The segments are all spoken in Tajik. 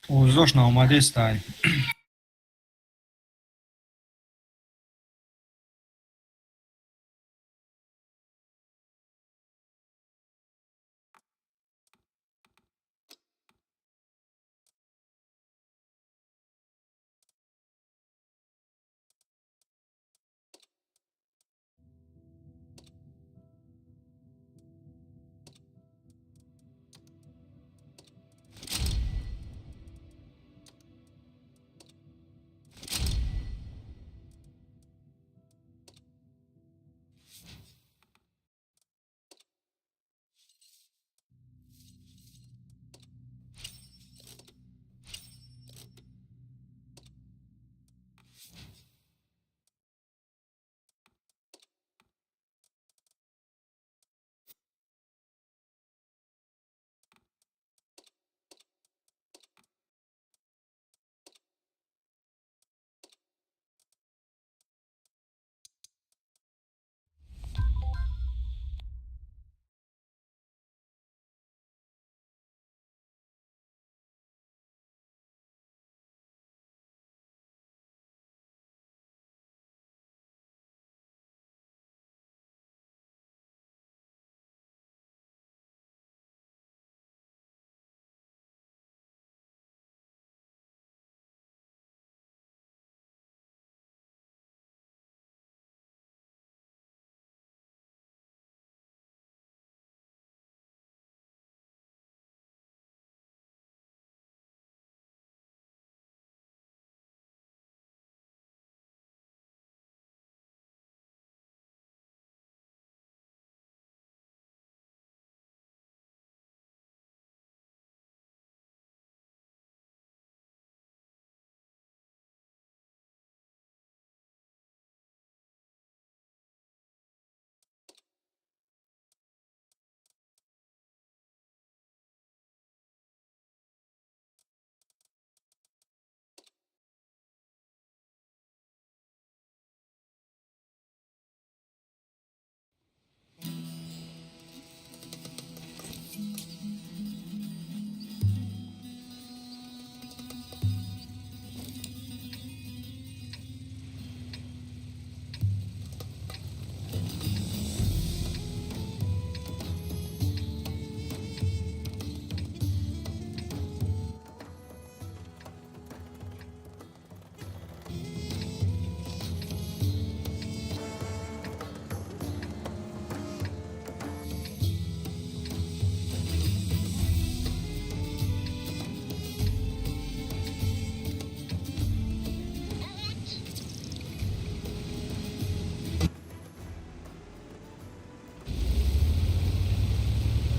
Овозош наомадестай.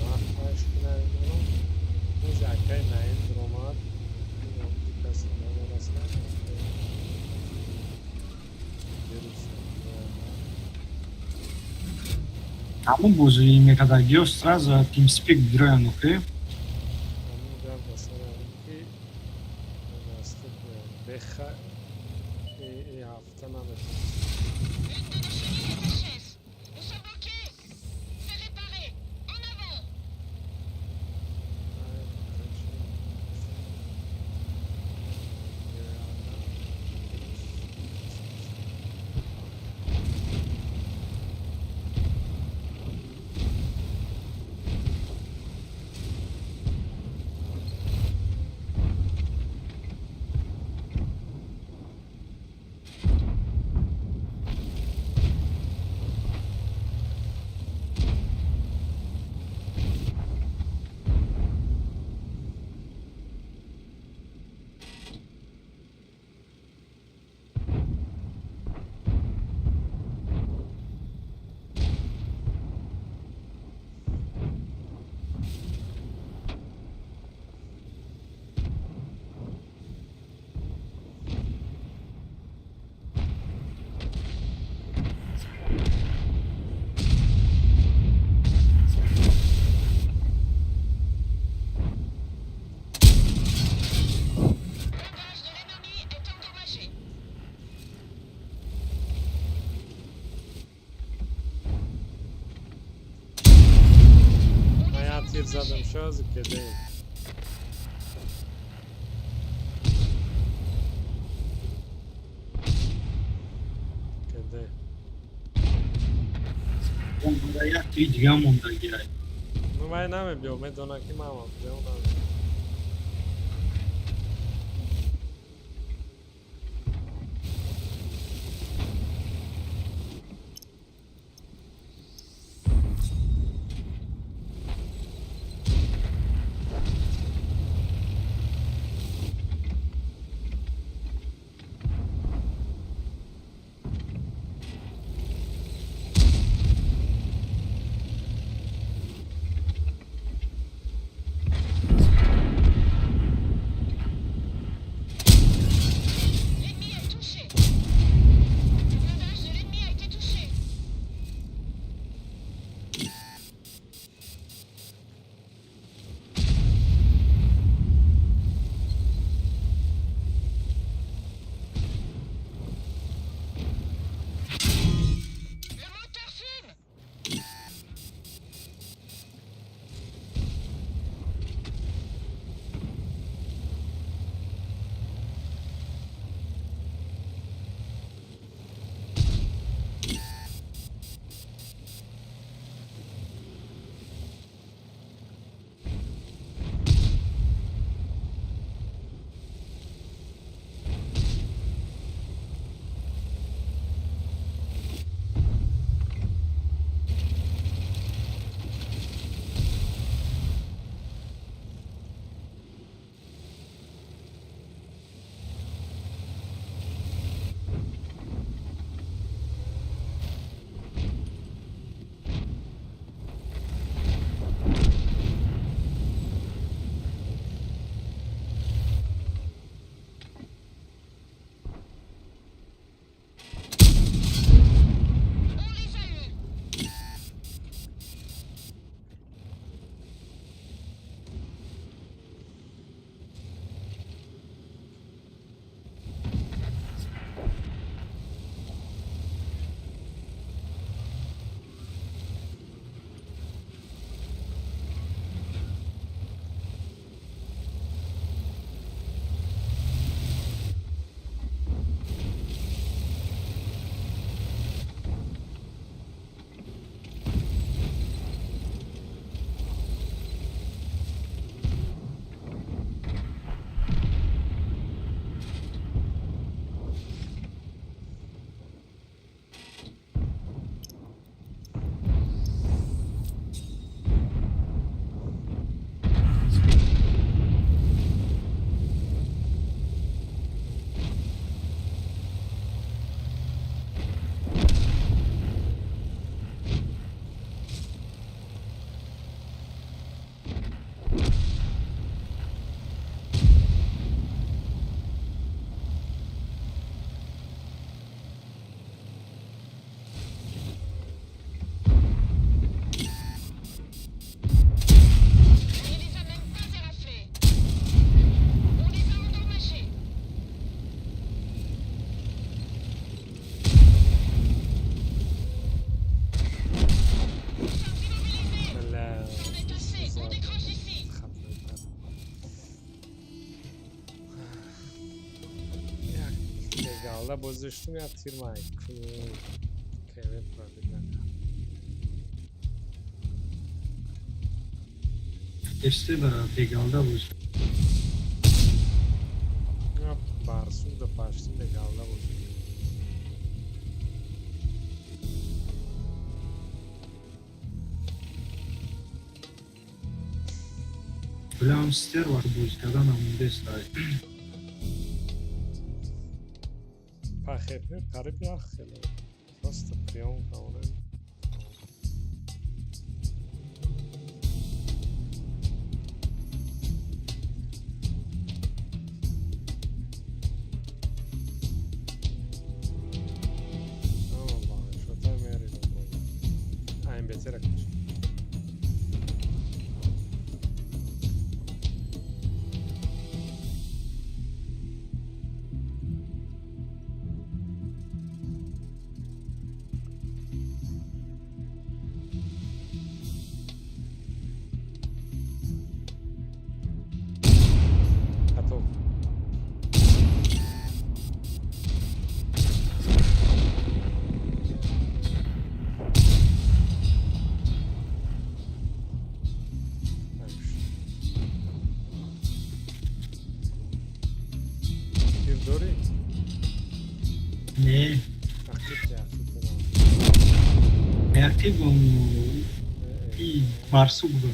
Вақташ намедонам, низ акай Наим дуромад, касе намерасад. Вирус. Ҳамон бозӣ мекардагиё сразу TeamSpeak бироян, охе. Ҳамин гап ба сари ҳамин ки наста беха и ҳафта наметавонст. Une de nos chenilles est séchesse. Nous sommes bloqués. C'est réparé. En avant. Ай, короче, Blindage de l'ennemi est endommagé. On Ман les a як тир задам, endommagés. шози кеде. Як три дига мондагиай. Ну, вай намебиё, медона ки ман биё намебиё. L'ennemi est touché. Le blindage de l'ennemi a été touché. Le moteur fume. On les a eus. On ne les a même pas éraflés. On les a endommagés. Nous sommes immobilisés. Бля, C'en est assez. On décroche d'ici. Як бегалда боз доштум, як тир май кеве пробит накард. FC ба бегалда буд. Барсум да паштим, бегалда боз. Билам стерва бозӣ кардан намондест. Пахепи қариб як хеле. Просто приём кардем. Айн бетера каш. Готов. Креативом и барсук буд.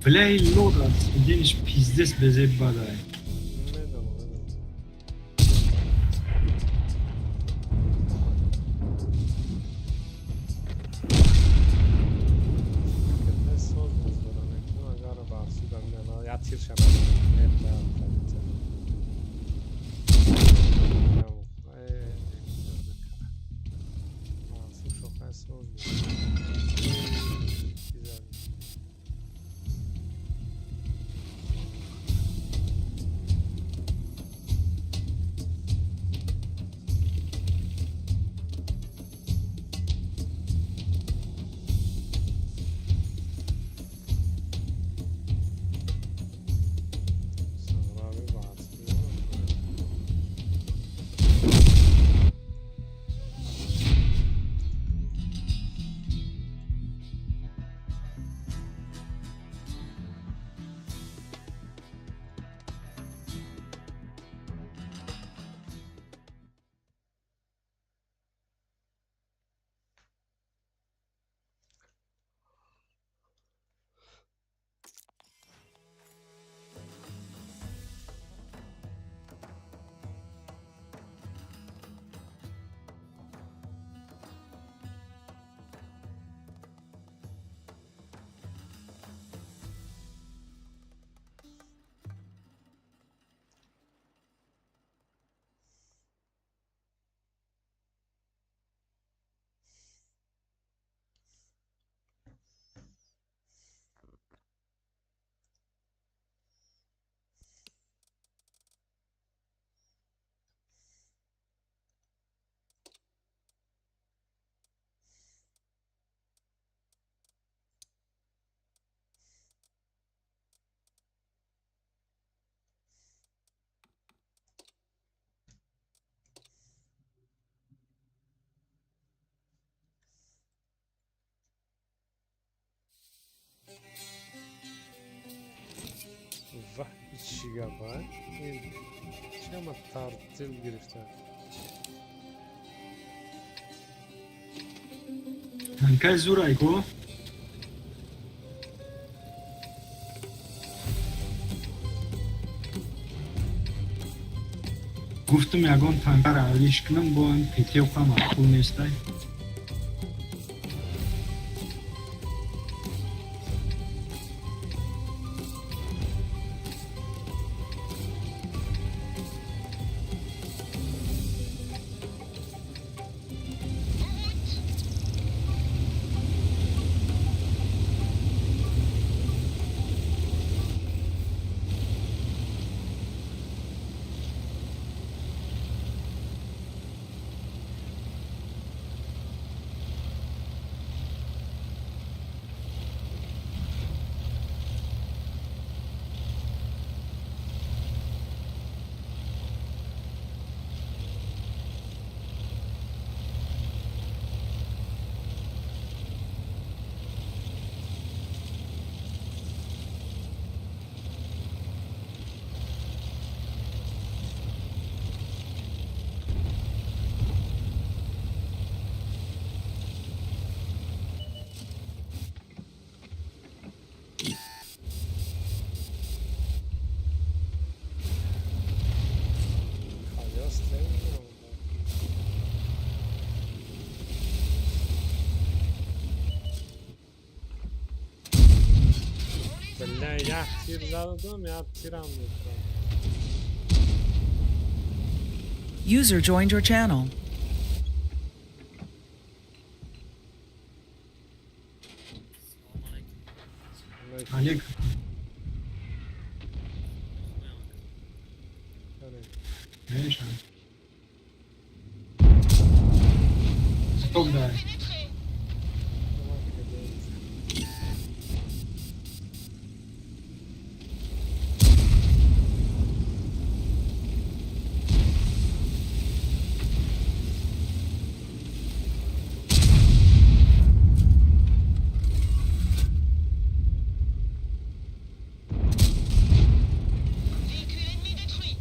Бля, и лода, свидениш пиздец безеб бадай. Медонам, медонам. Ката соз боздора мекунам, агар барсугам на я тир шавам. Не, бля, пролетел. Э, Барсуг шохаи соз буд. Чиза. Сарави барсуг. Ва, чӣ гапа? Чама тартил гирифта? Танкай зурай ко? Гуфтум, ягон танкара алиш кунам, бо ин петёқа маъқул нестай. En route. Халёс намедонам. On les a Бля, як тир зададум, як тирам мекунам. User joined your channel. Алек. Мешан. Стоп дай. Pénétré. Véhicule ennemi détruit.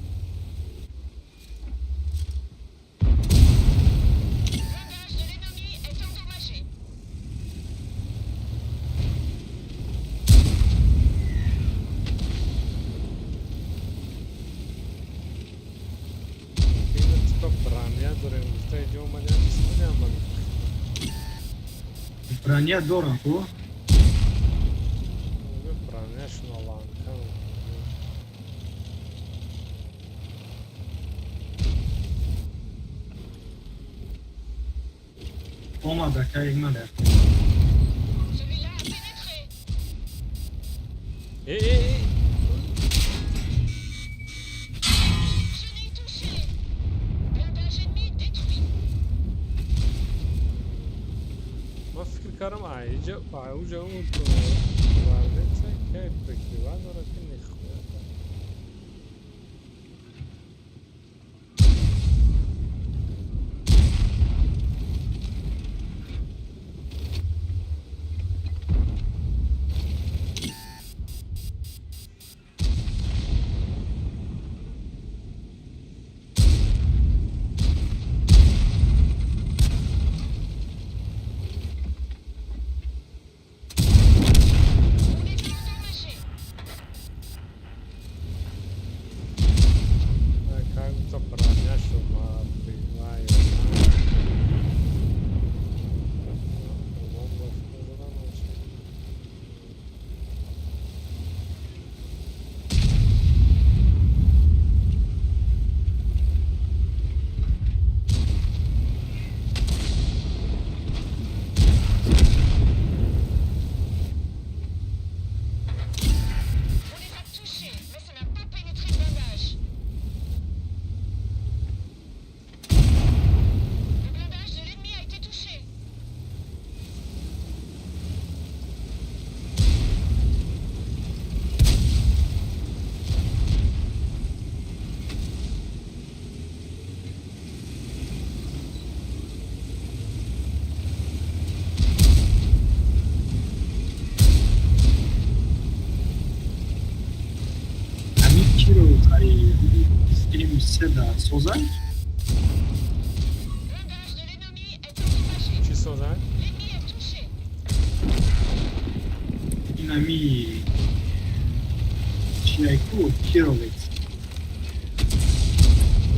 Ҳам ба. Броня дорам, ку? Броняшон аланка. Омада, кай мада. Celui-là a pénétré. Э, э, э! Chenille touchée. Blindage ennemi détruit. Ман фикр кардам, айҷа ауҷа он гвардеца кай прикрыва дорад, ки нихуя. On les a endommagés. Как будто броняшон вай. Бомба зада бошад. On les a touchés, mais ça n'a pas pénétré le blindage. Le blindage de l'ennemi a été touché. Ҳамин киро ай М3 да созай? Blindage de l'ennemi est endommagé. Чӣ созад? L'ennemi est touché. Ин ами чиайку кировец.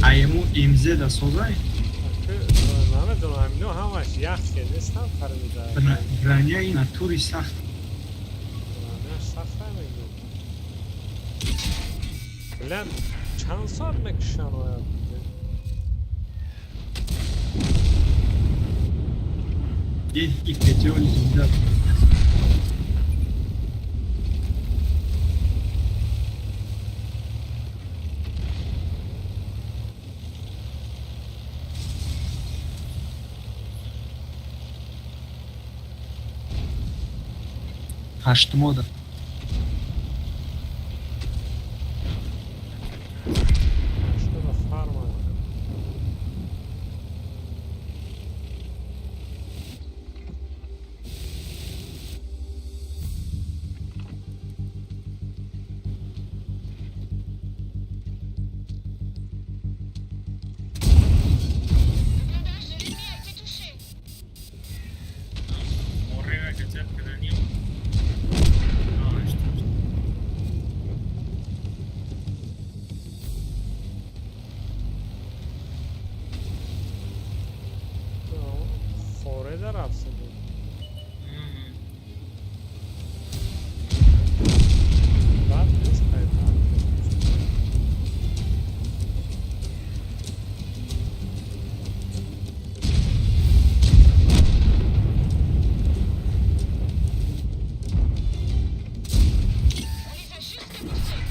Айму МЗ да созай? Намедонам, ино ҳамаш ях ке нестам фармида. Броняи натури сахт. Броняш сахта мегӯ. Билан чанд соат мекушан оя? И петёли зинда. Ҳаштмода. Ҳаштода фарма. Le blindage de l'ennemi a été touché. Morreva качат каданием. А, что? Хореда рафта буд. Бад нест пайда. On les a juste repoussés.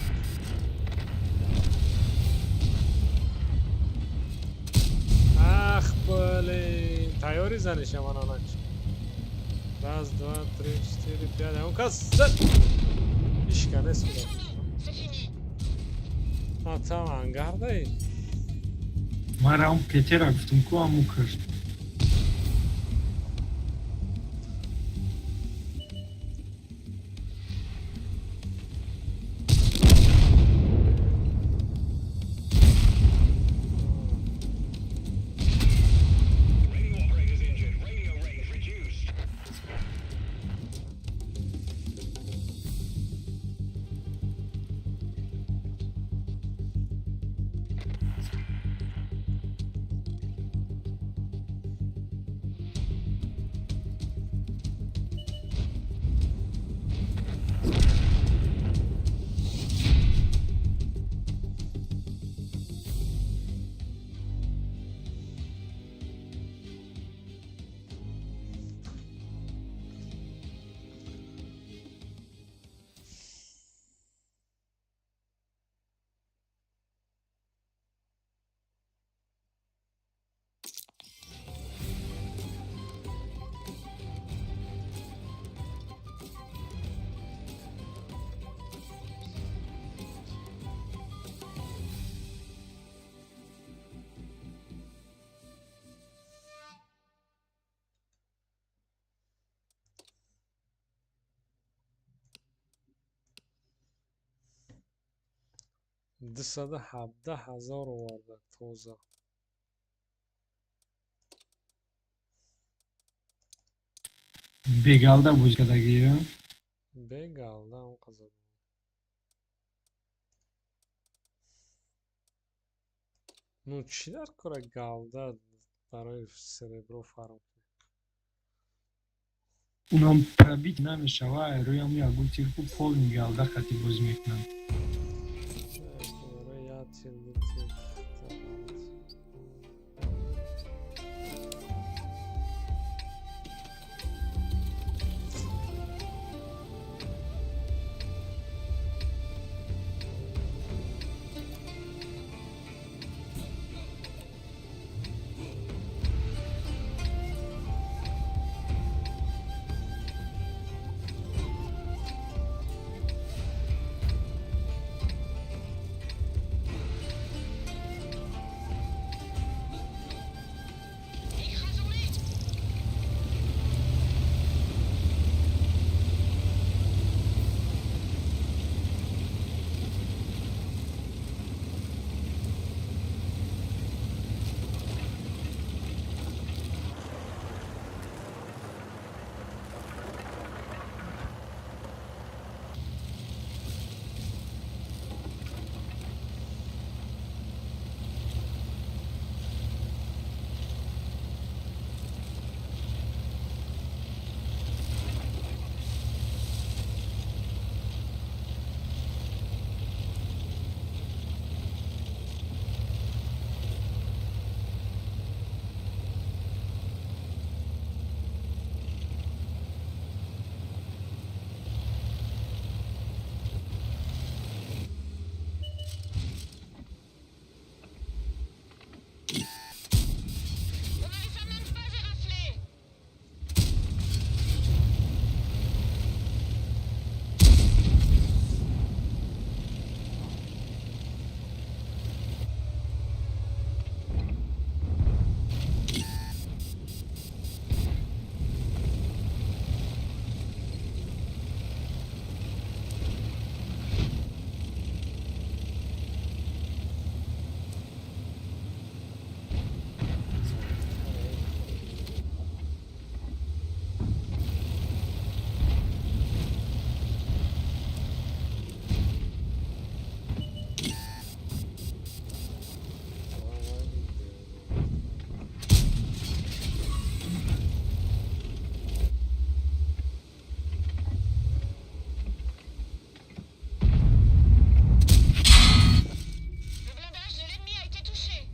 Ах, блин, тайёри занишам ананач. Раз, два, три, четыре, пять. Он кас зад. Ишканес буда. Lâchons-nous, c'est fini. А там ангардай. Ман равм Петера гуфтум ку, аму кушт. Radio operators injured. Radio range reduced. 217 000 оварда тоза. Бе голда бозӣ кардагиё? Бе голда он қаза. Ну, чӣ дар кора голда барои серебро фарм кунӣ? Унам пробить намешава, рӯям ягон тирку полный голда хати бозӣ мекунанд. Барои як тир, ду тир. Écrasons-les. On ne les a même pas éraflés. Le blindage de l'ennemi a été touché.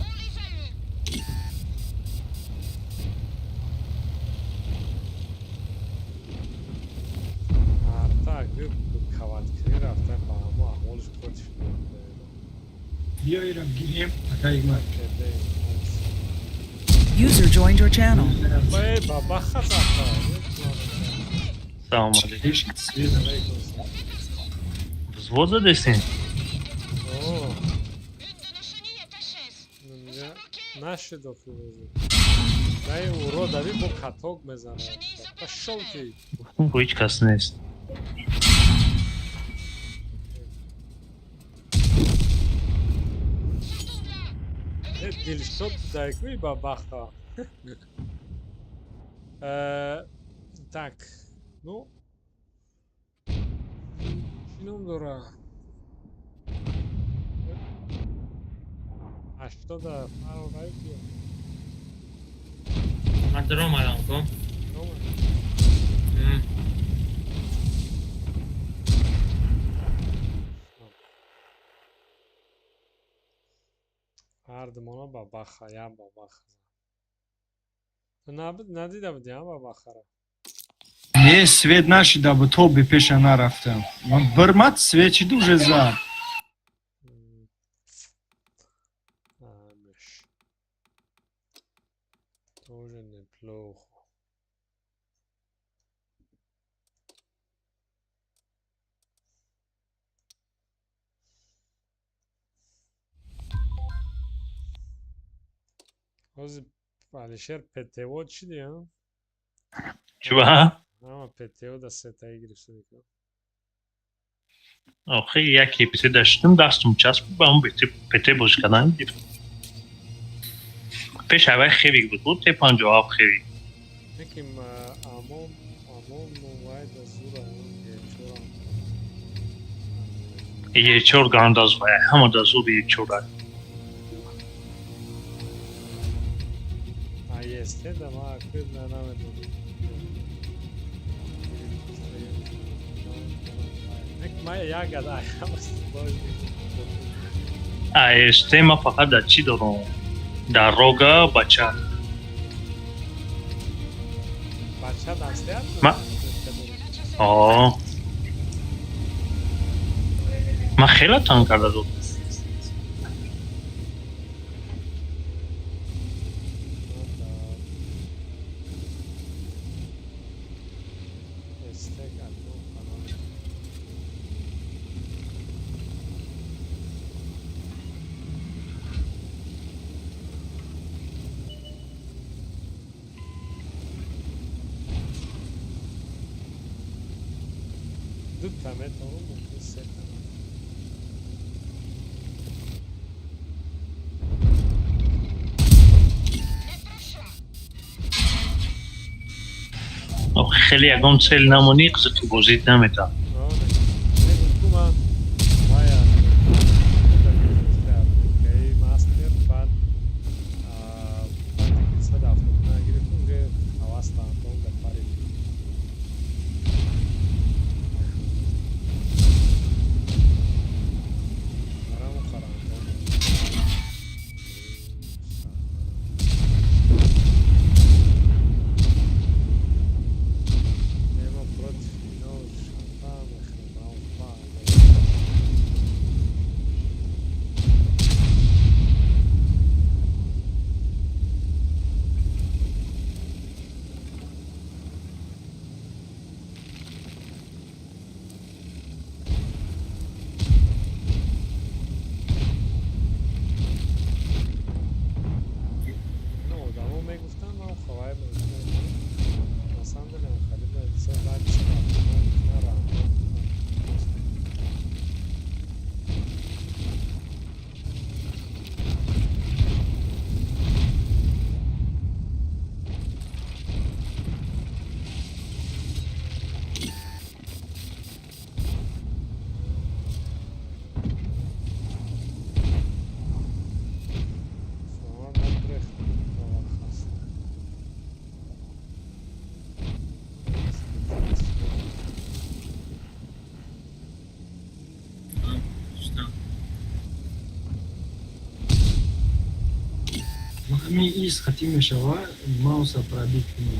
On les a eus. Арта каваткирӣ рафта, ба ҳамо аҳволиш против. Биё, ира гирем, акаигмар. User joined your channel. Э, бабаха заха. Салом алейкум. Взвод задесен? О, Une de nos chenilles est HS. Nous sommes bloqués. наши дофилози. Най уродави бо каток мезанад. Chenilles Пошёл opérationnelles. ты. Гуфтум, ҳеҷ кас нест. Sortons de là. Э, Véhicule Дилшод HS. дайкуи бабаха. Так, ну. Чӣ ном дора? 80 фарорай биё. Ман даромадам ку. Номер. Ҳардумона бабаха, як бабаха. Ту надида будӣ, а, бабахаро? Не, свет нашида бу, то бе пеша нарафтам. Ман бирмат свет шиду, уже зад. Амеш. Тоже неплохо. Ҳозир Алишер ПТО чӣ дия? Чува? Ама ПТО да сетаи гирифта мекунам. Охи, як ПТ даштум, дастум часп ба он ПТ бозӣ кардан гирифт. Пеш аввай хевик буд, буд Т57 хевик. Неким амом амом вай да зура ечорам. Е4 гандаз вай, ҳама да зур Е4. А есте да ма акрид на намедонам. Нек ма як гада ама сложный. А СТ ма фақат дар чӣ дорам? Дар рога бача. Бача дастеат? О. Ман хеле танг карда дод. Стек одно канал. Дута метавонам, мумкин сета. Охи, хеле ягон цель намонӣ, қизиқи бозит намета. Мегум вая мастер баъд баъде ки 179 гирифтум, уже ҳавас антон да парид. Мараму қарантон. Нема против ино шанта мехрем. Ну, одамо мегуфтанд, ман хавай мегуфтам. На самом деле, хали баъд 179 рандом. Шумо набрехт хаста. Что? Ҳамин из хатӣ мешава, мауса пробить кунӣ.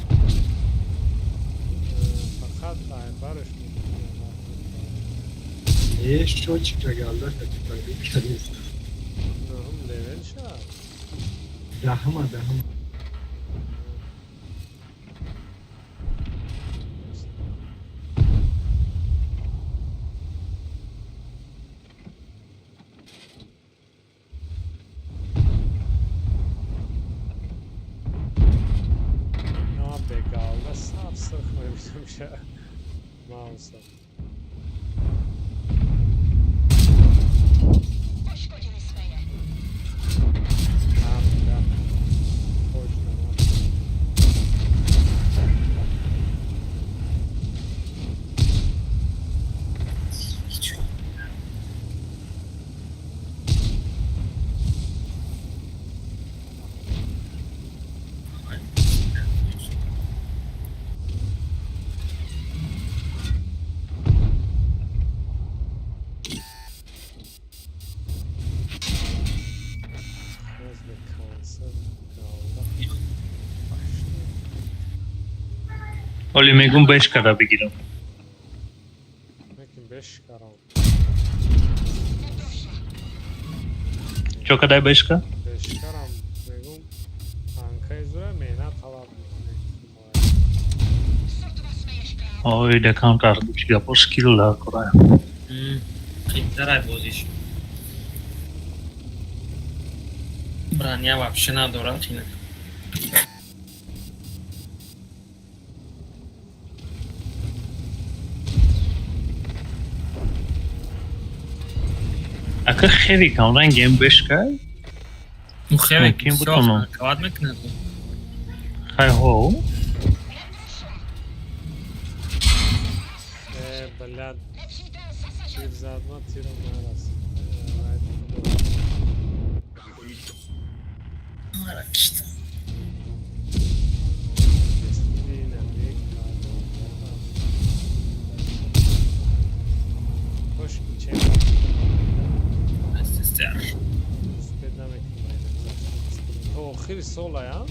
Фақат айбараш. Е, счётчика галда хати пробить кардест. Нуҳум левел шавад. Даҳама, даҳама. На бегалда саб сирх мебинам ша мауса. Пошкодили jsme je. Ам, да. Точно, да. Ничего. Давай. Оли мегум бешкара бигирам. Мекин бешкарам. Чо кадай бешка? Бешкарам мегум танкаи зура меҳнат талаб мекунад. Ой, декам карду чи гапо скилл да кора. Қийтарай бозиш. Броня вообще надорад ина. Ака хеле камрангем бешка? Ну хеле Мумкин бисёр бутонам. ҳаракат мекунад. Хай ҳо. Э, блядь, тир зад ма тирам нарасид. Мара кишта. СССР. То охири сола, я?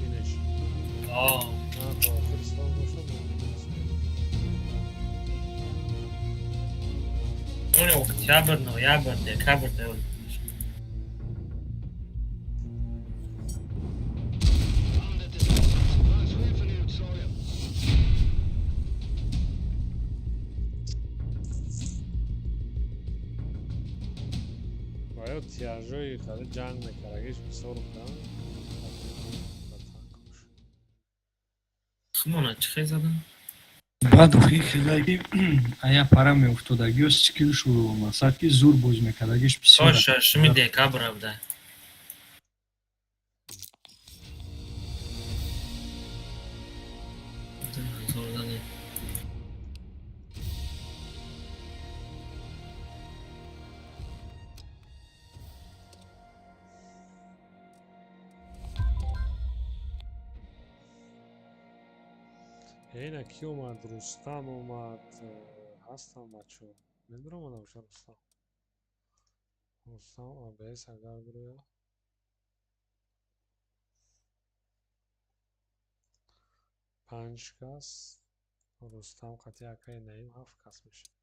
Инеш. О, На, то охири сол боша, он октябр, ноябр, декабр дел. Ва ё тиражои хади ҷанг мекардагиш бисёр буданд. Ба танкош. Хмона чӣ хел задан? Баъд охи хелаги ая пара меуфтодагиё скиллшу масад ки зур боз мекардагиш То бисёр. шашуми декабр буда. Ина ки омад? Рустам омад. Ҳастам бачо. Медаромада боша Рустам. Рустам АБС агар бироя. Панҷ кас. Рустам қатъи акаи Наим ҳафт кас мешавад.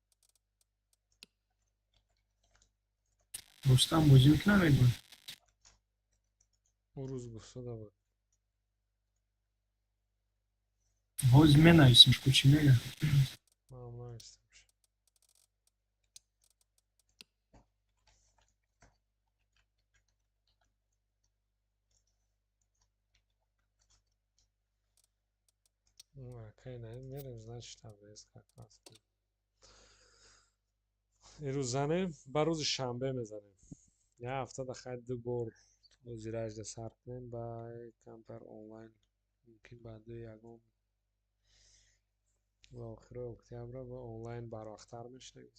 Рустам бозӣ мекунад мегӯяд? Ӯ рӯз гуфтода буд. Ҳозир менависем, ку чӣ мега? Ман навистамш. Акаи Наим мерем, значит, АБС как раз. Ирӯз занем, ба рӯзи шанбе мезанем. Як ҳафтада хай ду бор бозиражда сар кунем, ба камтар онлайн мумкин баъди ягон ва охирои октябра ба онлайн барвақттар мешавем.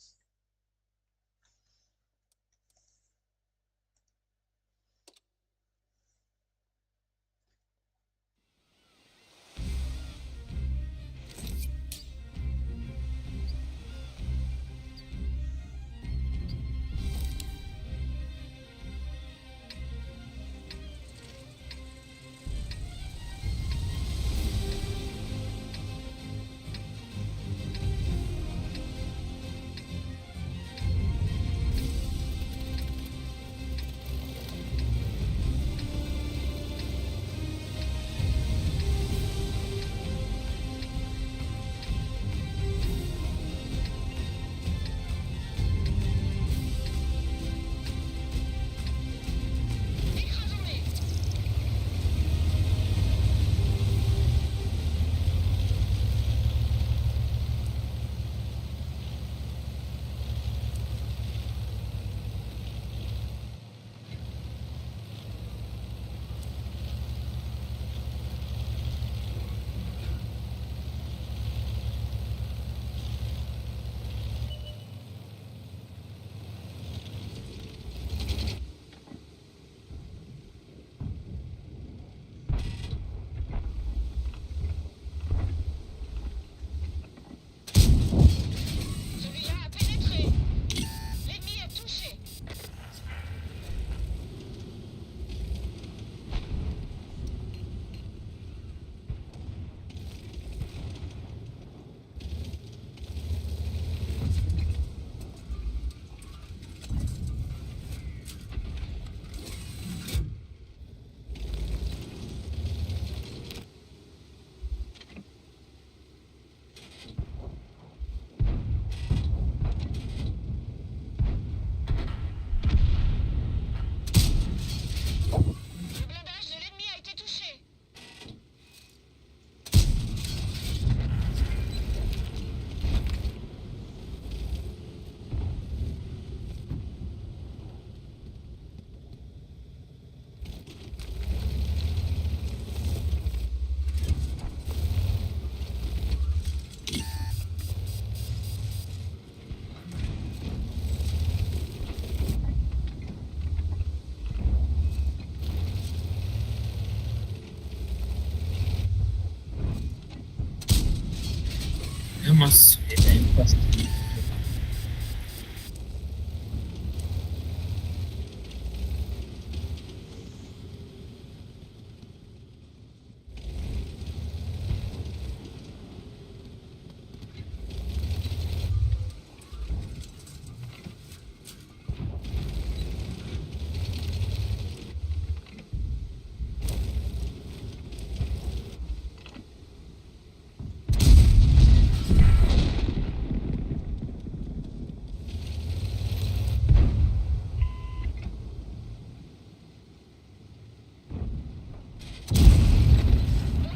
Mas On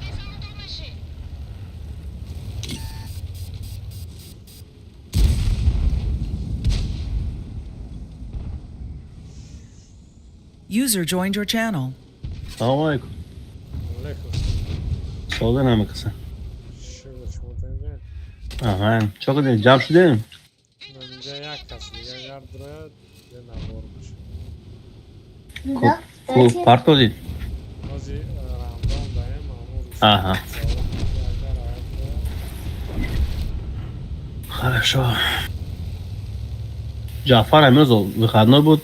les a endommagés. User joined your channel. Салом алейкум. Алейкум. Сода намекаса. Шугр, шумо тинҷед? Аҳа, чо кардем? Ҷамъ шудем? Une Инҷа manche як ennemie est кас дига endommagée. гар дурояд, де навор мешавад. Ку партозид? Ҳози рандом даем, аммо Рустам Аҳа. ҷавоб медиҳад, агар аяд дурояд. Хорошо. Ҷаъфар имрӯз выходной буд.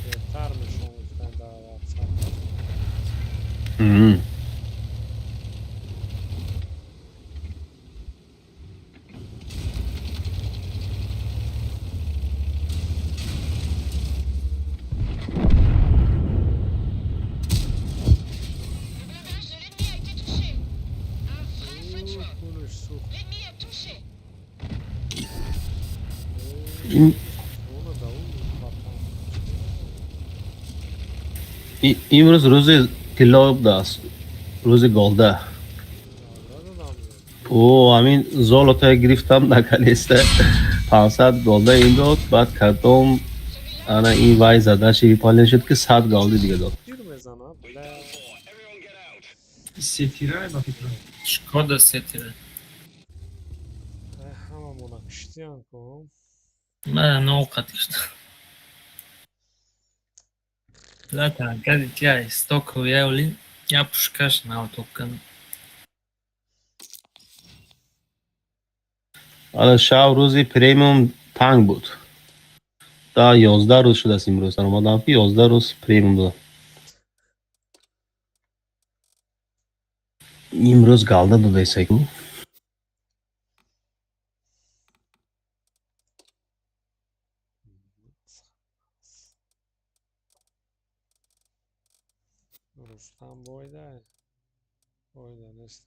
Беҳтар мешавад, гуфтан дар WhatsApp. Le blindage de l'ennemi a été touché. Un vrai feu de joie. Кунаш сӯхт. L'ennemi a touché. Ин Она да ватан. Имрӯз рӯзи тилло будааст. Рӯзи голда. Дадам. О, ҳамин золото гирифтам наконец-то. 500 голда ин дод, баъд кардом ана ин вай задачи выполнен шуд, ки 100 голди дига дод. Тир мезанад, бля. Everyone get out. Сетира ба фикрам. Шкода сетира. Ай, ҳамамона киштиян ку. Ма ноқат кишта. Лата, гади тя стокови я я пушкаш на автокан. Ана шав рӯзи премиум танк буд. Да 11 рӯз шудааст имрӯз. Омадам ки 11 рӯз премиум дод. Имрӯз галда додаиса ку. Рустам бойда. Бойда нест.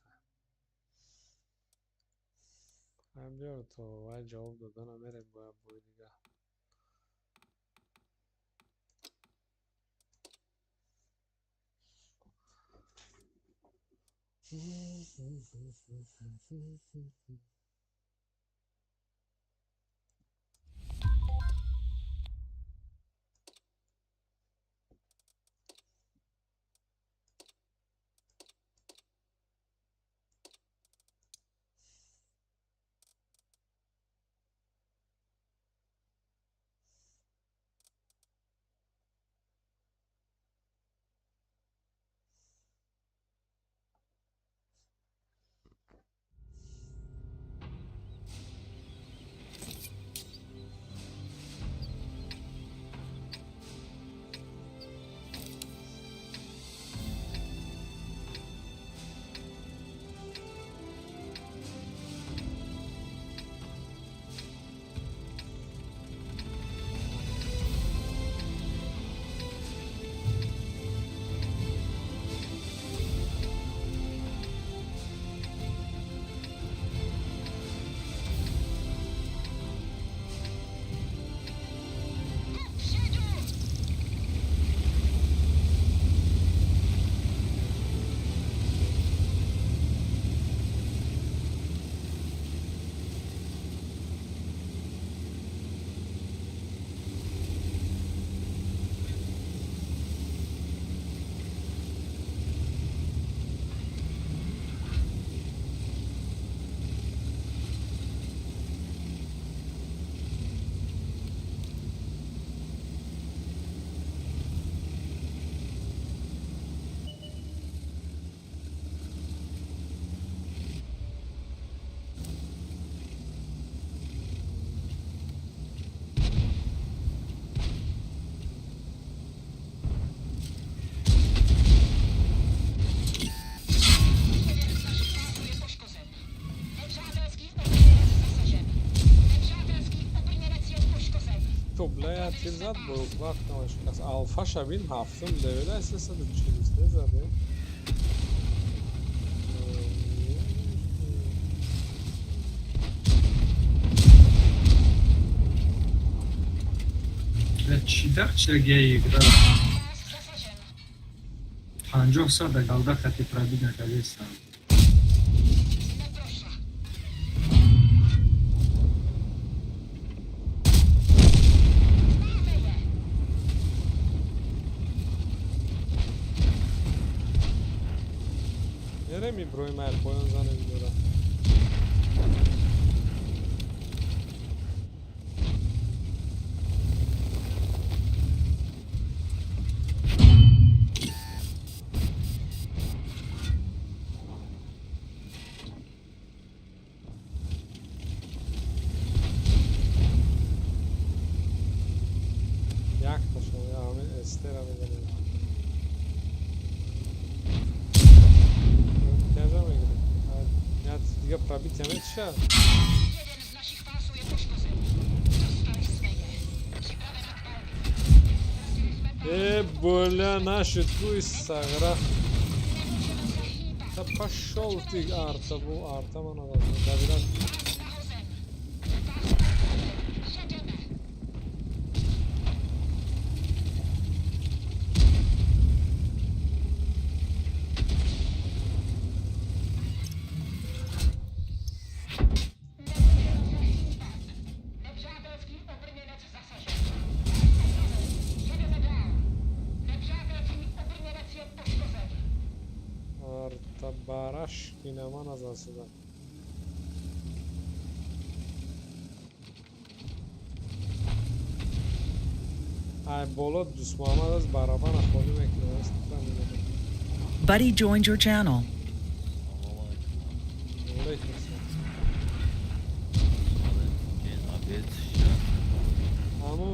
Ай, биёр то вай ҷавоб дода намерем, бояд бой дига. Эфир зад, бо вақтама шикаст. Алфаша бин ҳафтум левела 343 заде. Чидар чилагияи игра 50 сада галда хати пробить накардестам. Мерем Иброҳим ай поён занем дора. Якташон я ҳамин эстера мезанем. Тяжа мегирем. Я дига пробитие метиша? Jeden z naszich pasów je poškozen. Dostali jsme je. Připraven k palbě. Э, бля, наши туй сагра. Nemůžeme se hýbat. Да пошел ты, арта, бу арта мана добирать. Pas nahozen. Jedeme. Nemůžeme se hýbat. Nepřátelský obrněnec zasažen. Jedeme dál. Nepřátelský obrněnec je poškozen. Арта барашкина мана засуда. Ай боло Дусмуҳаммад аст барабана холӣ мекунад. Аст фаҳмидам. Buddy joined your channel. Алейкум салом. Ҳаму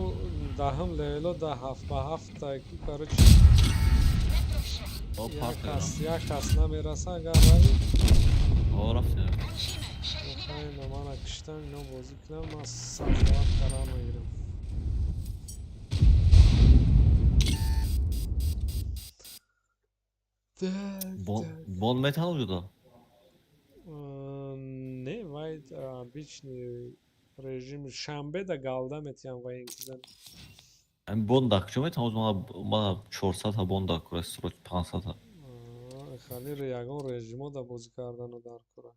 даҳум левело да ҳафт ба ҳафт ку короче як кас намераса агар рави. Končíme. Všechny Хайна мана киштан ино бозӣ кунам ман садсалат қарар мегирам. Так, так. Бон металл ҷудо? Не, вай обычный режим шанбе да галда метиҳам вай инкизан. Ами бон да куҷо метавон? Мана 400 та бон да кура срок 500 та. Хали ягон режимо да бозӣ кардану дар кура.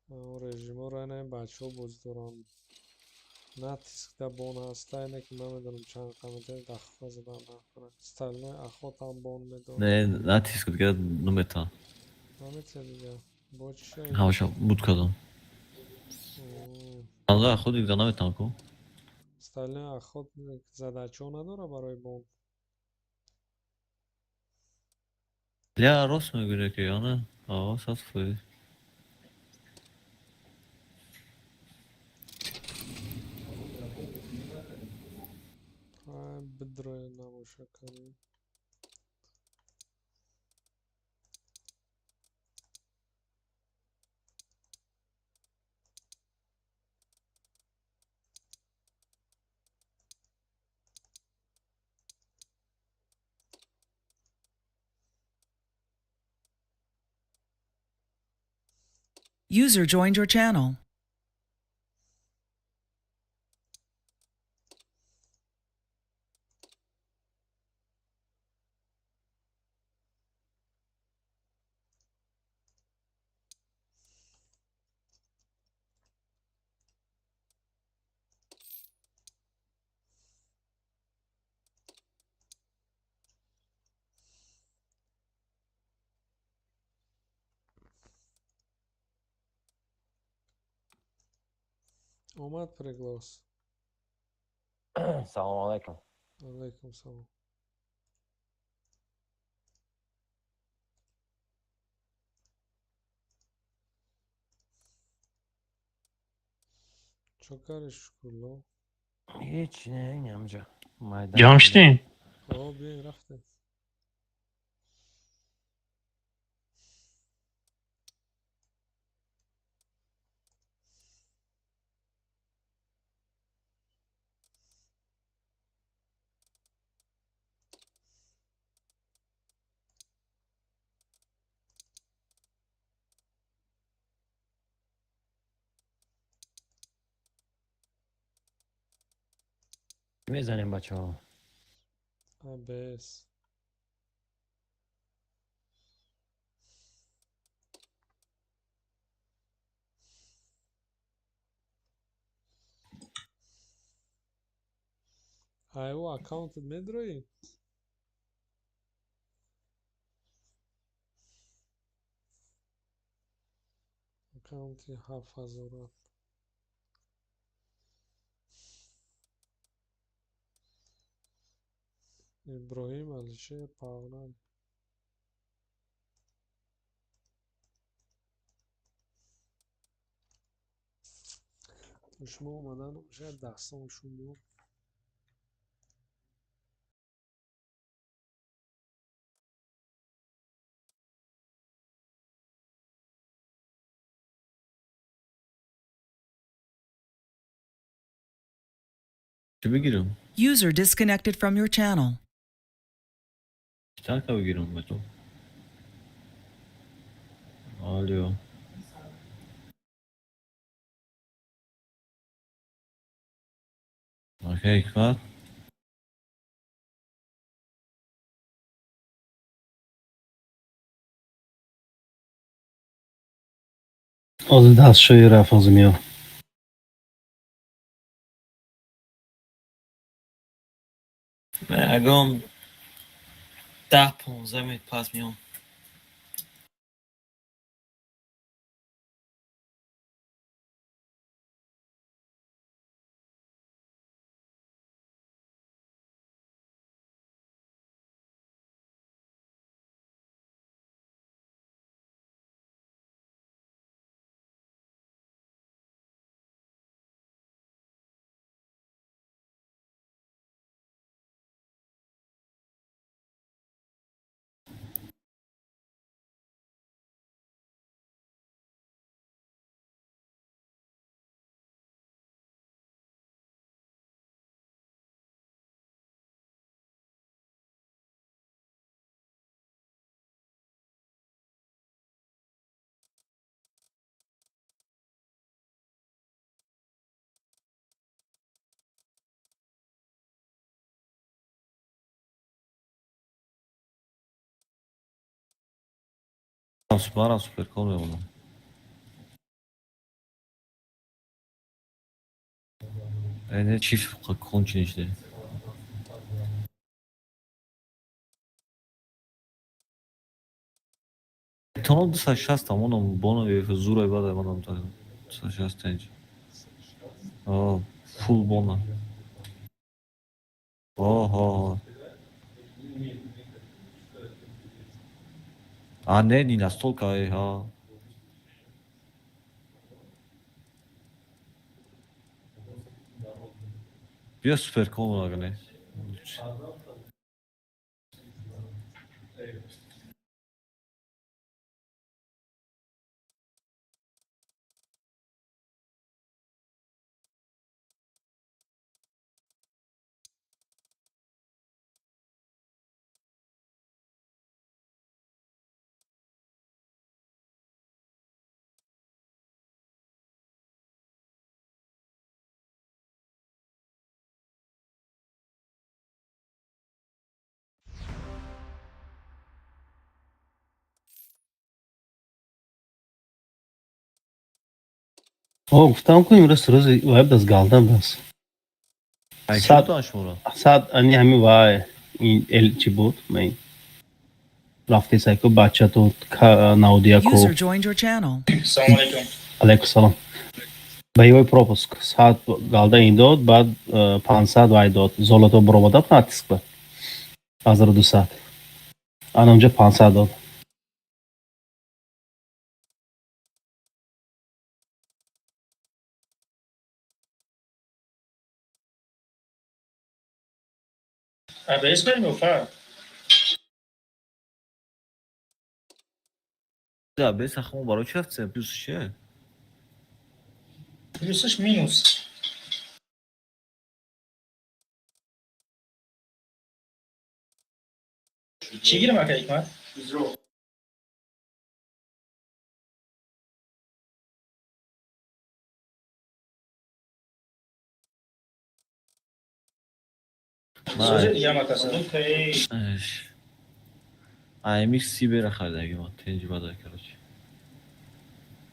Он режиморо ина бачаҳо бозӣ доранд. Натискда бон ҳаста ине ки намедонам чанд қаметар дахфа задан дар кура. Стальной охотам бон медод. Не, натиск дига наметавон. Наметиҳад дига. Бо чӣ? Ҳамаша буд кардам. Стальной охот дига наметавон ку? Стальной охот задачо надора барои бон. Бля, рост мегӯяд ки ана, аа, 100%. Ай, бидроя набоша кани. User joined your channel. Омад приглас. Салому алайкум. Алайкум салом. Чо кари, Шукрулло? Ҳеч не, инамҷа. Майдан. Ҷамъ шудем? О, биёин, рафтем. Мезанем, бачаҳо? АБС. Ай, ӯ аккаунтат медроӣ? Аккаунти 7000. Иброҳим, Алишер, погнали. То шумо омадан шояд дастон шумо. Чӣ бигирам? User disconnected from your channel. Чӣ танка бигирам ба ту? Алё. Ака Ҳикмат? Ҳозир дастшӯӣ рафт, ҳозир меём. Ягон 10-15 минут пас меом. Манам суперкол мемонам. Не, чиф конченый шуде. Тонал 260 амонам боно зурай бадай манам 265. А, фул бона. Охо. А, не, не настолько, а. Биё суперкол нагане. О, гуфтам ку, имрӯз рӯзи вай будааст, галдан будааст. Ай, Сад чӣ шуморо? Сад ани ҳами вай ин эл чӣ буд? Ман рафтесайку бачату навдияку. User joined your channel. Салом алейкум. Алайкум салом. Боевой пропуск 100 галда ин дод, баъд 500 вай дод. Золото буромада натиск ба 1200, ана унҷа 500 дод. АБС мерим ё фар? Да, бес ахмо барои чӣ рафтем? Плюс чие? Плюсаш минус. Чӣ гирам, ака Ҳикмат? Сози дигар макаса. Аш. AMX Сибера харидаги ман тенҷи бадай, короче.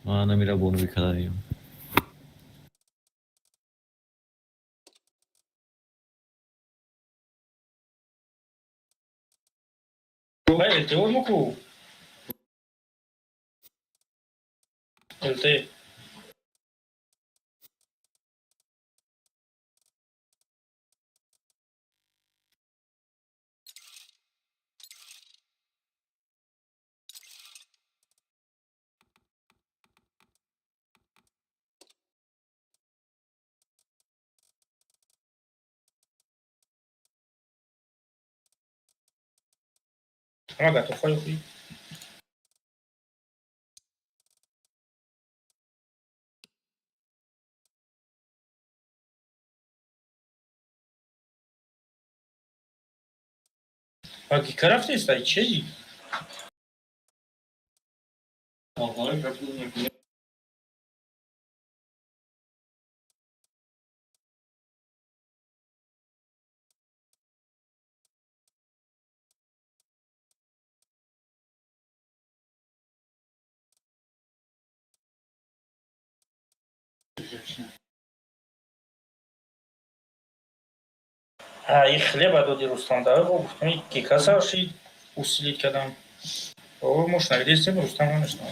Ман намира бону бикадаем. Вай, ЛТ муку. ЛТ. Ама готов хуй. А ки карафте стай чези? А, и хлеба доди Рустам, да, го гуфтам, ки касавши усилить кадам. О, может, наведесте, Рустам, конечно.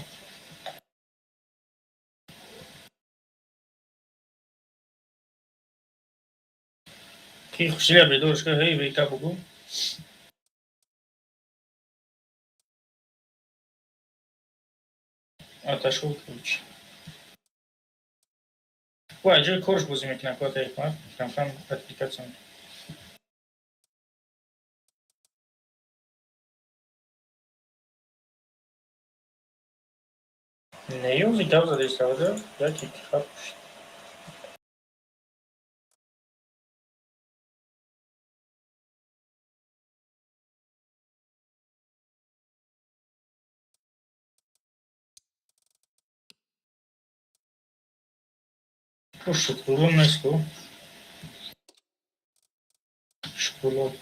Ки хушиля бедоршка, хей, вейка бугу. Отошел, короче. Ой, ҷои корш бозӣ мекунам, кота ҳикмат, кам-кам аппликатсия. Не, ёзи гап зада иставода, яке хаб пушид. Шукрулло нест-ку? Шукрулло.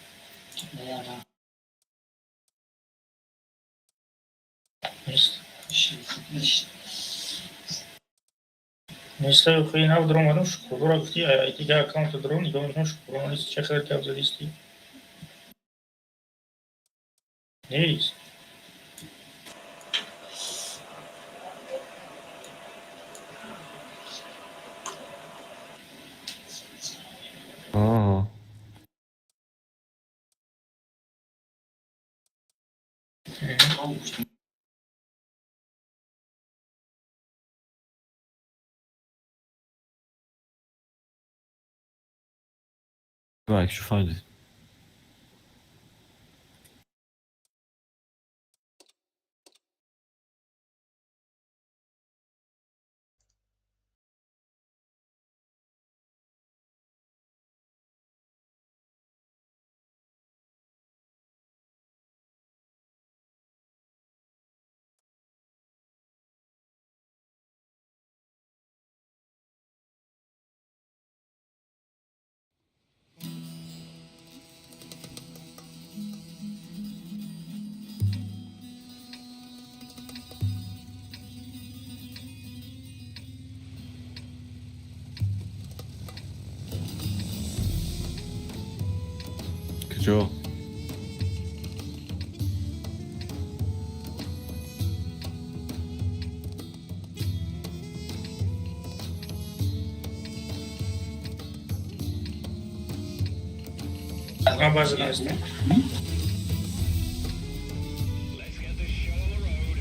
Нест. Нест, хеле нав даромадам, Шукруллоро гуфти, дига аккаунта даром, нигоҳ мекунам, Шукрулло нест, чӣ хел гап задисти? Нест. Аа. Вай, шо фаҳмидед? Куҷо? Ман баъзе нестам. Let's get this show on the road.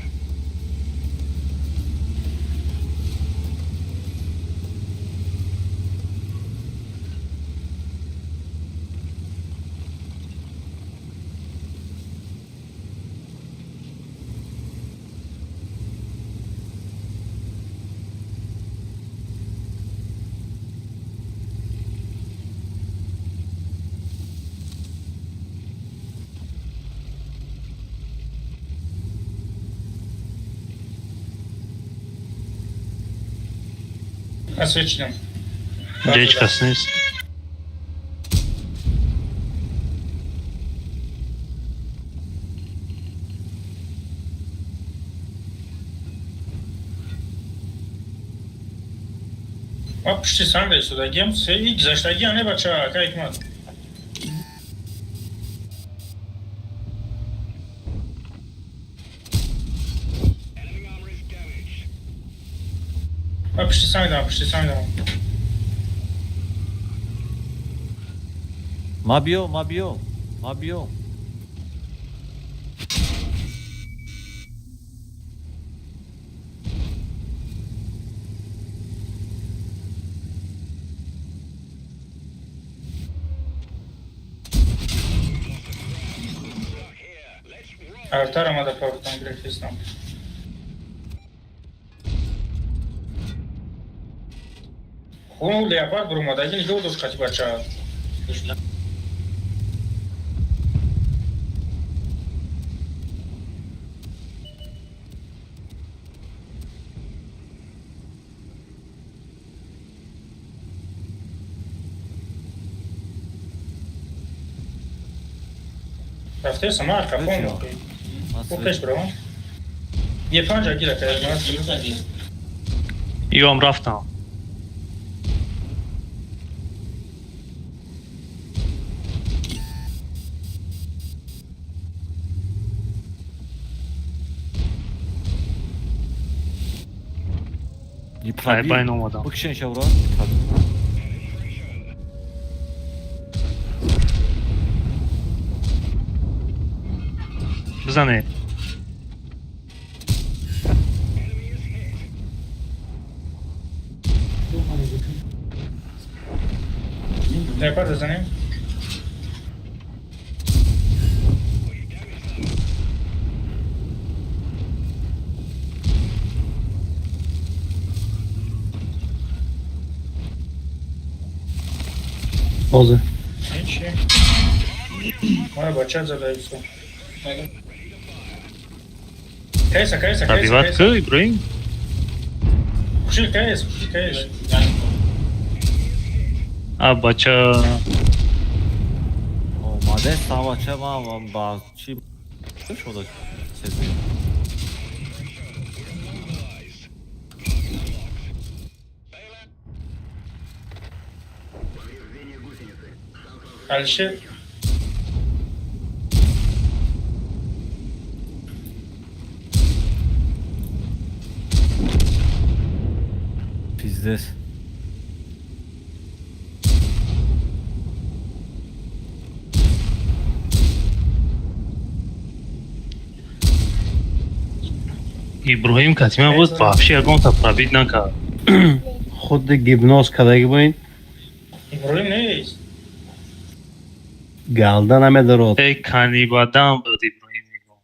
Ман свечидам. Ҳеҷ кас нест. Ма пушти санг истодагиам, се и гузаштагиам не бача, ака Ҳикмат. Ма пушти санг дам, пушти санг дам. Ма биё, ма биё, ма биё. Артар омада павтан гирифтистам. Хун леопард бурумадаги нигоҳ дошт қати бача. Рафтесам, ма қафон. О пеш барам. Е панҷа гира кардам. Ёам рафтам. Ай байн омадам. Бикшен шавра. Бизанед. Леопард занем. Ҳозир. Ҳечи. Мара бача задаисо. Кайса, кайса, кайса. Табиват ки, Иброҳим? Хушил кайс, хушил кайс. А бача Омаде савача ма ба чи шуда чизи. Алишер. Пиздец. Иброҳим катима боз вообще ягонта пробит накард. Худи гипноз кардаги боин. Иброҳим нест. Галда намедарод. Эй канибадам буд Иброҳим мегӯм.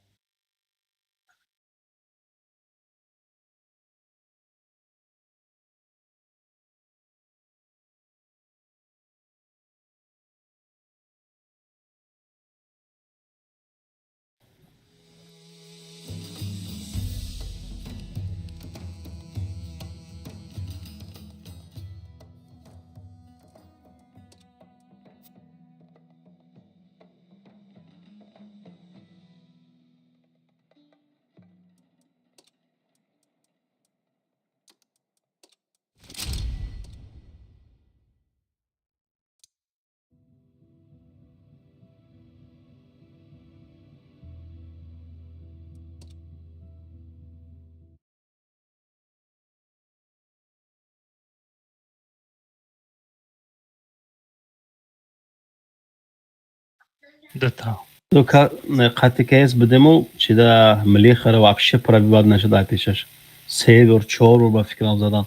Дата. То қати кс будему чида млихара вообще пробивать нашуда пешаш. Се бор, чор бор ба фикрам задан.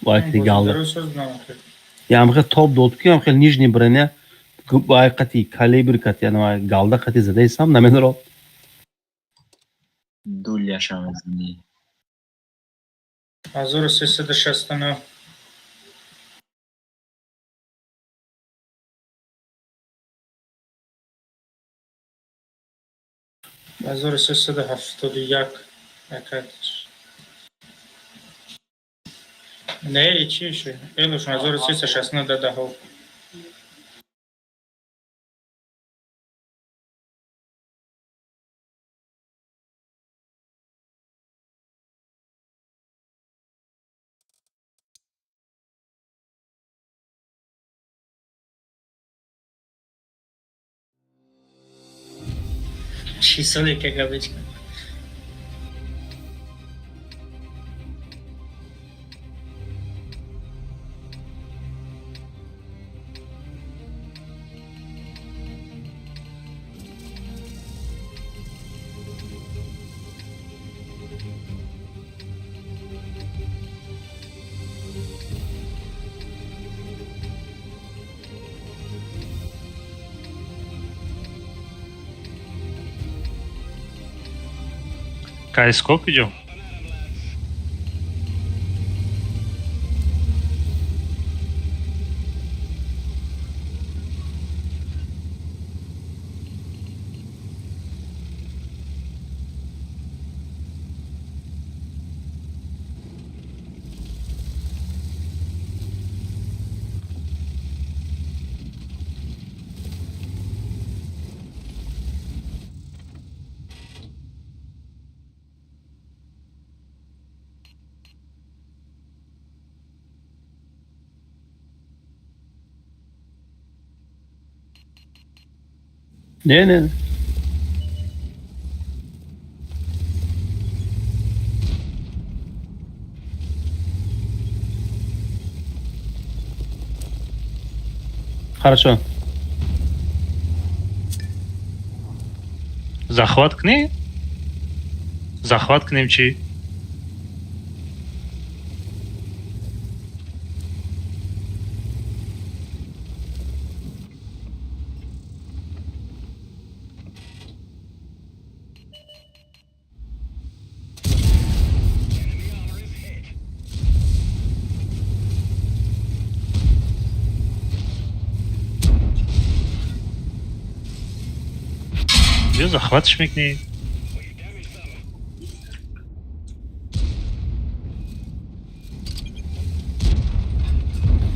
Вай ки галда. Ям хе топ дод ки ям хе нижний броня вай қати калибр қати яна галда қати задаисам намедорад. Дуляша мезани. 1369. 1371 акатиш. Не, чи ще? Елош, 1316 дадаҳо. Чӣ соли КГБчка? Кайскоп идём? Не, не. Хорошо. Захват кунӣ? Захват кунем чӣ? Биё, захватш мекунӣ.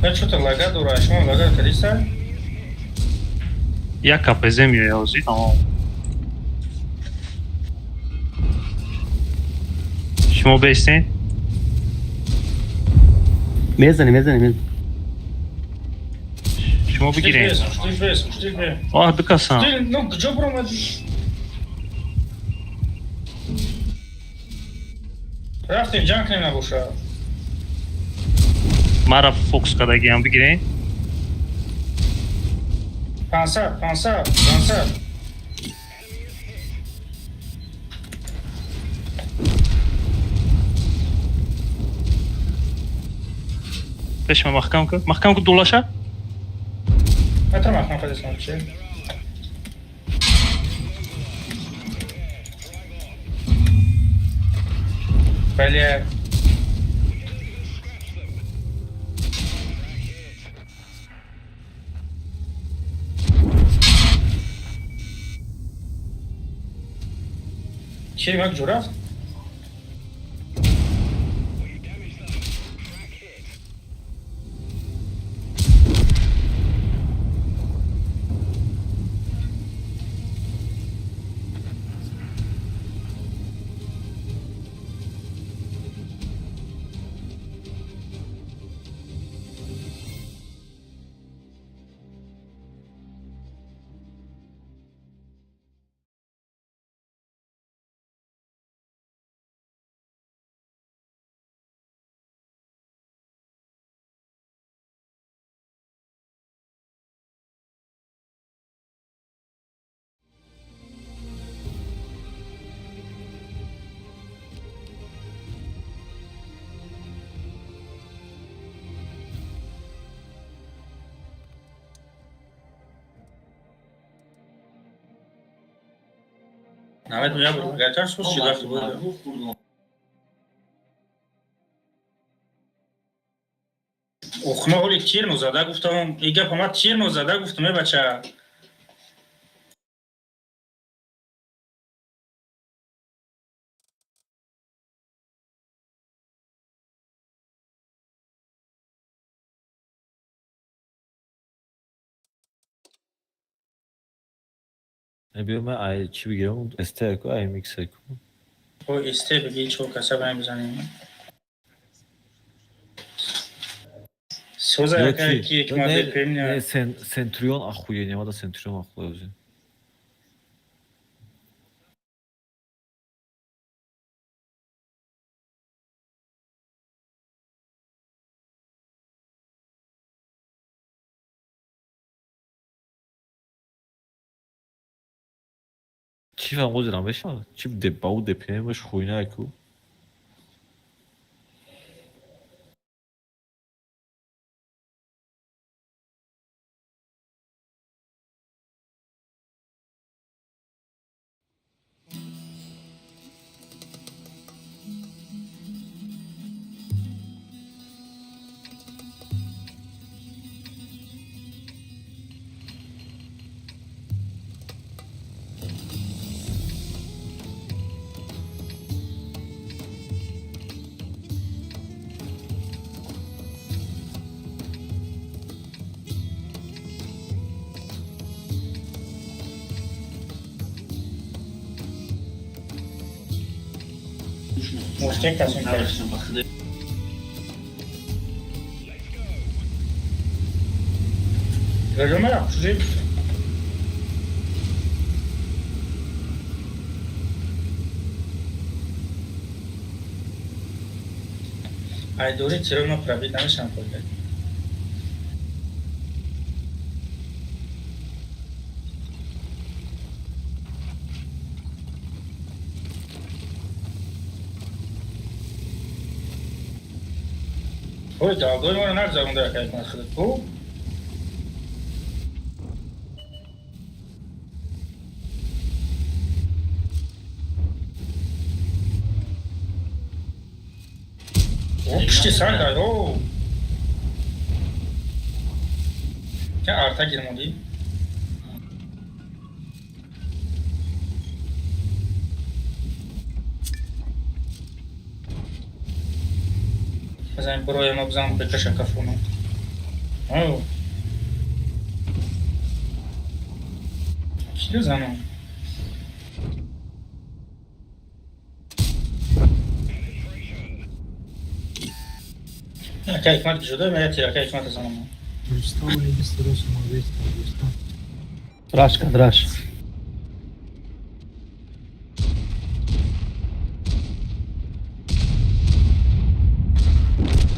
Я что-то лага дора, шумо лага кардиса? Як КПЗ меояд ҳозир, тамом. Шумо бестен? Мезанем, мезанем, мезанем. Шумо бигирем. Штиф, штиф, штиф. Оҳ, бикасам. Ну, куҷо баромадӣ? Рафтем, ҷанг кунем набоша. Мара фокус кардагиам, бигирем. 500, 500, 500. Пешма маҳкам кун. Маҳкам кун дулаша. Метр маҳкам кардесам чи? Бля. Чи мак ҷурафт? Намедонам, як бор лагатар шуд, чи рафти буд. Охно ҳоли тирно зада гуфтам, и гап ама тирно зада гуфтам, э бача. Биё, ман ай чӣ бигирам? СТ ку, АМХ ку. О, СТ бигӣ, чор каса ба мезанем. Соза яка ки як ма ДПМ не. Центурион охуенный, мада Центурион охуй. Чӣ фаҳм ҳозирам мешавад? Чӣ ба ӯ ДПМш хуйнае ку? Муштек касем кард. Режимера, чужи. Ай дори тиро пробит намешам кунад. Ой, ҷавобдори моро нагузаронда якай кунад худат. Ку? О, пушти сар дар, о. Ча арта гир мондӣ? Бизан бироя ма бизан бикаша кафуно. О. Кило занам. Ака ҳикмат ҷудо меяти, ака ҳикмат занам. Рустам регистрация Рустам. Раш кард, раш.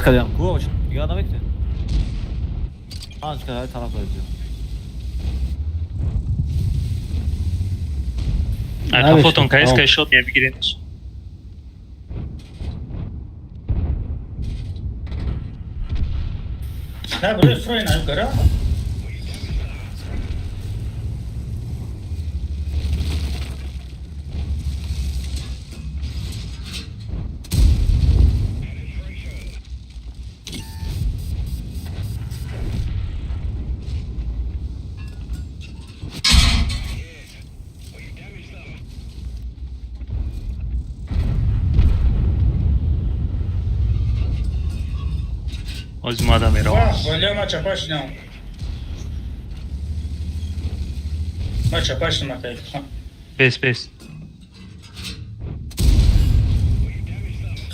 Кадам ку нигоҳ намекунед? Панҷ када тараф доред. Ай қафотон каиска шот я бигиренаш. На, барои фрой на гара. Ҳозир мада меравам. Ва, вале ма чапа шидам. Ма чапа шидам ака ҳикмат. Бес, бес.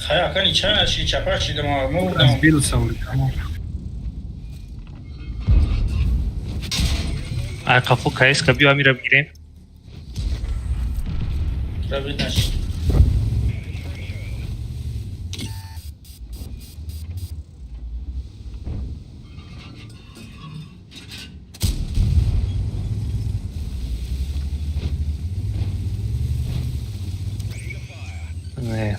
Хай ака нича наши чапа шидам, мурдам. Разбился уже, тамом. Ай қафо каиска биё амира бигирем. Пробит наши. Не.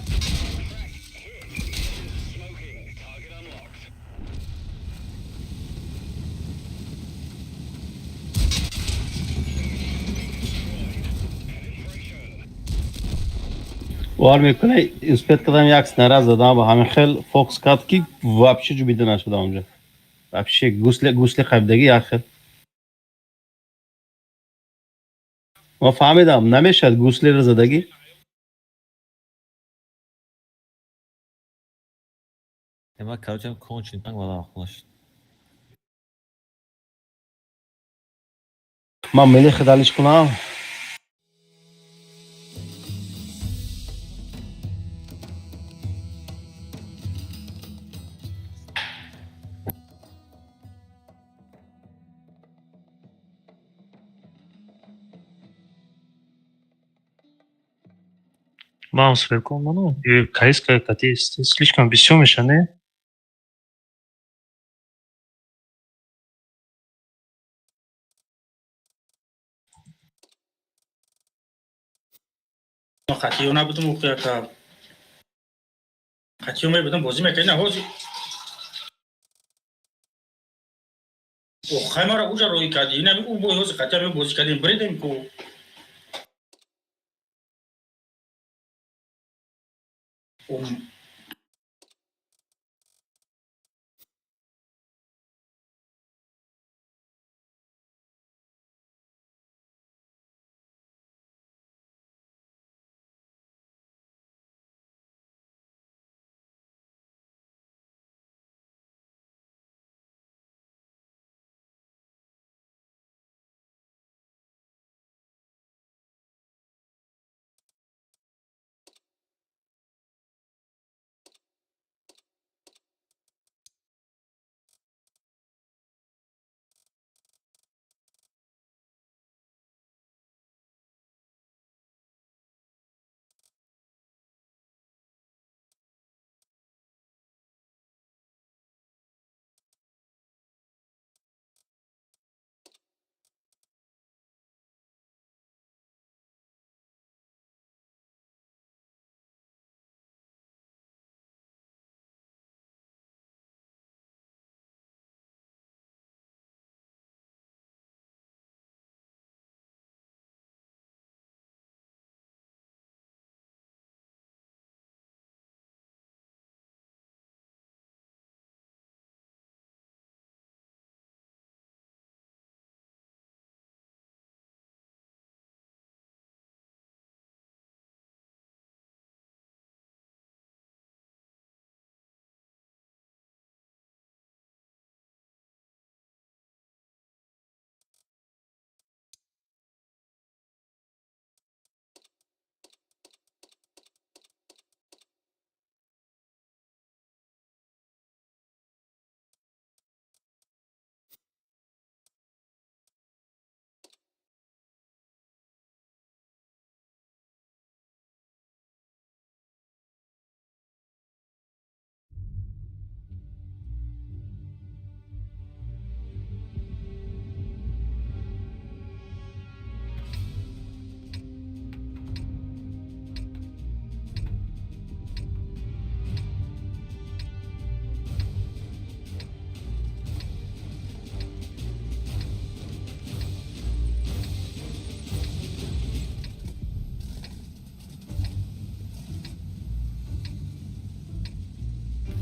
Вар мекунӣ, успеть кардам як снаряд задам ба ҳамин хел фокус кард ки вообще ҷубида нашуда онҷо. Вообще гусли гусли қабдагӣ як хел. Ма фаҳмидам, намешавад гуслиро задагӣ. Ма короче кончен танк вала хунаш. Ман мелехи далиш кунам. Ман суперкон ману каиска кати слишком бисёр меша, не? Қатиё набудум воқеата. Қатиё мебудам, бозӣ мекардем. Ҳозир охай мара уҷа роҳӣ кардӣ. Инами ӯ бой ҳозир қатиё ме бозӣ кардем, биридем ку.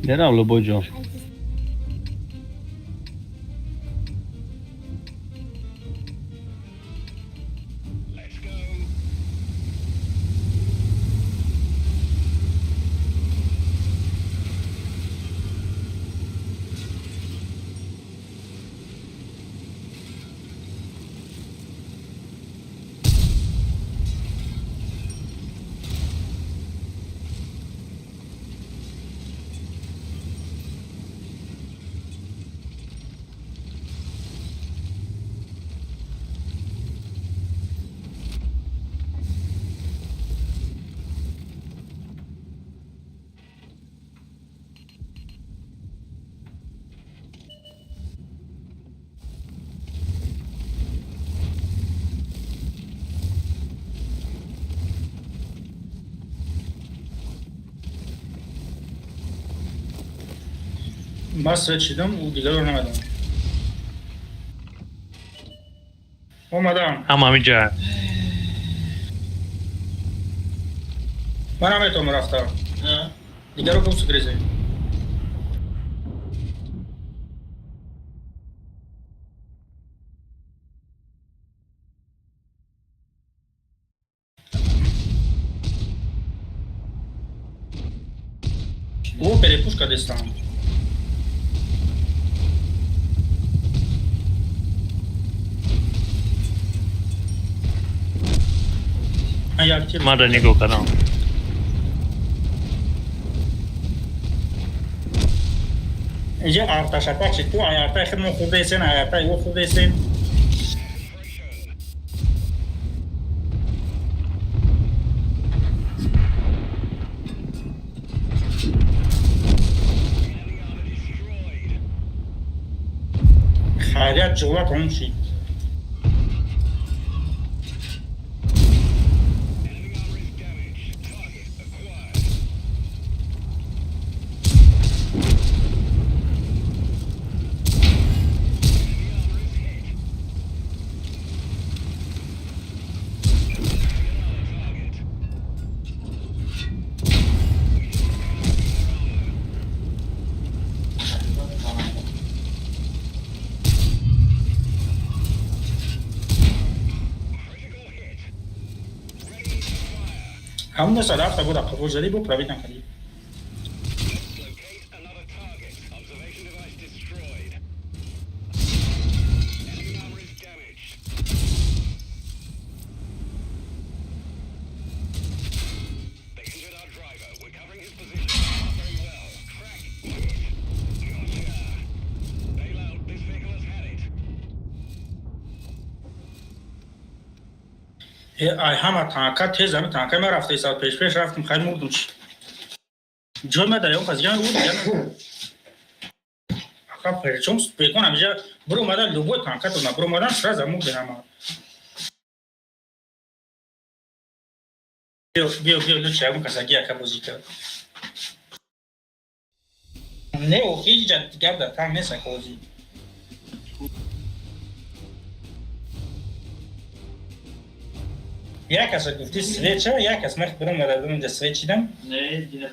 Мерам, Лубойҷон. Let's go. Ман свет шидам, ӯ дигарро намедонам. Омадам. Ҳама ҳаминҷа. Ман наметавонам рафта. Дигарро гуфт грезем. Ӯ перепушка дестам. Ман як тир Мада нигоҳ кардам. Инҷа арташапак шид ку, ай артай хидмон хурдесен, ай артай ӯ хурдесен. Enemy armor destroyed. Хайрият ҷуғла тамом шид. Enemy armor is damaged. Ҳамуна 107 бо дақиқа задӣ, бо пробитам кардӣ. Locate another target. Observation device destroyed. Enemy armor is damaged. They injured our driver. We're covering his position. Not very well. Track hit. Gotcha. Bail out. This vehicle has had it. Ай, ҳама танка тез, ами танка ма рафта исад пеш пеш рафтим, хайр, мурдум. Чи ҷой ма дар ягон кас дигар ӯ дигар ака, причём бекон ҳамиҷа биромада, любой танка тона биромадан, сразу мурдем ҳама. Биё, биё, биё, лучше ягон касаги ака бозӣ кард. Не, охи, ҷа гап дар танк нест, ака, бозӣ. Як каса гуфти свеча, як кас мех биром надардам, инҷа свеч дидам. Не, дина.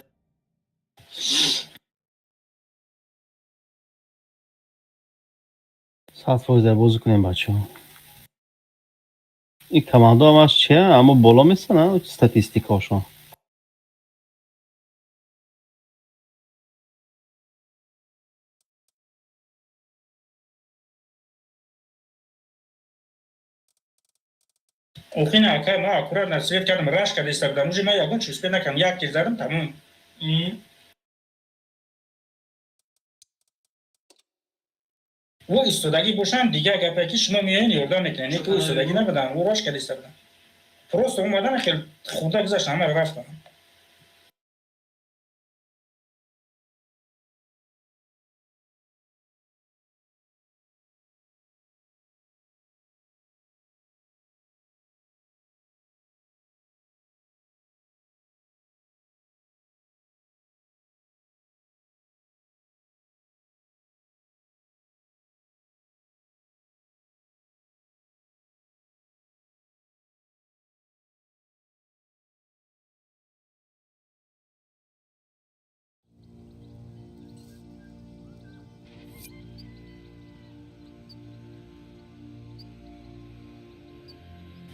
100% бозӣ кунем, бачаҳо. Ин командо ҳамаш чия, аммо боло месана статистикаошон. Охина ака, ма аккуратно свет кардам, раш карда истодам уже. Ма ягон чиз успел накардам, як тир задам, тамом. Ӯ истодагӣ бошанд, дигар гапе ки шумо меоен, ёрдам мекунед. Не ки ӯ истодагӣ набуданд, ӯ раш карда истодан, просто омадан, хел хурда гузаштан, ҳамаро рафтан.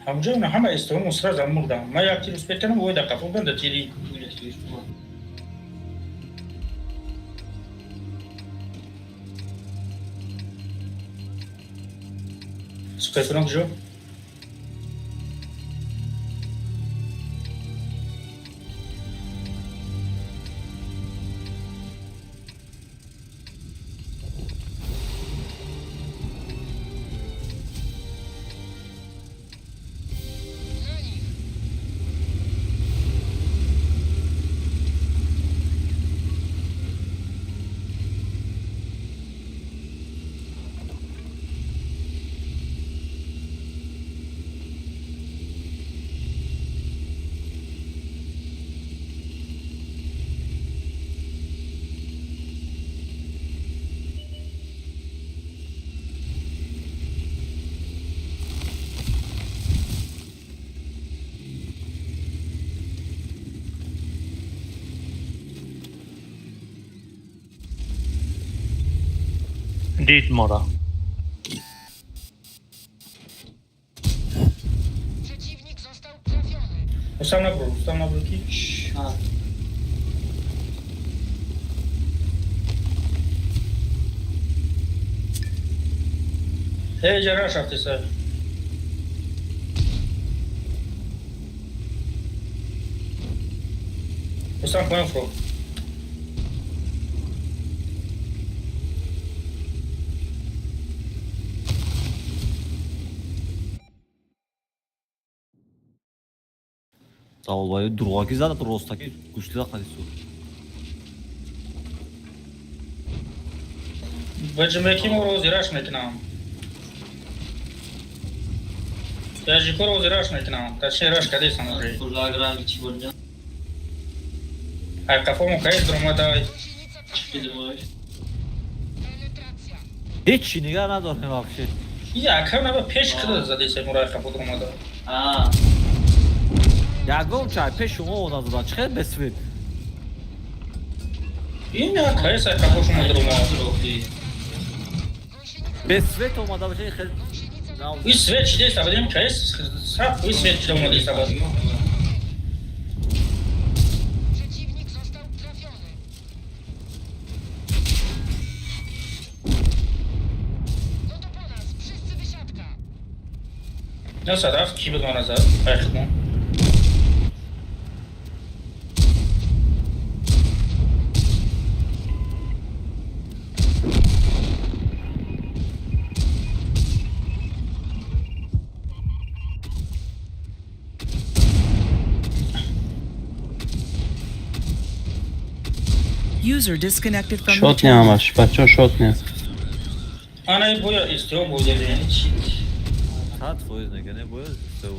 Ҳамҷо ина ҳама истодам, сразу мурдам. Ма як тир успел кардам, ой, дар қафо будам, да тири. Скайфрон куҷо? Na nich. Дид мора. Przeciwnik został trafiony. Рустам набур, Рустам набур ки. А, Ҳеҷа раш рафтеса. Рустам, поён фуро. Даволбаи дурғаки зада, ростаки гӯштида қадису. Ба ҷумлаки мо рози раш мекунам. Таҷико рози раш мекунам. Точнее, раш кадесам уже. Курда чи бурда? Ай қафо мо каес дуромадай. Gąsienica Чи trafiona. думаешь? Penetracja. Ҳеҷ нигаҳ надорем вообще. И ака наба пеш кида задеса муро, ай қафо дуромада. А, Ягон чай пеш шумо назадан. Чӣ хел бесвет? Ин каес ай қафо шумо дуромад. Охи. Gąsienica, Бесвет омада бошад хел. gąsienica И свет чидеса бадем, каес саб, и свет чида омадеса бад. 107 ки буд мана зад? Айхмон. User disconnected from your Шот не channel. ҳамаш, бачаҳо, шот не. Ана и боя истиҳо буд чи? 100% нега не бояд истео.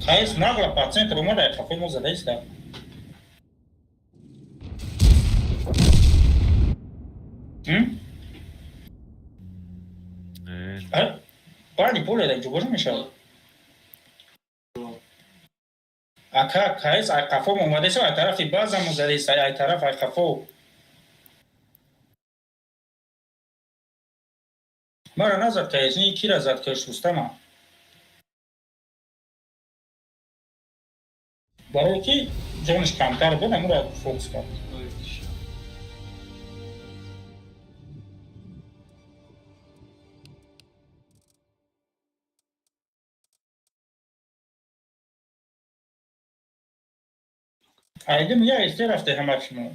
Хайс нагла по центру омада, хафои мо зада иста. М? Не. А? Парни поле да ҷубожа мешавад. Ака кайс ай қафо омадаиса, ай тарафи база мо задаиста, ай тараф ай қафо. Мара назад кайс, ни кира зад кайс Рустама. Барои ки ҷонаш камтар буд, амура фокус кард. Айдим я исте рафте ҳама шумо.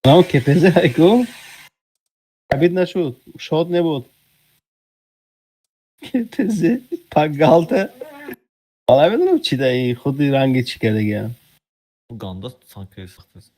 Анао КПЗ айку обид нашуд, шод небуд. КПЗ пагалта. Ҳола медонам чи да и худи ранги чӣ кардагиам. Ганда танки сахтаст.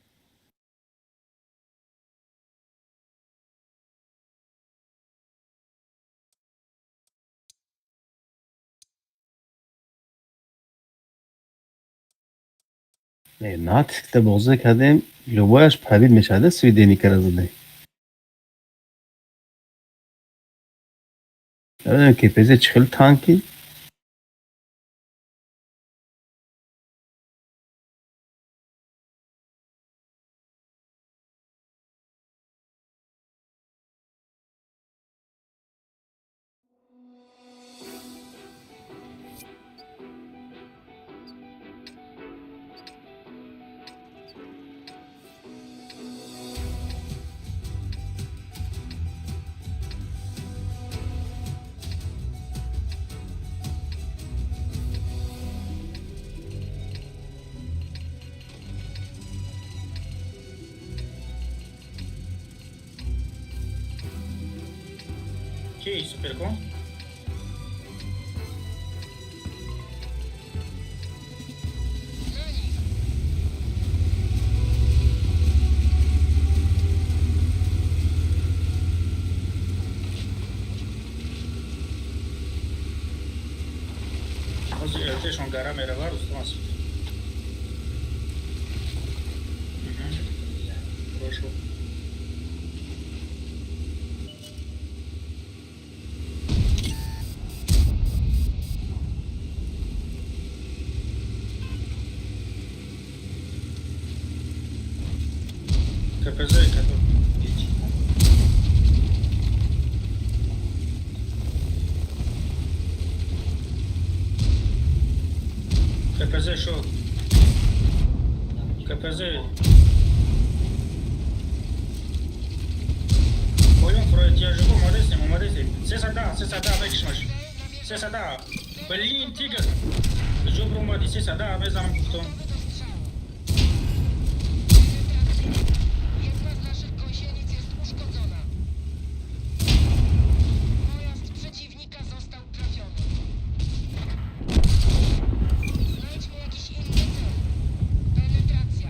Не, натискда бозӣ кардем, любояш пробит мешавад, свиденикара задаем. Намедонам КПЗ чӣ хел танки. Ки суперкон? Ҳозир РТшон Гара мерава, Рустам аст. Хорошо. КПЗ, который. КПЗ шо? КПЗ. Поем фроид, я живу, омадесем, омадесем. Се сада, мекшмаш. Се сада. Блин, тигр. Жобру омади, се сада, мезанам гуфтам. Gotowy do strzału. Penetracja. Jedna z naszych gąsienic jest uszkodzona. Pojazd przeciwnika został trafiony. Znajdźmy jakiś inny cel. Penetracja.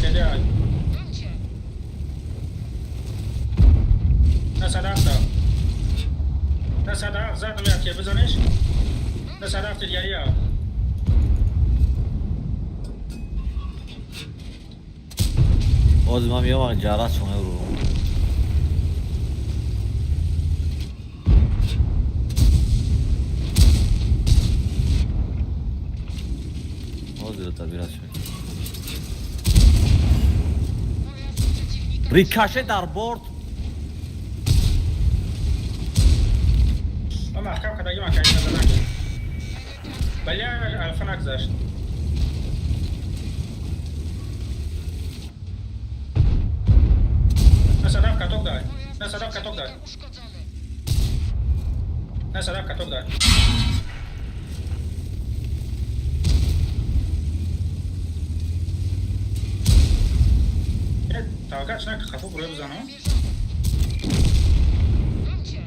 Кедай. Mam cię. На сада афта. На сада афт, задам як бизанеш. На сада афт дигария. Боз ман меомам ҷарат шумо ру. Ҳозир табират шуд. Pojazd przeciwnika. Рикаше дар борт. Ман маҳкам кардагим акай назанак. Бля, алфа нагзашт. На садав каток дай. Pojazd На садав каток дай. przeciwnika uszkodzony. На садав каток дай. Э, таваккал чунак хафу бурои бизанам. Namierzony. Mam cię.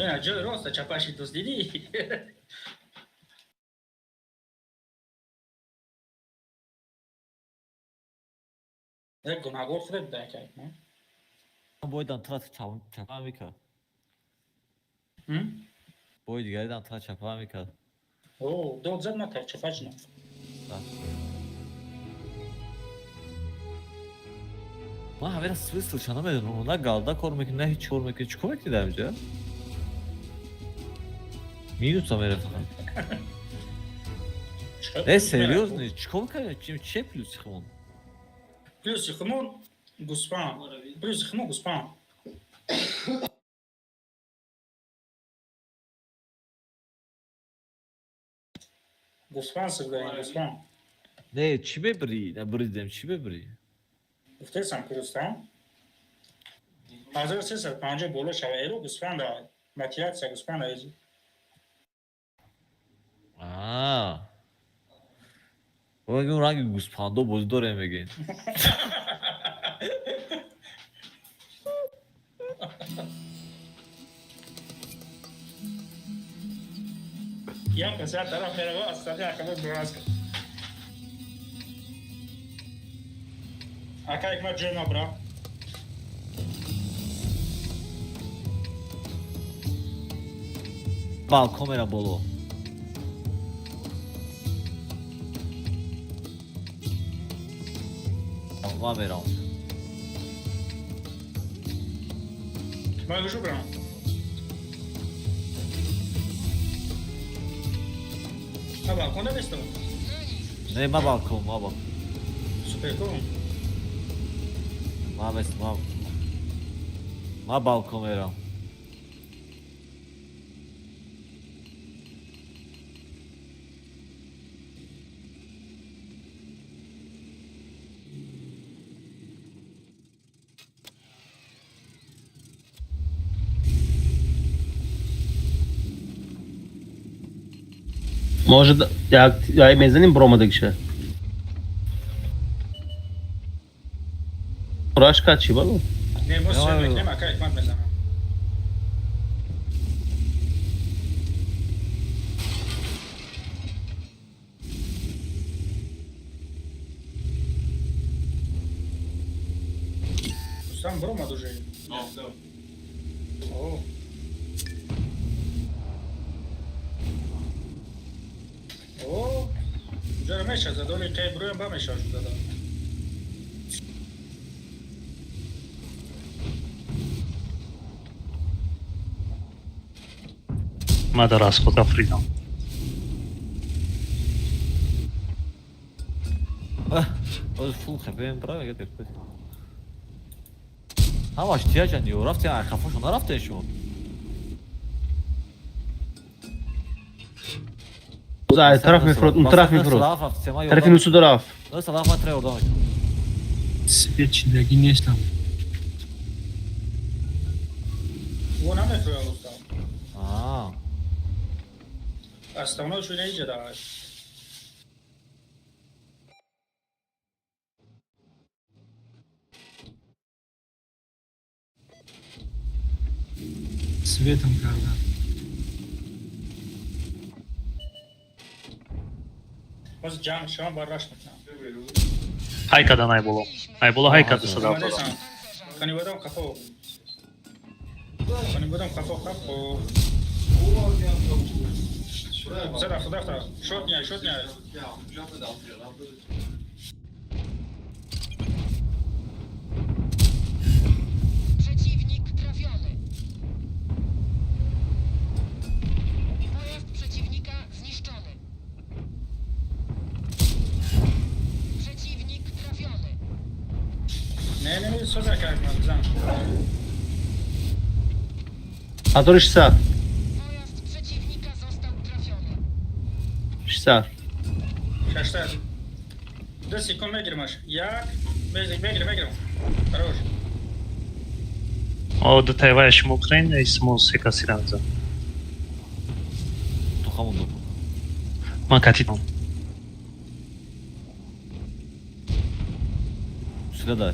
Ина ҷои роста чапаши дӯст дидӣ? Э, гунаҳгор худат буда акай. Боидан тра чапа мекард. Бои дигаридан тра чапа мекард. О, дод зад ма чапач на. Ман ҳамера смыслша намедонам. На галда кор мекунӣ, на ҳеҷ кор мекунӣ. Чӣ кор мекунӣ дар инҷа? Минуса мера фақат. Не, серьёзно, чӣ кор мекунӣ? Че плюси хумон? Плюси хумон гӯспанд. Плюси хумон гӯспанд. Гӯспанд сигдаем, гӯспанд. Не, чӣ мебирӣ? На бридем, чӣ мебирӣ? Гуфтесам ки Рустам. 1350 боло шава эро гӯспанд мотиватсия гӯспанд аизу. Аа. Мегӯм ранги гӯспандо бозӣ дорем мегӯем. Як кас як тараф мерава, аз тарафи акабо бураз кард. Ака ҳикмат ҷой набра. Балкон мера боло. Ман мерам. Ман гӯшу брам. Ма балкон наместам. Na nich. Не, ма балкон, ма балкон. Суперком. Ма мес, ма. Ма балкон мерам. Может, як яй мезаним бромадагиша. Рашка чӣ балу? Не, мо Я, сер я. мекунем, ака ҳикмат мезанам. Рустам Парам биромад уже. О. О, уҷаро меша зад, оли қай бироям ба меша зада. Ма дар аз худ афридам. Оз фул хепем бра мега депе. Ҳамаш тияҷан ё рафте хафошон нарафте шумо. Ай тараф мефурод, он тараф мефурод. Тарафи нусуда рафт. Салаф ма тре ордам. Свет чидагӣ нестам. О намефурад устам. Аа. Основной шуна иҷа да. Светам кардан. Боз ҷанг шавам бар раш мекунам. Ҳай кадан Айболо. Айболо ҳай када садав додам. Кани бодам қафо. Кани бодам қафо қафо. Зада худафта. Шот няй, шот няй. Przeciwnik trafiony. Pojazd przeciwnika zniszczony. Przeciwnik trafiony. Не, не, не, соза кард ман бизан. 1600. Pojazd przeciwnika został trafiony. 600. 600. 2 секунд мегиримаш. Як, мегирим, мегирим. Хорош. О, ду тайвая шумо хӯрен, исмо се каси рамза. Ту хамон ду. Ман катидам. Сила дай.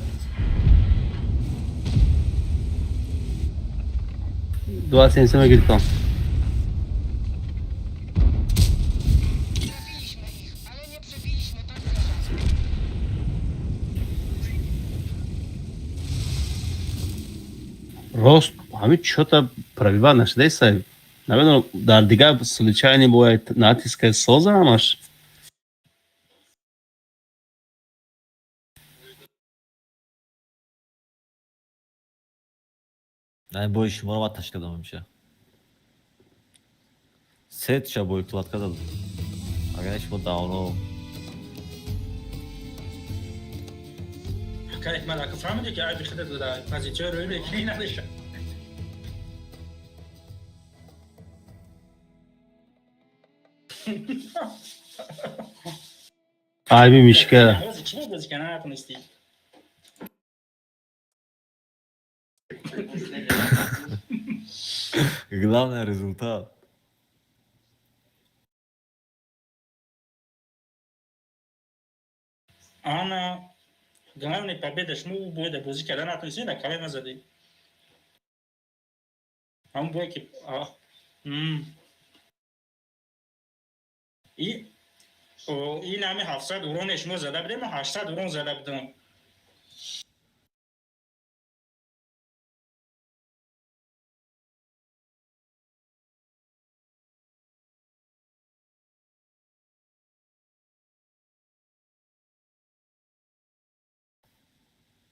27 гирифтам. Trafiliśmy ich, ale nie przebiliśmy pancerza. Рост ҳамин чота пробивать нашудааст. Намедонам, дар дигар случайно бояд натиска соза ҳамаш. Ай бои шуморо ман ташкил додам ҳамеша. Се тиша бои кладка задам. Агар шумо давно Карик ман ака фаҳмиди ки айби худат буда. Позитсияро рӯй мекунӣ надоша. Айби мишка. Ҳозир чӣ бозӣ кардан натонистӣ? Главное результат. Ана главный победа шумо бояд бозӣ кардан натонистӣ, да калай назадӣ. Ҳамон бое ки и ин ҳами 700 уроне шумо зада будем, 800 урон зада будам.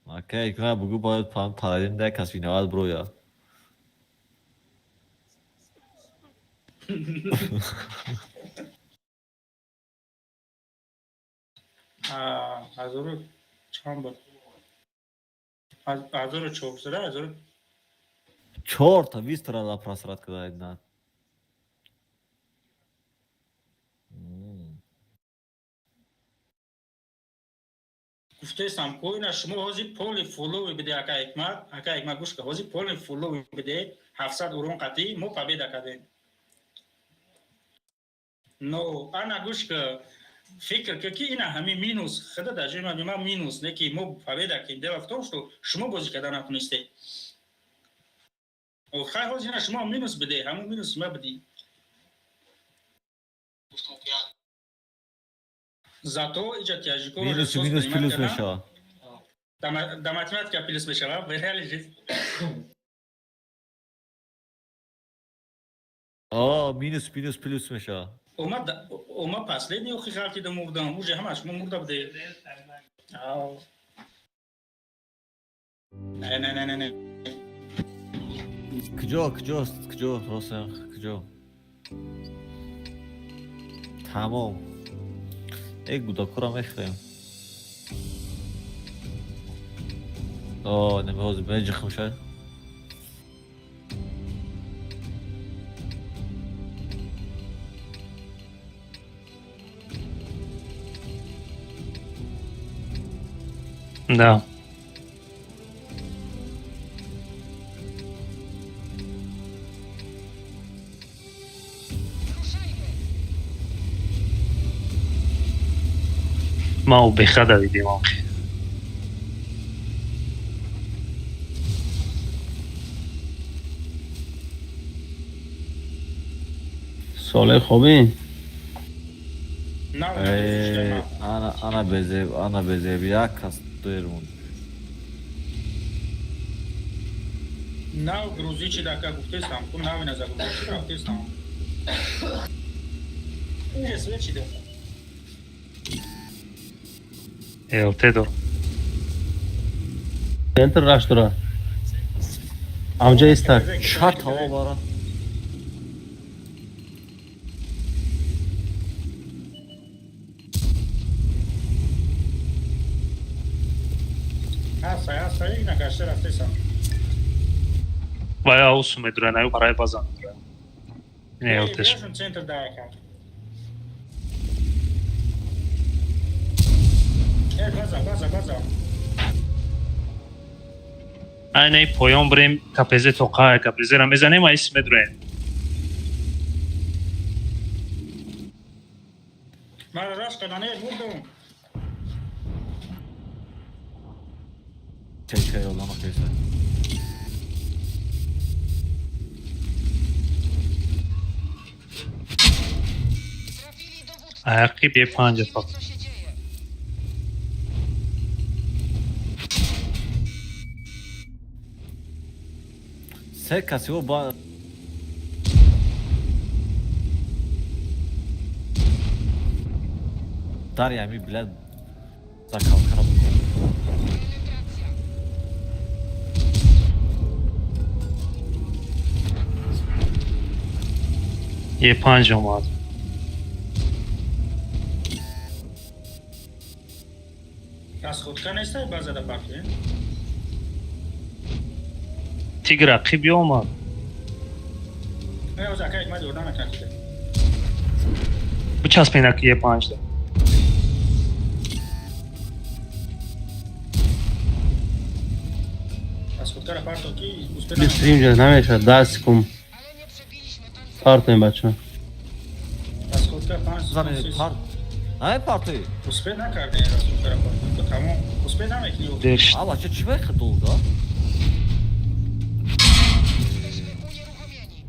Окей, кна бугу бояд пам парадим да кас виноват броя. Ҳазору чанд буд? 1400, ҳазору Чорта вистра ла просрат када на. Гуфтаистам ко ина шумо ҳозир поли фулови биде, ака Ҳикмат, ака Ҳикмат, гӯш ка, ҳозир поли фулови биде, 700 урон қатӣ мо победа кардем. Но ана гӯш ка, фикр ка ки ина ҳамин минус худа дар ҷои ман минус не ки мо победа кардем. Дело в том, что шумо бозӣ карда натонистед. Хай, ҳозир ина шумо минус биде, ҳамон минус ма бидӣ. Зато иҷа тяжико Минус минус плюс мешава. Да, математика плюс мешава, в реале жизнь. О, минус, минус, плюс мешава. Ома последний охи ғалтида мурдам, уже ҳамаш мо мурда буде. Ау. Не, не, не, не, не. Куҷо, куҷост, куҷо, Росен, куҷо? Тамом. Э, гудакура мехӯрем. О, немеҳозир меҷихм шояд. Да. Ма убеха да видим охи. Солеҳ, хобӣ? На, Э, ана, ана безеб, ана безеб, як кас дер монд. Нав грузӣ чи дака гуфтестам, ку нави наза грузӣ чи рафтестам. Уже свет чида. ЛТ дор. Центр раш дора. Амҷа истак. Ча таво бара? Ҳастай, ҳастай, ина гашта рафтестам. Вай аусу медурен, аю барай базан медурен. Не ЛТш. Бешон центр дака. Э, база, база, база. Айнаи поён бирем, КПЗ тоқа, КПЗ-ра мезанем, айс медурем. Мара раш кардане, мурдам. Чай, чай, ёлдама кеса. Trafili dowódcę. Аяқи бе панҷа Widzimy, фақат. co się dzieje. Се каси о ба дар ями билад закалкара букун. Penetracja. Е панҷ омад. Расходка нестай база да парти. Тигр рақиб омад. Э, оз ака икмад ёрдам мекунад тига. Бичаспен аки е панҷда. Расходкара парто ки успе Бистрим ҷа намешавад, 10 секунд. Ale nie przebiliśmy pancerza. Партоем, бача. Расходка 5 Зане пар. Ай парти. Успе накарде расходкара парто. То тамом. Успе намекни. Дер шид. А бача чӣ бехе долга? Jesteśmy unieruchomieni.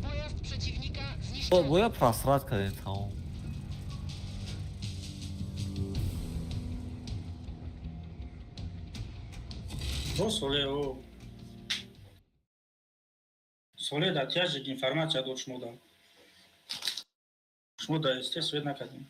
Pojazd przeciwnika zniszczony. Боя просрат кардем тамом. Бо соле о. Соле да тяжик информация дод шумо да. Шумо да СТ свет накардем.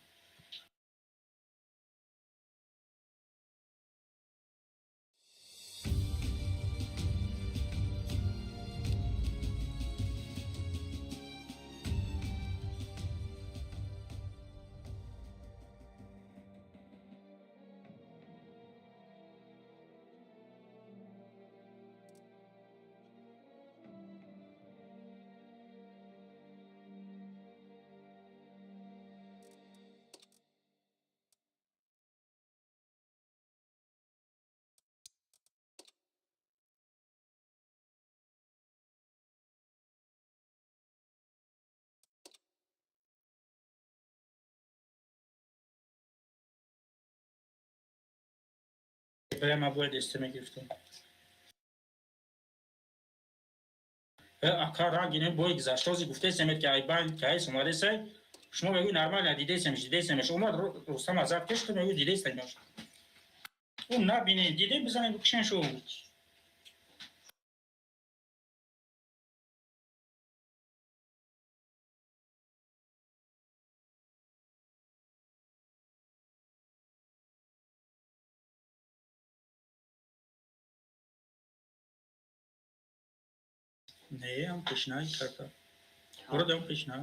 Прямо бояд СТ мегирифтем. Э, ака рангине бой гузаштози гуфтесемед ки айбан ки айс омадесай, шумо мегӯи нормально дидесемш, дидесемш. Омад Рустам азаб кеш, ту мегӯи дидесемш. Ӯ набине, диде бизанед бикушен шу. Не, ҳам пешнаҳӣ карда. Вроде ҳам пешнаҳ.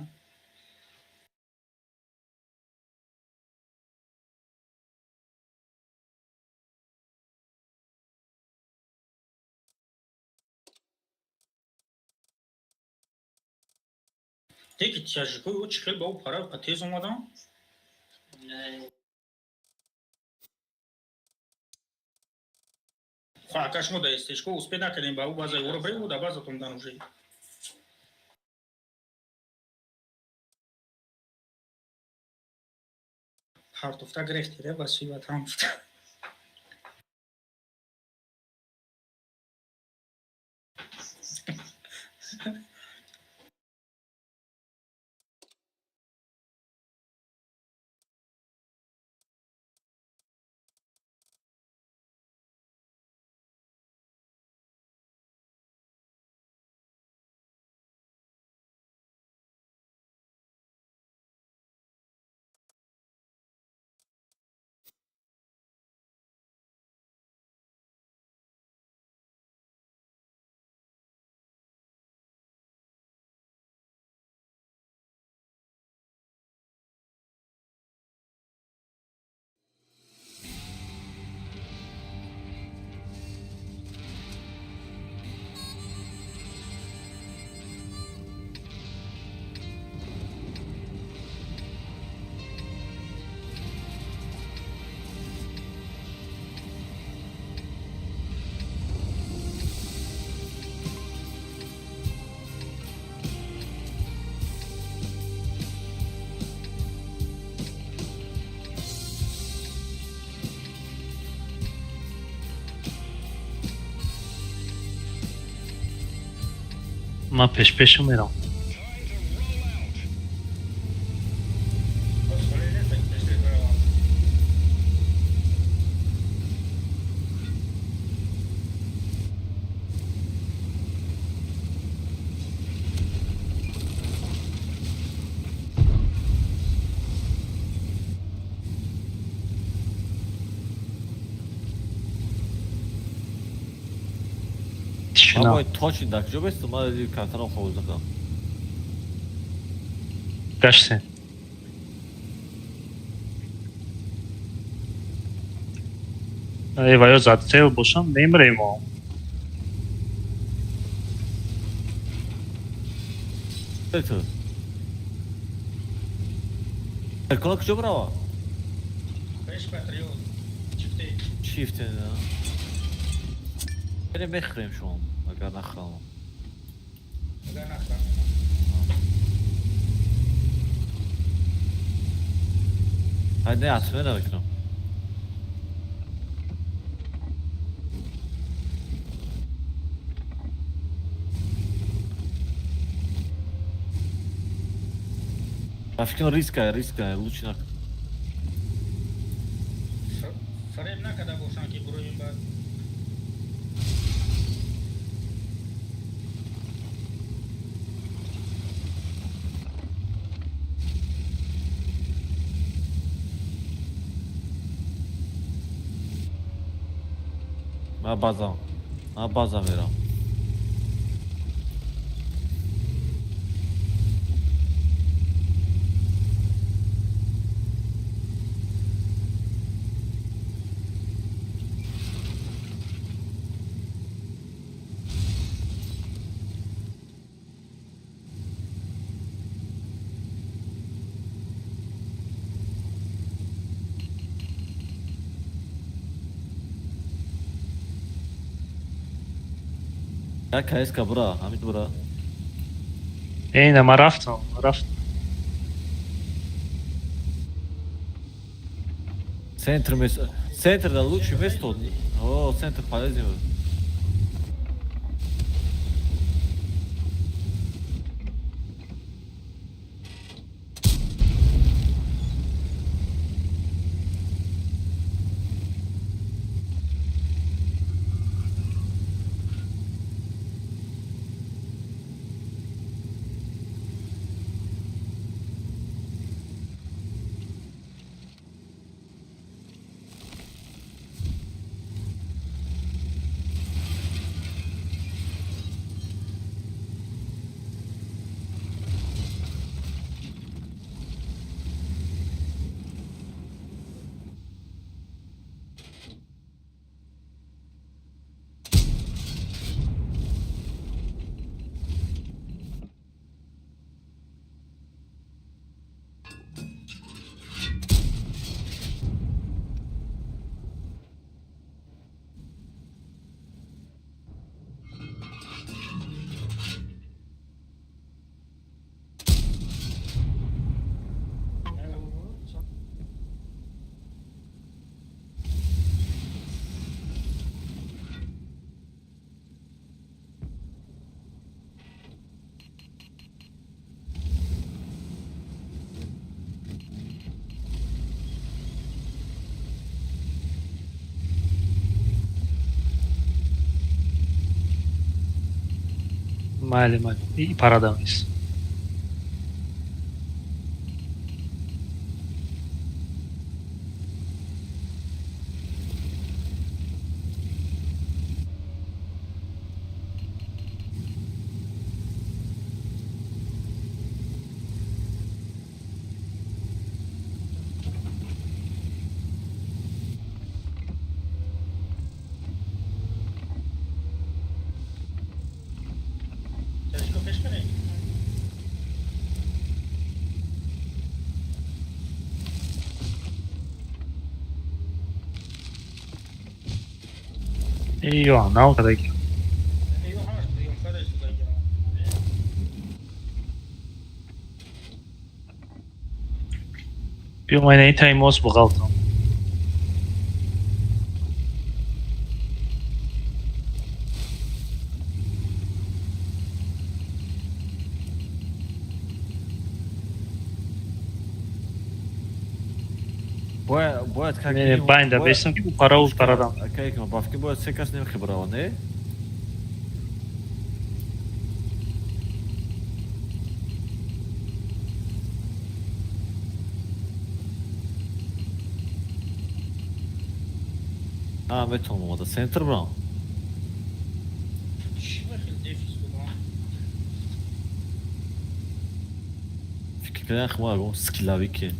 Теки тяжикои ӯ чӣ хел ба ӯ пара тез омадан? Хо ака шумо дар истешко успед накардем ба ӯ база ӯро бре ӯ дар базатон дан уже. Партофта гирехтире ба сӯи ватан гуфта. Ман пешпешу мерам. Ман бояд точно дар куҷо бестам? Ман камтарам ховоза кунам. Гаштем. Эй, ва ё задцел бошам, мемрем. Ту. Куна куҷо бирава? Пеш патриот. Чифте. Чифте, да. Берем мехӯрем шумо, агар нахӯрам. Агар нахӯрам. Ҳай не, атмена намекунам. Ба фикрам риска, риска, лучше накун. Фареб накарда бошанд ки буроем баъд. Ман базам. Ман базам мерам. Як КСК бура, ҳамид бура. Эй, на, ман рафтам, рафтам. Центр мес... Центр да лучше место. О, центр полезный был. Майли, майли. И парадам нест. Тачко пеш кунед. Ё, нав кадаги. Ё ҳамаш приём када истодагӣ. Биё майнаи таймос буғалтам. Бояд как Не, байнда бесам ки парау парадам. Акай ки бафки бояд се кас нем хибрава, не? А, метавонам омада центр брам. Чӣ ба хел деф истодам? Фикр кардам хма ягон скиллави ки.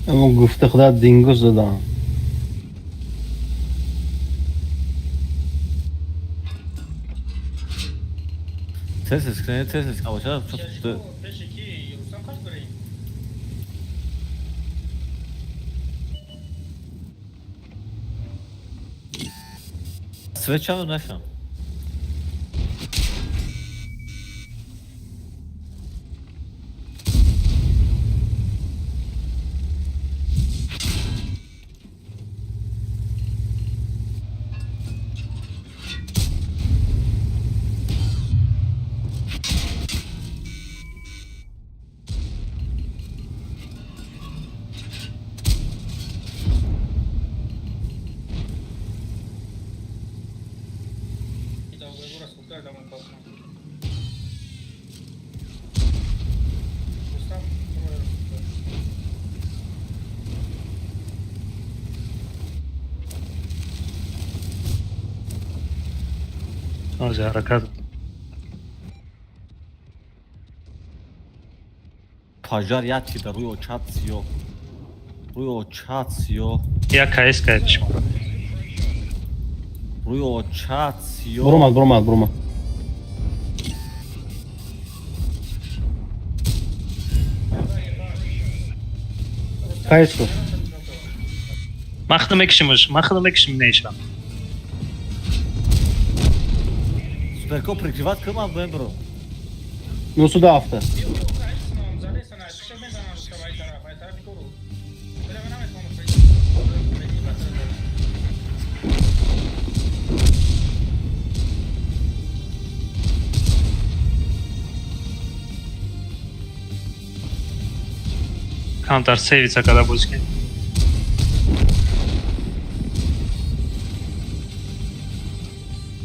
Аммо гуфта худат дингус додам. Тез тез кунед, тез тез кунед. Тачко пеши ки Рустам қаш барем? Свечану нашам. Долгогора сколько там упал. Рустам, трое. Ози ҳаракат. Пожар як кида рӯи очат сиёҳ. Рӯи очат сиёҳ. Як кайс кайд шумо. Рӯи очат сиёҳ. Буромад, буромад, буромад. Кайс ку. Ман худам мекушимш, ман худам мекушим неша. Суперко прикрывать кун ман бем бро. Нусуда афта. Камтар сейвица када бозӣ кунед.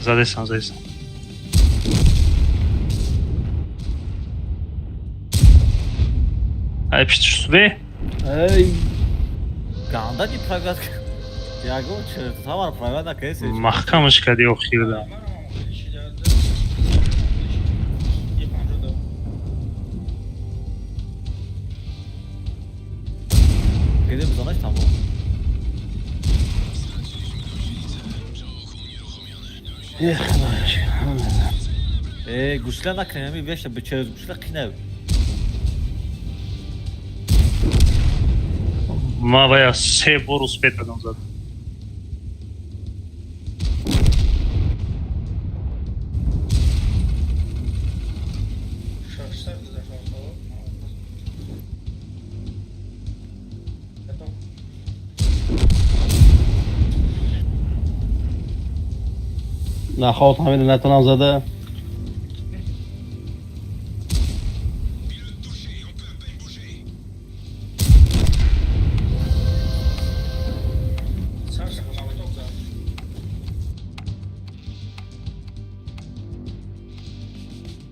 Задесам, задесам. Ай пиштиш субе? Ай, Ганда ни прагат. Ягон че тамар прагат накес. Маҳкамаш кади охирда. Гиде бизанаш тамом. Эх, худоё. Э, гусла накунем, ами бешта бечерез гусла қинав. Ма вая се бор успет кардам зад. Наход ҳамида натонам зада.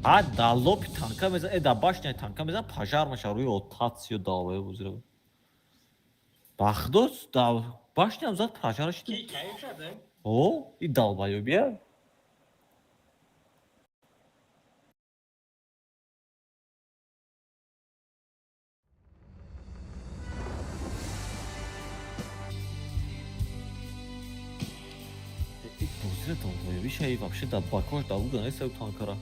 А да лопи танка мезан, э да башня танка мезан, пожар меша рӯи отатсиё даве бузира. Бахдос да башням зад пожар шид. Ки кайф шуда? О, и долбоёбия. Бозира долбоёби шаи вообще да бакош да буга неста танкара.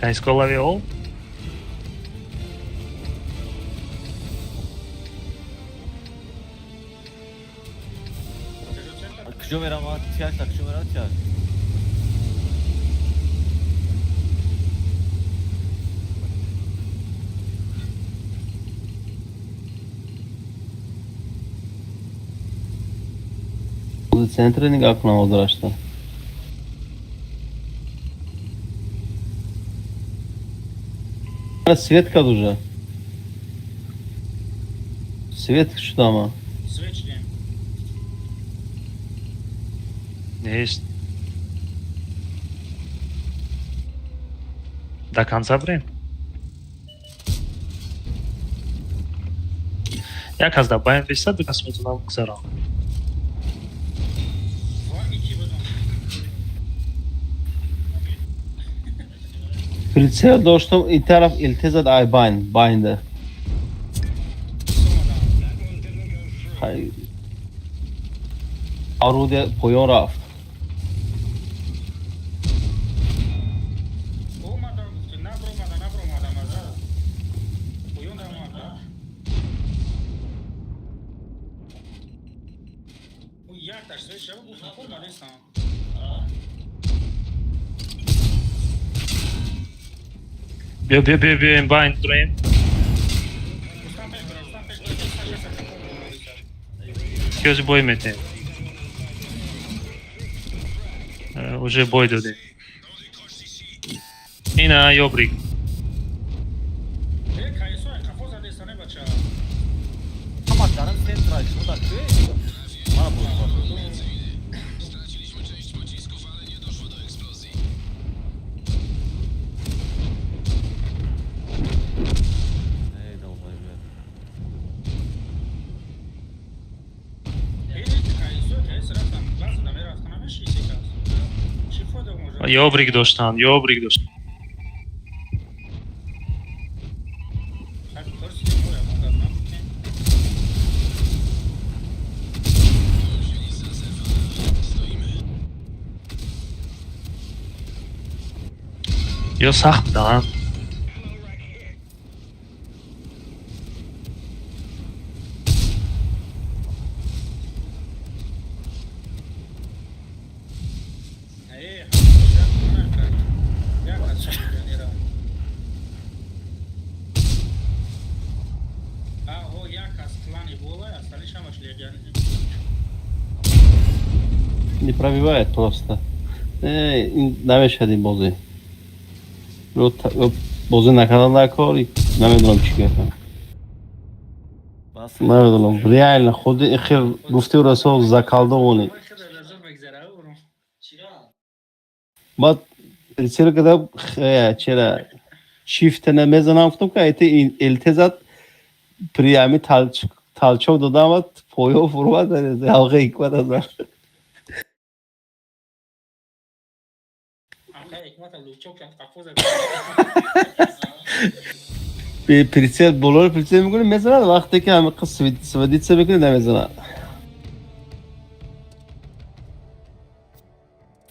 Guys, go levy all. Куҷо мерам? Тияш, да куҷо мерам тияш? Центре нигоҳ кунам ҳозирашта. Свет кад уже. Свет шудама. Свет шудем. Нест. До конца брем. Як аз да баем виса, ду кас метавонам гузарам. Прицел доштам ин тараф илтизад ай байн, байнда. Хай. Орудие поён рафт. Омадам гуфти, набромада, набромадам аза. Поён омада. Ӯ якташ свет шава гуфт, омадестам. Биё, биё, биё, биёем байн дураем. Рустам пеш бара, Рустам пеш бара, 360 Кёзи бой метем. Уже бой додем. Ина ёбрик. Э, кайсо, қафо задестане бача. Ама дарам центра, шумо дар куе? Мара боз. Ёбрик доштанд, ёбрик доштанд. Ё сахт буданд. Не пробивает просто. Намешад ин бозӣ. Бозӣ накардан дар кор, намедонам чӣ гапам. Намедонам, реально худи хир гуфти расо заколдованный. Баъд прицел кардам, чера шифта намезанам, гуфтам ки айти ЛТ зад, при ҳами толчок додам, ва поё фурвад, ҳалқа ҳикмат азар. Прицел болоро прицел мекунӣ, мезанад, вақте ки ҳами қиз сводиться мекунӣ, намезанад.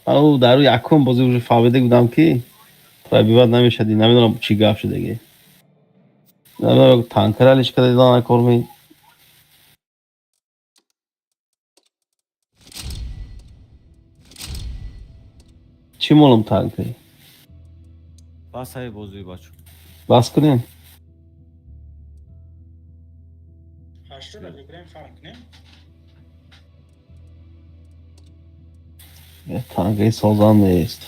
Ман ӯ дар якум бозӣ уже фаҳмида будам ки пробивать намешади, намедонам чӣ гап шудаги. Намедонам танкера лишка дидан накор ми. Чӣ молам танкери? Бас ҳай бозӣ бачо. Бас кунем? Танкаи созан нест.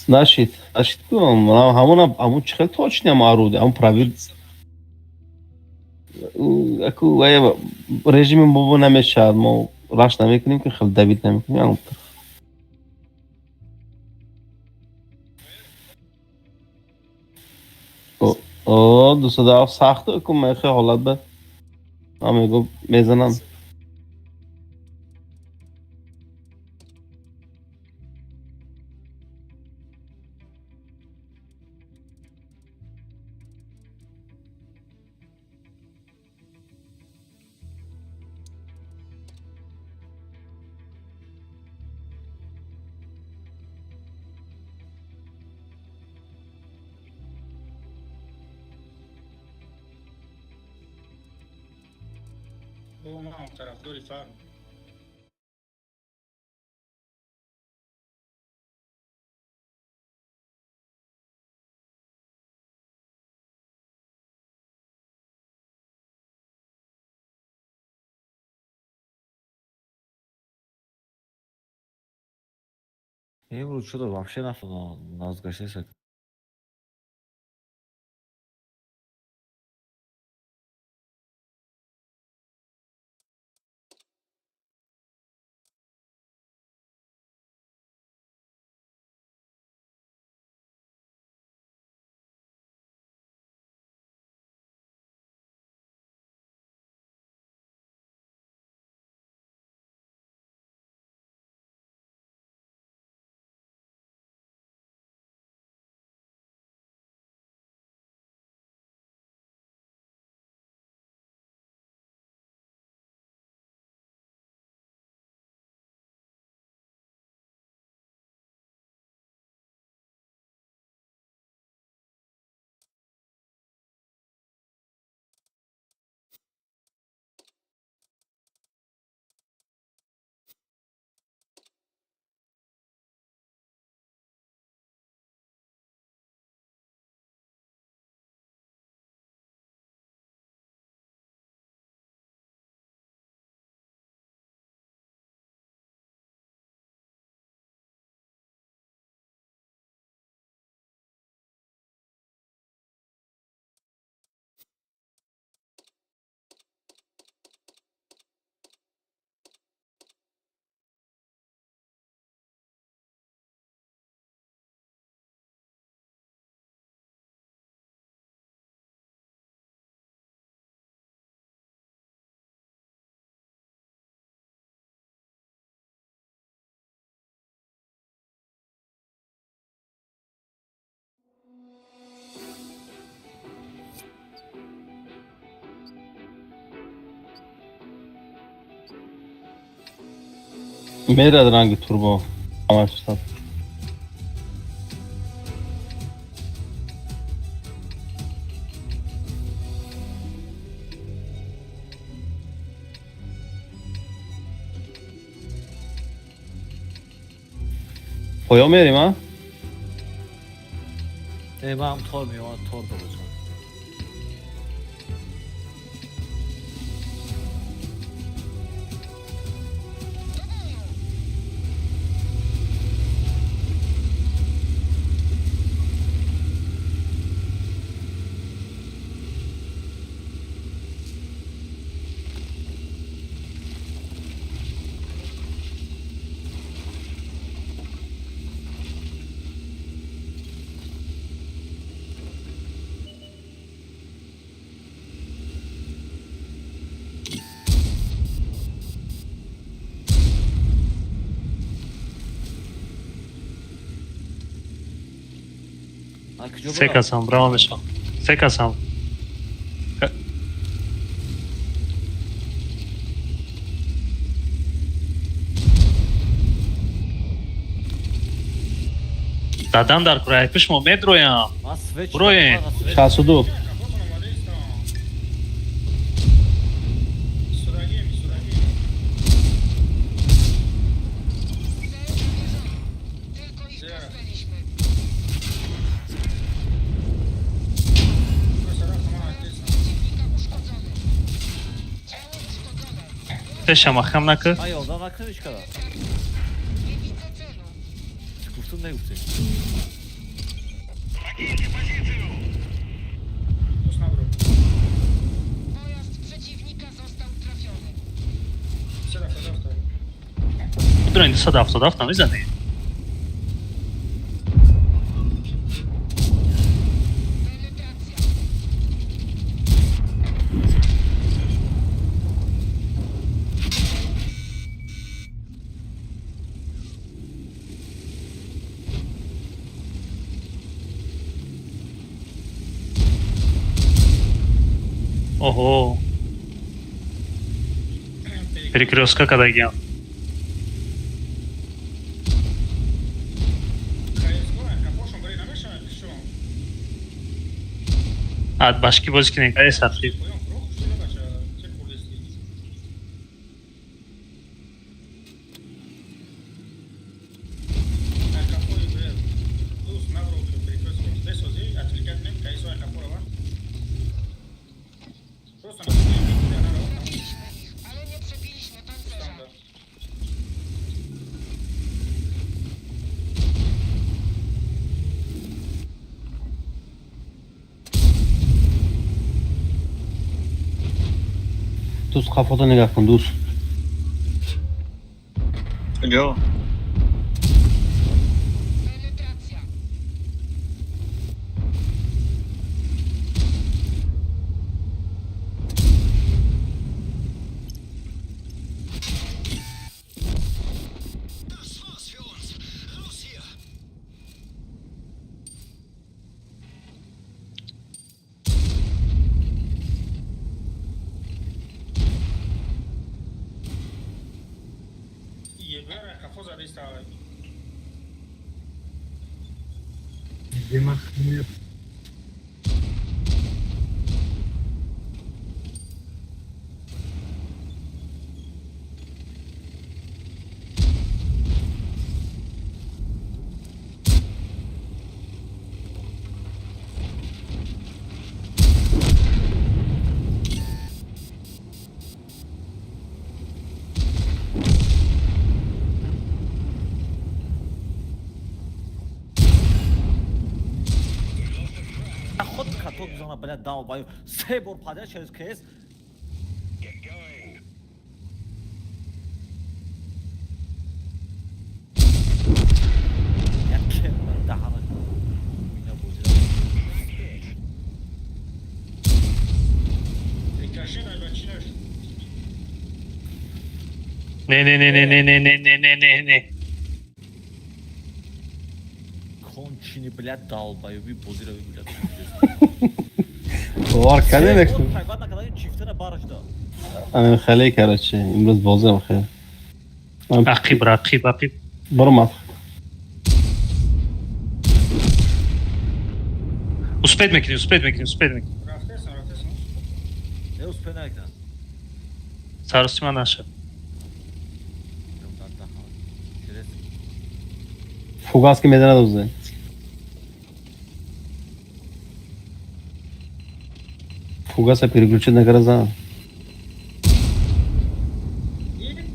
Нашид, нашид ку, ҳамон ҳамон чӣ хел точно ам аруд, ҳамон правил. Аку режими мо намешавад, мо раш намекунем ки хел давид намекунем. О, 207 сахт ку, ман хел ҳолат ба ман мегӯ мезанам. Имрӯз чудо вообще назгаштеса. Мерад ранги турбо. Ҳамаш сад. Поён мерим, а? Э, ман ҳам тор меомад, тор добоҷон. Се касам, браво мешавам. Се касам. Дадан дар кура, пишмо медроям. Буроем. 62. Пеша махкам накар. Ай, ёрдам накунӣ ҳеч кара. Гуфтум, негуфтем. Бидроин 277 намезанӣ? Оҳо. Перекрестка кадагиам. Ад башки бозӣ кинем, каде сафри. Дӯст, қафото нигаҳ кун, дӯст. Ҷо. Худ каток бизана, блядь, долбоёб. Се бор подряд через КС. Як кем даҳана ина бозира. Не, не, не, не, не, не, не, не, не, не, не. Конченый, блядь, долбоёби бозира, блядь. Бовар кардем Се як бор пайванд накарда, чифтана барашда. Ами хеле, короче, имрӯз бозиам хеле. Ақиб, рақиб, ақиб. Баромад. Успеть мекунӣ, успеть мекунӣ, успеть мекунӣ. Рафтесам, рафтесам. Не успеть накунам. Саросима нашад. Через Фугас ки меданад узе. Фугаса переключить накарда зан. И, блядь.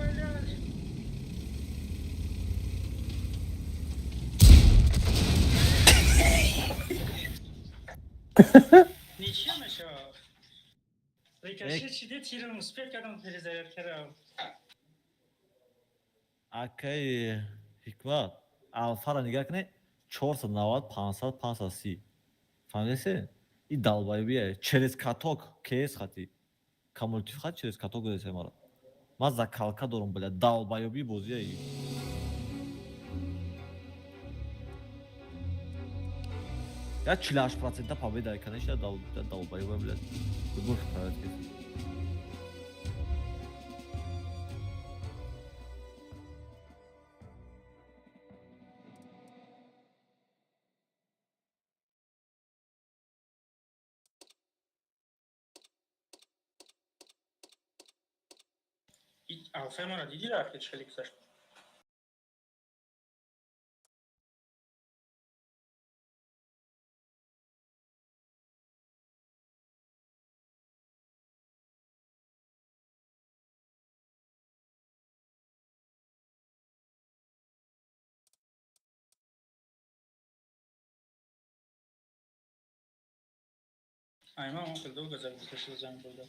Ничья мешава. Рикошет шиде тирам успеть кардам перезаряд кардам. Акаи Ҳикмат, алфара нигоҳ кунед, 490, 500, 530. Фаҳмидасе? И долбоёбия. Через каток, КС хати. Кумулятив хат через каток додесе мара. Ман закалка дорам, бля, долбоёбӣ бозия и. Я 48% победа, конечно, долбоёб, блядь. Любовь порядке. Алфаи маро дидӣ рафт хеле гузашт. Ай, ман он хел ду газа гузашта занг бурда.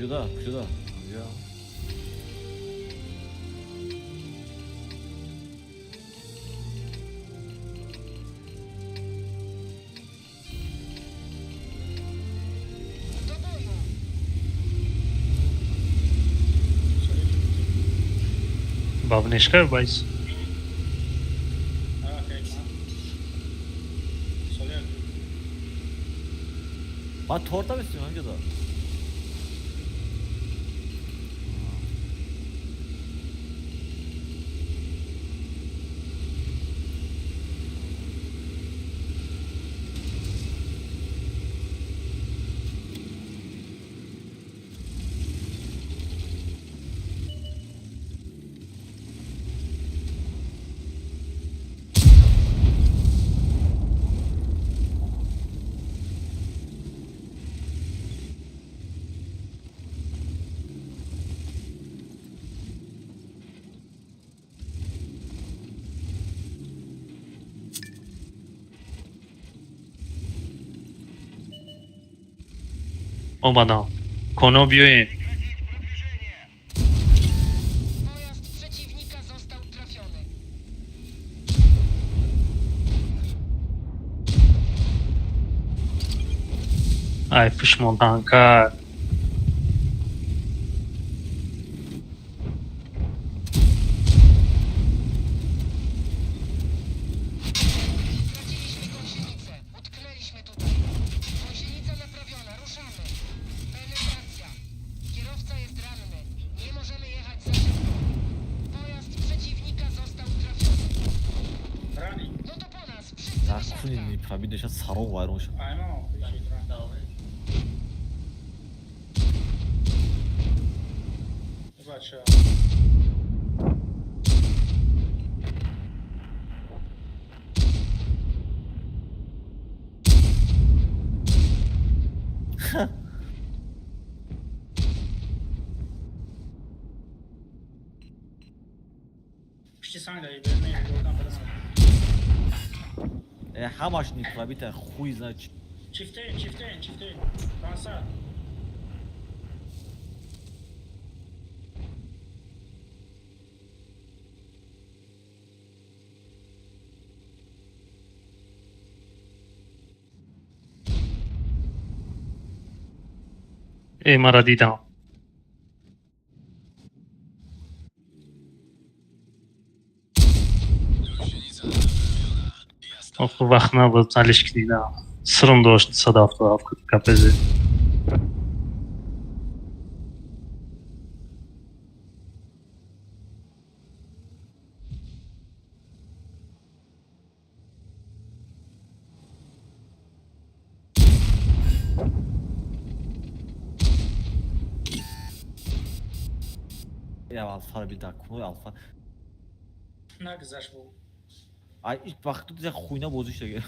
Куда? Куда? Я. Do boju! Ба внешка байс. Ман торта мистем ҳамҷода. Омадам. Коно биёед. Pojazd przeciwnika został trafiony. Ай, пушмон танка. Дар куни непробит мешад, сарон вайрон шад. Айман пеши. Бача. Пишти санг даи берне ёрдам бадам. Э, ҳамаш непробита, хуй знает чи. Чифтейн, чифтейн, чифтейн. 500. Э, мара дидам. Охир вақт набуд, налишки дидам. Сирм дошт 177 КПЗ. Я алфа бида, кунои алфа. Нагзашт бу. Ай, вақту диза хуйна бозӣ шуда.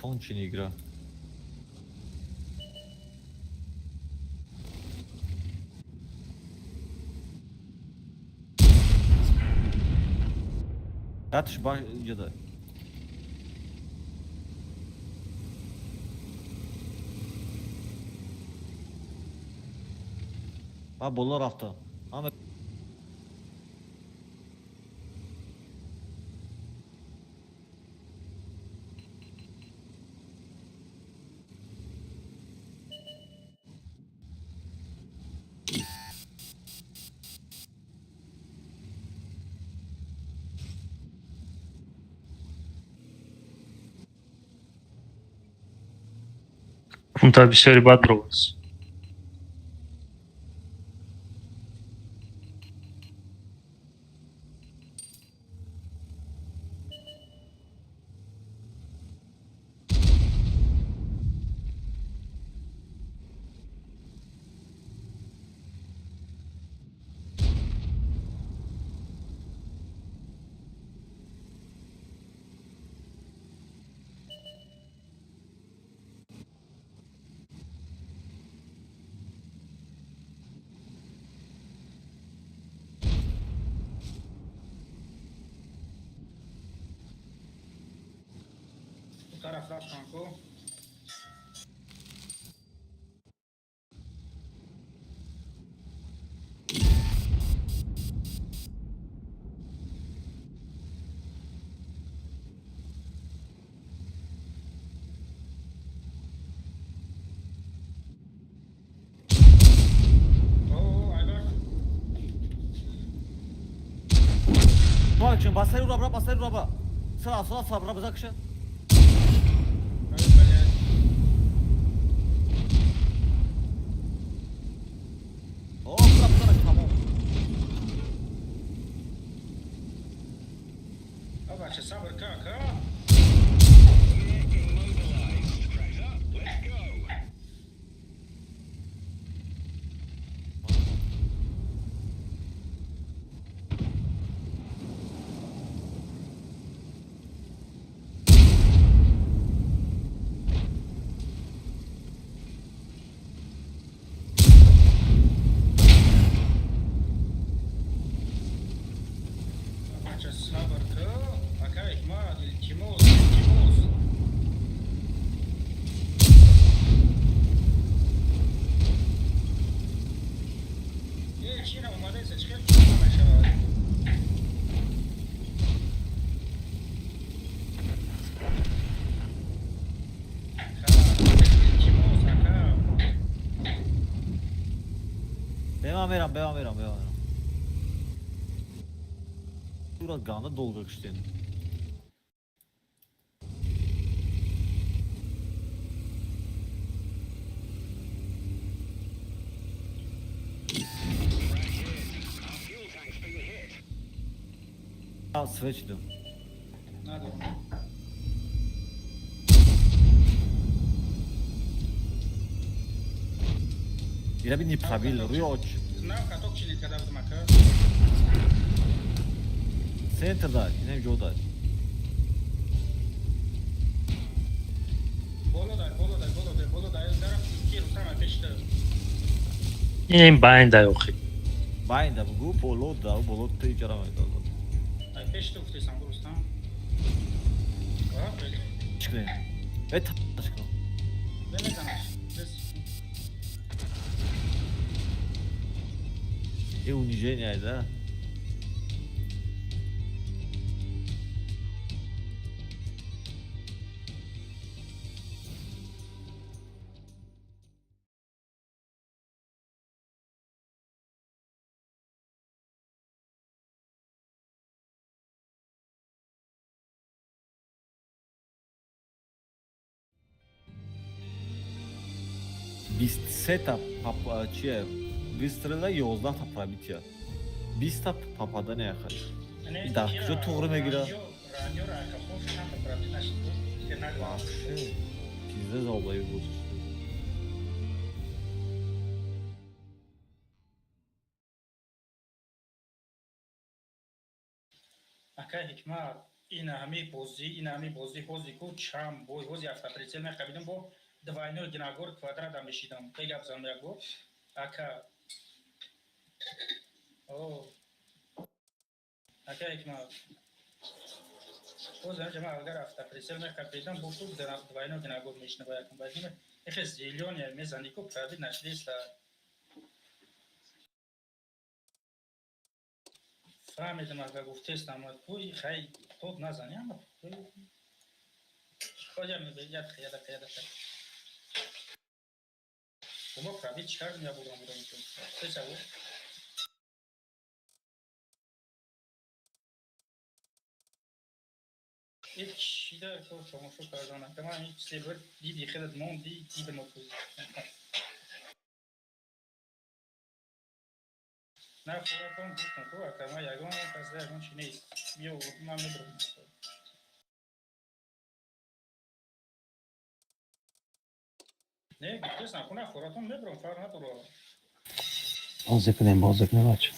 Конченая игра. Ратш ба ҷада. Ба боло рафта. Ама Кунта бисёри бад бировард. Тараф рафтан ку. О, айбак. Бак, басари ура бра, басари ура бра. Сара, сара, сара, бра, бизакша. Ай, блядь. О, бра, бра, тамом. А бача, сабр как, а? We're immobilized. Tracks up. Let's go. Бача, сабр ку. Акай, Ҳикмат, илтимос, илтимос. Э, чира омадаеса, чӣ хел чӣ намешавад? Бема мерам, бема мерам, бема мерам. Тура ганда долго киштен. Свеч дим. Надорам. Ира би неправильно, рӯи оч. Нав каток чилит карда будам ака. Центр да, инам ҷо да. Боло дай, боло дай, боло дай, боло дай. Дарам ки Рустам пешта. Ин байн дай охи. Байн да бугу, боло да, боло ти ҷара медод. Ай пешта гуфтесам Рустам. Чикне. Э ташко. Бемезанаш. Бес. И унижение, да? Бист сета чие выстрела, 11-та пробития. 20-та попадания хаш. Дар куҷо туғрӣ мегирад? Вообще, пиздец обои буд. Ака Ҳикмат, ин ҳами бозӣ, ин ҳами бозӣ ҳози ку чанд бой ҳози автоприцел мехабидам, бо двойной гинагор квадратам мешидам. Бегап занам як бор. Ака. О. Ака Ҳикмат. Боз ҳамҷа ман агар автоприцел мехабидам, бо ку двойной гинагор мешинам ба якум баъди. Эхе зелёный мезани ку пробит нашидеста. Фаҳмидам, ага, гуфтестам, ку хай тод назани, ама хоҷа мебияд ядака ядака. Мо пробит чӣ кардем, я бурам бурам ку. Сечаву. Ҳеҷ чида ко тамошо кардан. Ака ман ҳеҷ чизе буд диди хелат монди дидам ку. На хӯракон гуфтам ку ака ман ягон кас ягон чи нест. Биё ман медурам. Не, гуфтесам ку на хӯракон мебурам, фарқ надорад. Бозӣ кунем, бозӣ кунем, бача.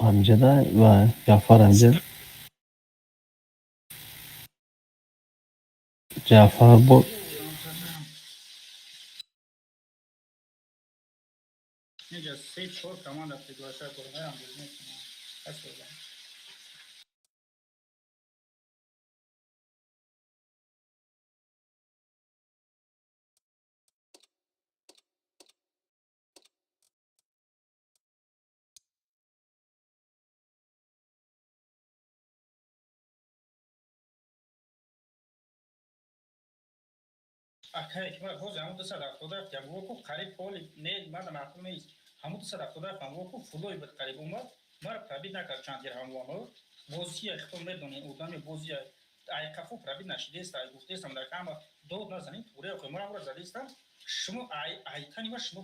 Ҳамҷада ва Ҷаъфар ҳамҷа. Ҷаъфар бо Инҷа се чор команда приглашать дорам, ҳам бозӣ мекунам. Ҳаст одам. Ака Ҳикмат, ҳозир ҳамун 277 як воку қариб поли не, мана маъқул нест. Ҳамун 277 ҳам воку фулой буд қариб омад. Мара пробит накард чанд тир ҳамвоно. Бозия хто медонӣ, одами бозия ай қафо пробит нашидеста, ай гуфтестам дар ҳама дод назанед, туре охи мара ҳамра задестам. Шумо ай айтани ма шумо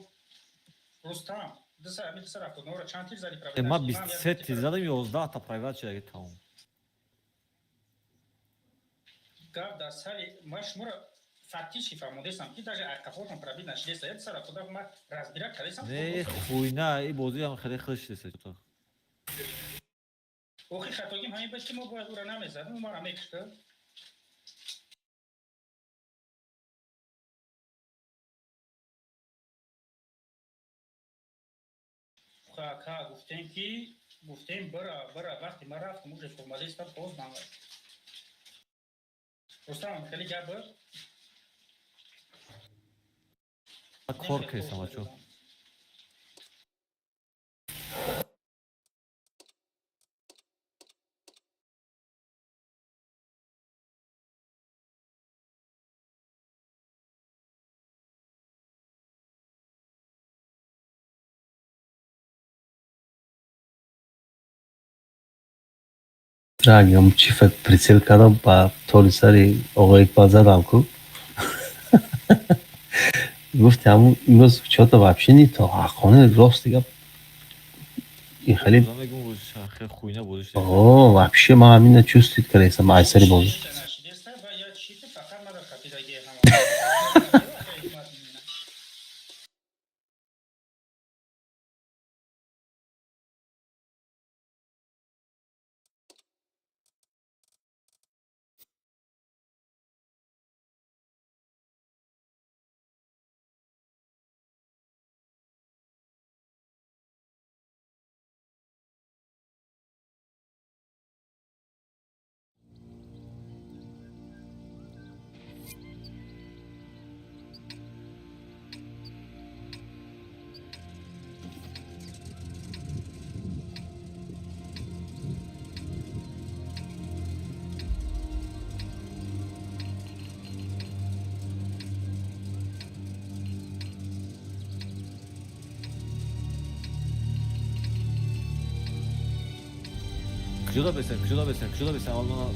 Рустам, 279 чанд тир зади пробит Ма нашид? 23 тир задам, 11-та пробит шуда тамом. Гап дар сари ма шуморо фактически фаҳмондестам, ки даже айқафотон пробит нашидеста. 177 ма разбирать кардестам. Не, хуйна, и бозӣ ҳам хеле хеле шудеста. Охи хатогим ҳамин буд, ки мо бояд ӯро намезадем, ӯ мара мекушта. Ка гуфтем, ки гуфтем бира, бира, вақте ман рафтам, уже формалиста боз намад. Рустам, хеле гап буд. Кор кардам, бачо. Ранг чифа прицел кардам, ба толи сари оғои Икбал задам ку. Гуфти ҳамун имрӯз чё-то вообще не то, ҳаққони рост дига ин хеле. О, вообще ман ҳамина чувствовать кардастам ай сари бозӣ. Нашидеста ва я чити фақат мада хапидаги ҳама. Куҷода бесем, куҷода бесем, куҷода бесем, аввал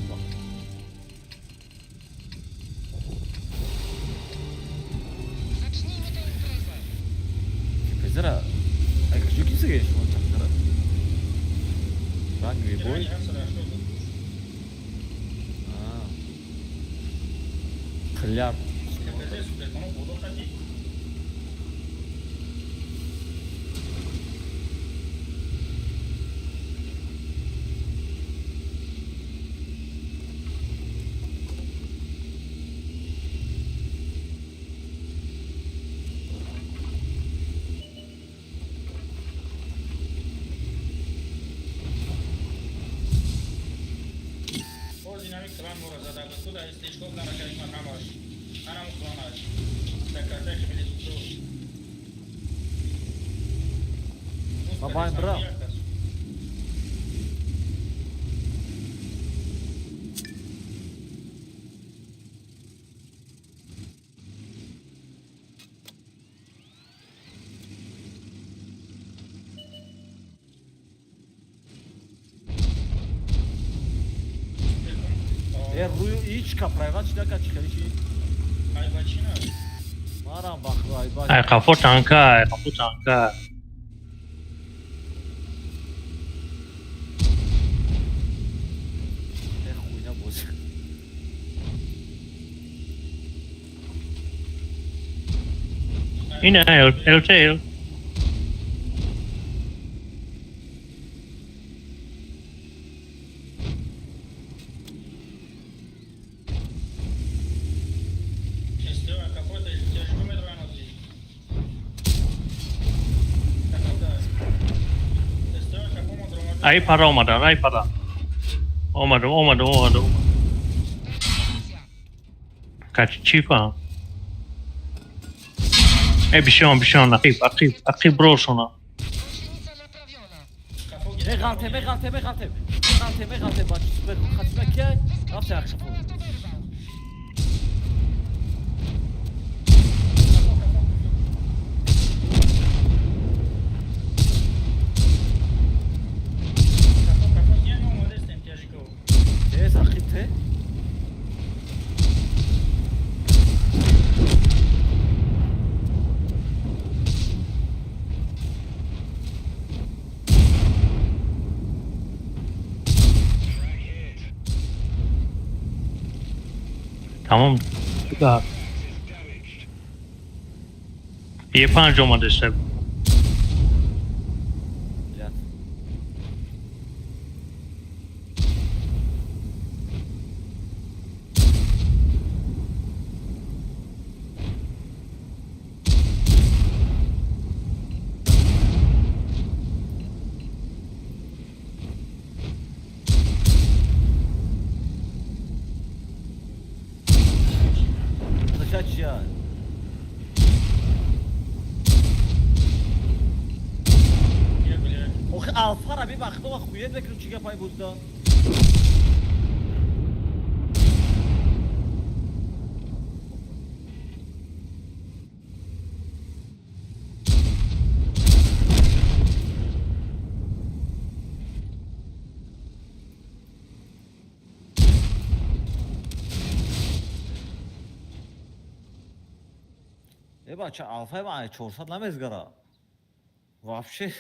Zacznijmy tę imprezę. Пезера. Ай, куҷо ки сиге шумо чактара? Ранги бой? А. Хляр. КПЗ суперконо боло хати. Боз инами клан моро зада буд, куда истишкоб намакард ман ҳамаш. Анаму кланаш. Дар картаи хеле. Ма байн бра. Э, рӯи ичка прайват шидака чи хеле чи? Айбачина. Марам бахро айбач. Ай қафо танка, ай қафо танка. Э, хуйня боз. Ина ЛТЛ. Естева капота тяжко медронози. Капота. Естева капомо дромад. Ай пара омадан, ай пара. Омадам, омадам, омадам. Качи чифа. Эй, бишон, бишон, ақиб, ақиб, ақиб рошона. Gąsienica naprawiona. Меғалтем, меғалтем, меғалтем. Меғалтем, меғалтем, бач супер хатима ки? Рафта Wyskoczyłeś, яхши. pojazd oberwał. Капо капо не мо омадестем тяжко. Э, ақиб те? Track hit. Тамом. Is damaged. Е панҷ омадаста. Блядь. Кача чия? Я бля. Охи алфара бибахт, ова хует мекунам чӣ гапай бузда. Э, бача, алфаи ман 400 намезгара. Вообще.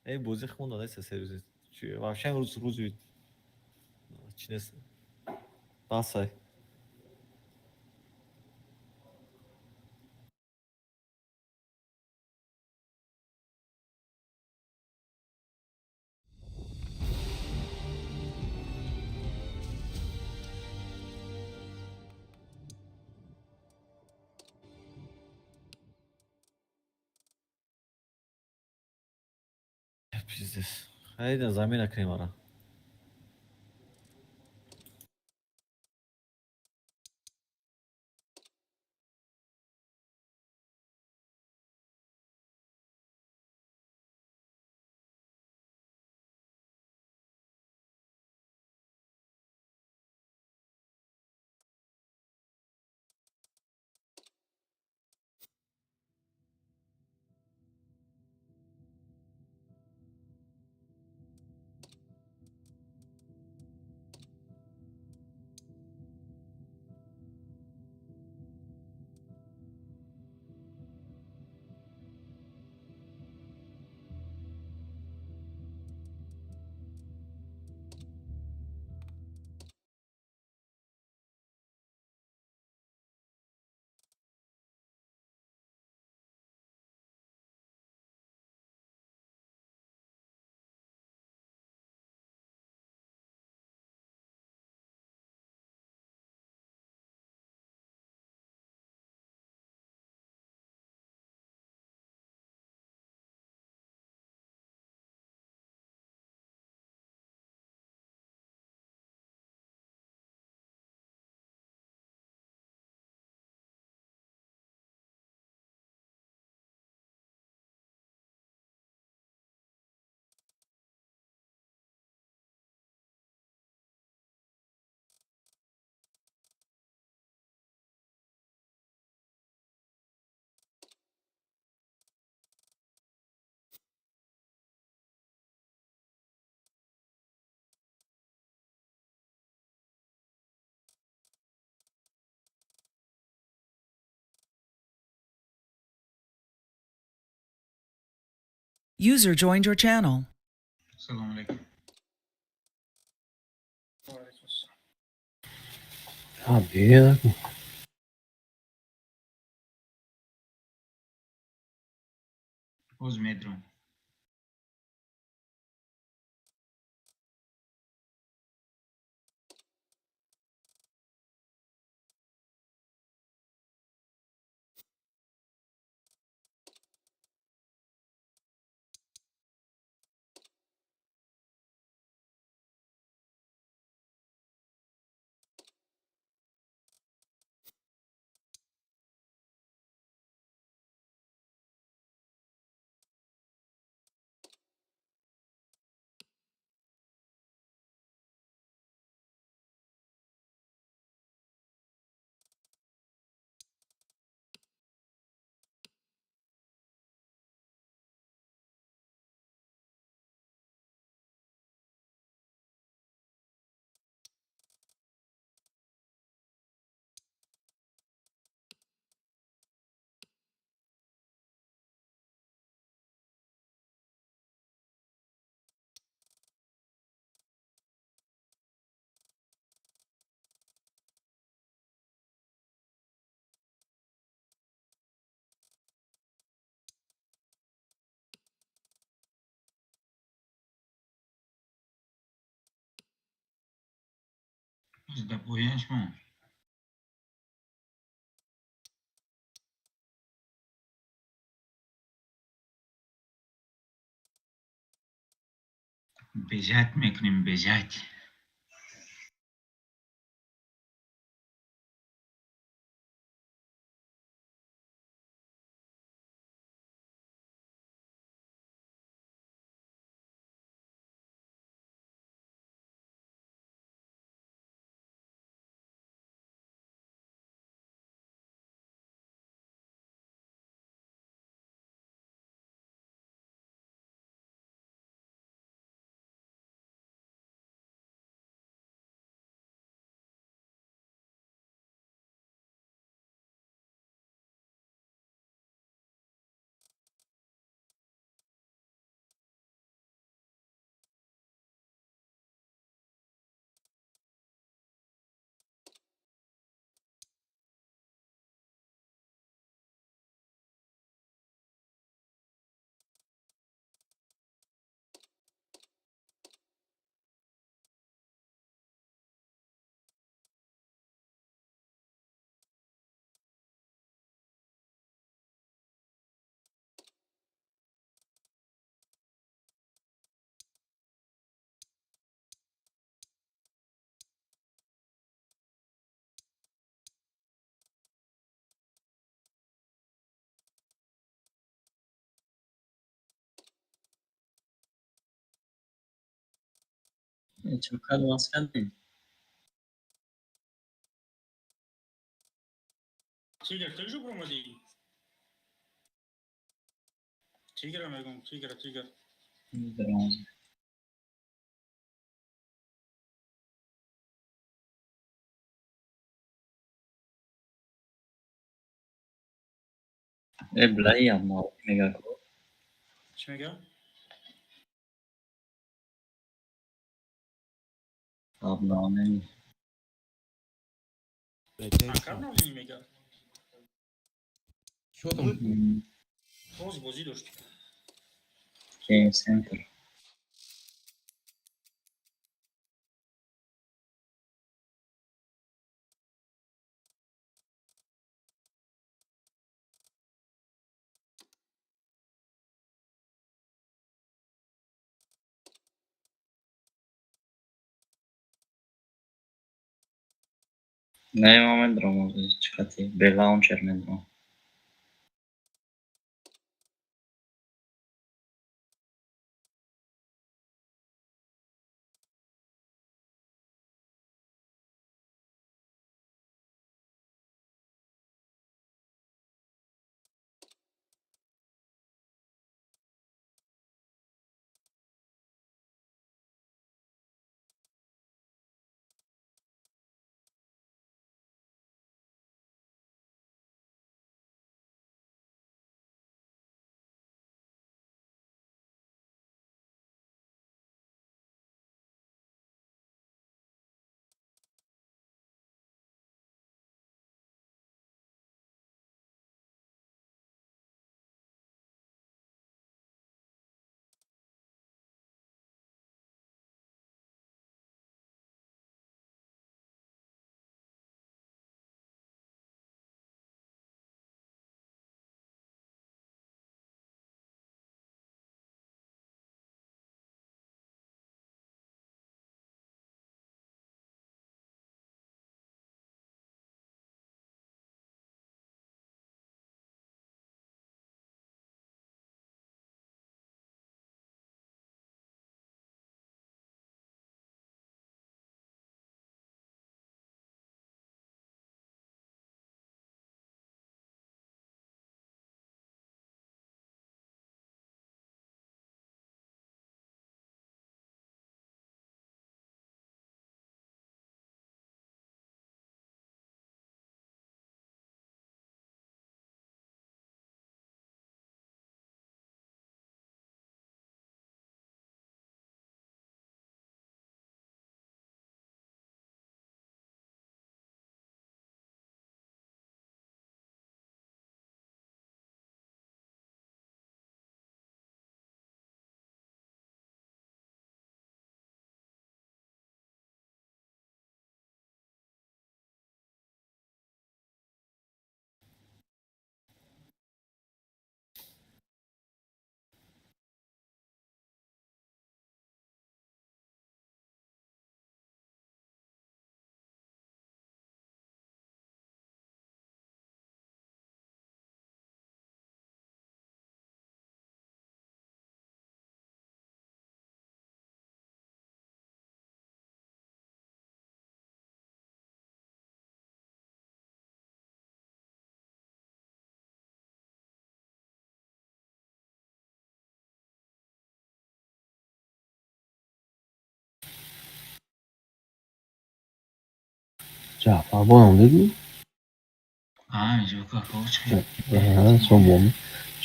Э, бозӣ хунда нест, серьёзно. Чи вообще рӯз рӯзи чи нест. Басай. Пиздец. Хайда замина кунем ара. User joined your channel. Салом алейкум. А, беда. Боз медром. Дар поён шумо. Бежать мекунем, бежать. Чокар васл кардем. Тигр, ты же промоди? Тигра мегум, тигра, тигр. Э, блай ама мега ко. Чӣ мега? Обновление. Обновление мега. Чё там? Боз бозӣ дошт. Game Center. Не, ма медром, чӣ бе лаунчер медром. Ҷаъфар бонам дидӣ?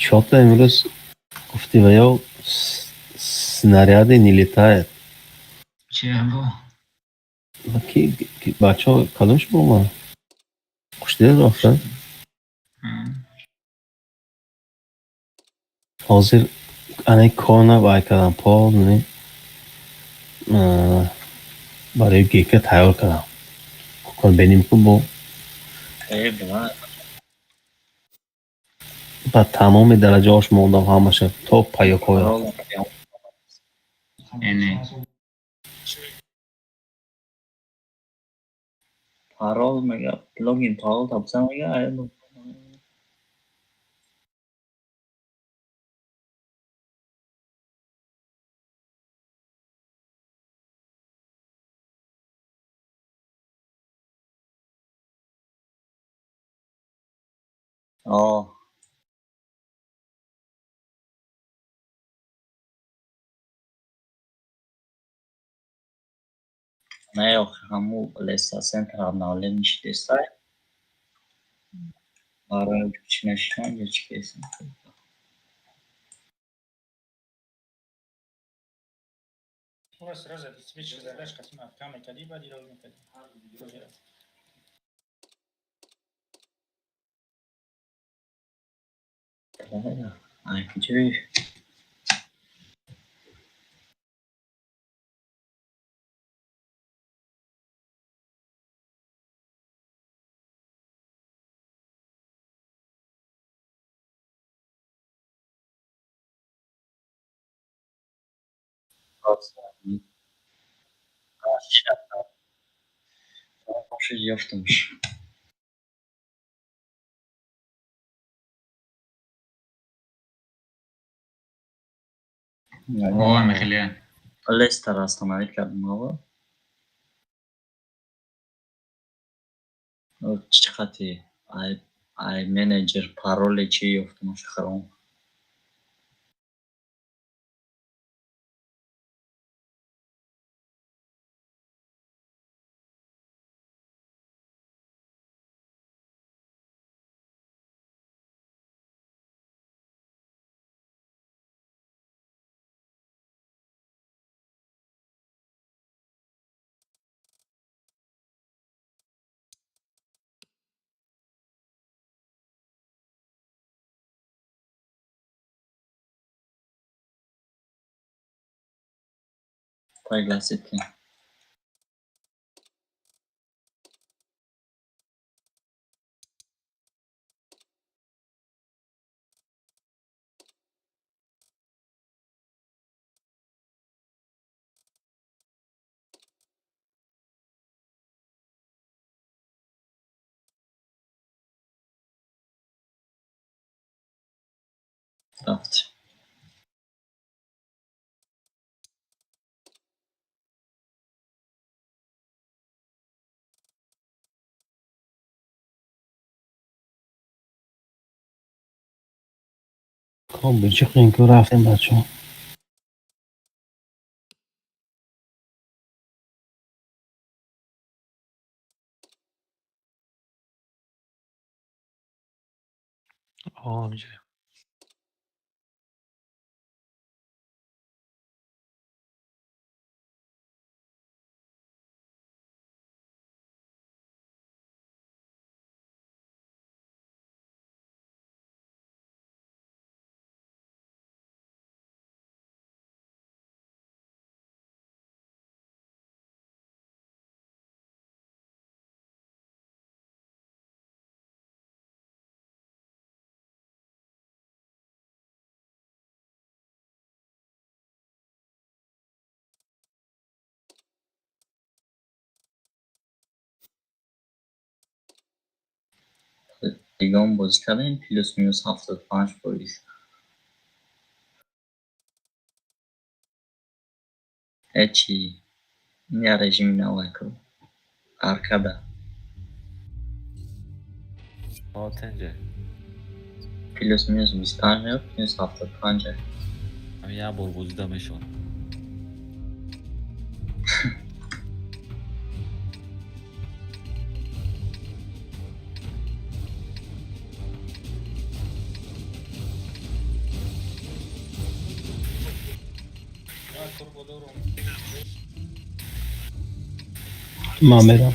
Чё-то имрӯз гуфти ва ё снаряды не летает. Ки бачаҳо кадомш бо хушдил рафтан? Ҳозир анаи кона вай кардам, полный барои гека тайёр кардам. Кор беним ку бо ба тамоми дараҷаҳош мондам ҳамаша то паёкоя. Парол мега, логин парол табса мега. О. Не, охи ҳаму Леса Центр обновлен нишидестай. Барои чӣ нашидан ё чӣ кесам? Ора сразу диспетчер задаш қати маҳкам мекардӣ, баъд ироз мекардӣ. Ай куҷои? Ёфтамш. О, Михаил. Лестер остановить кардем ава. Чӣ қати? Ай ай менеҷер пароле чӣ ёфтамш хиром. Пригласить. Рафт. Хоб, чихем ку рафтем, бачаҳо. О, ҳаминҷо. Лигон бозӣ кардем, плюс минус 75%. Ҳечи, ин я режими навайку. Аркада. О, тенҷе. Плюс минус 25 меёд, минус 75. Ҳамин як бор бозида мешавад. Ман мерам.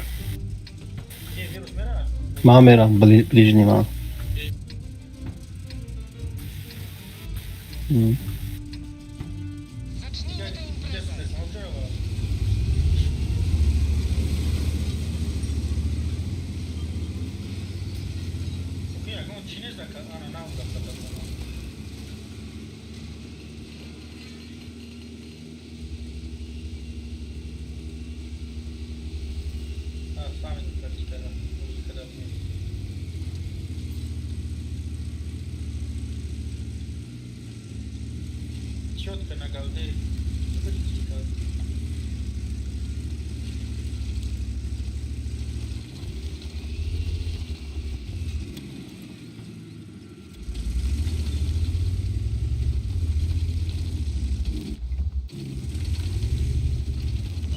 Ман мерам, ближний ман. Чётко на голде.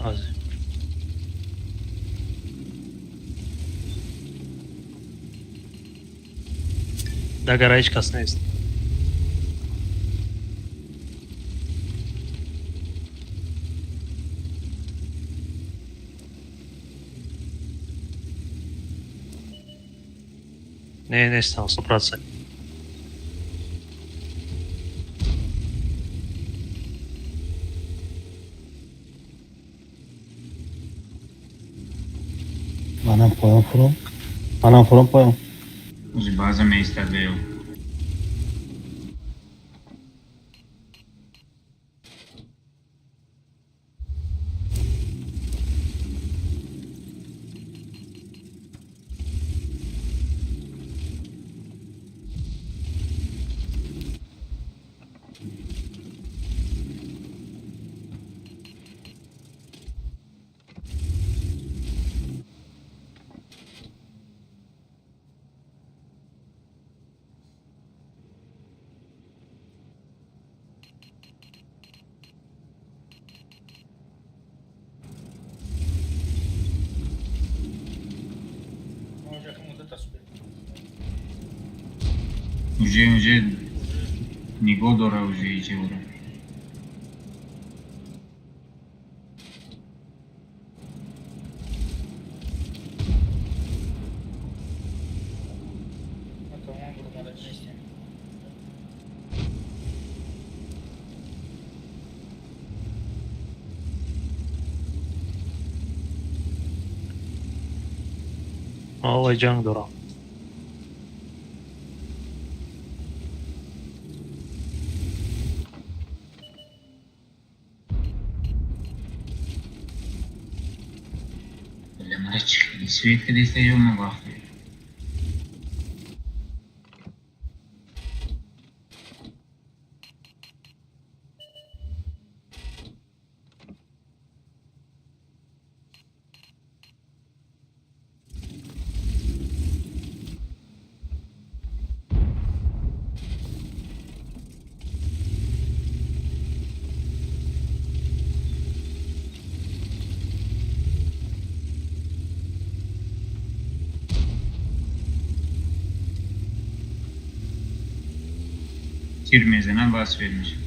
Ҳозир. Дар гара ҳеҷ кас нест. Не, нестам, 100%. Манам поён фуром. Манам фуром поён. Ози баъза меистад беё. Уже, уже нигоҳ дора, уже ичевора. Валлай, ҷанг дорам. Мара чӣ хеле свет кадеста ё ма вақте? Тир мезанам, ва свет мешавад.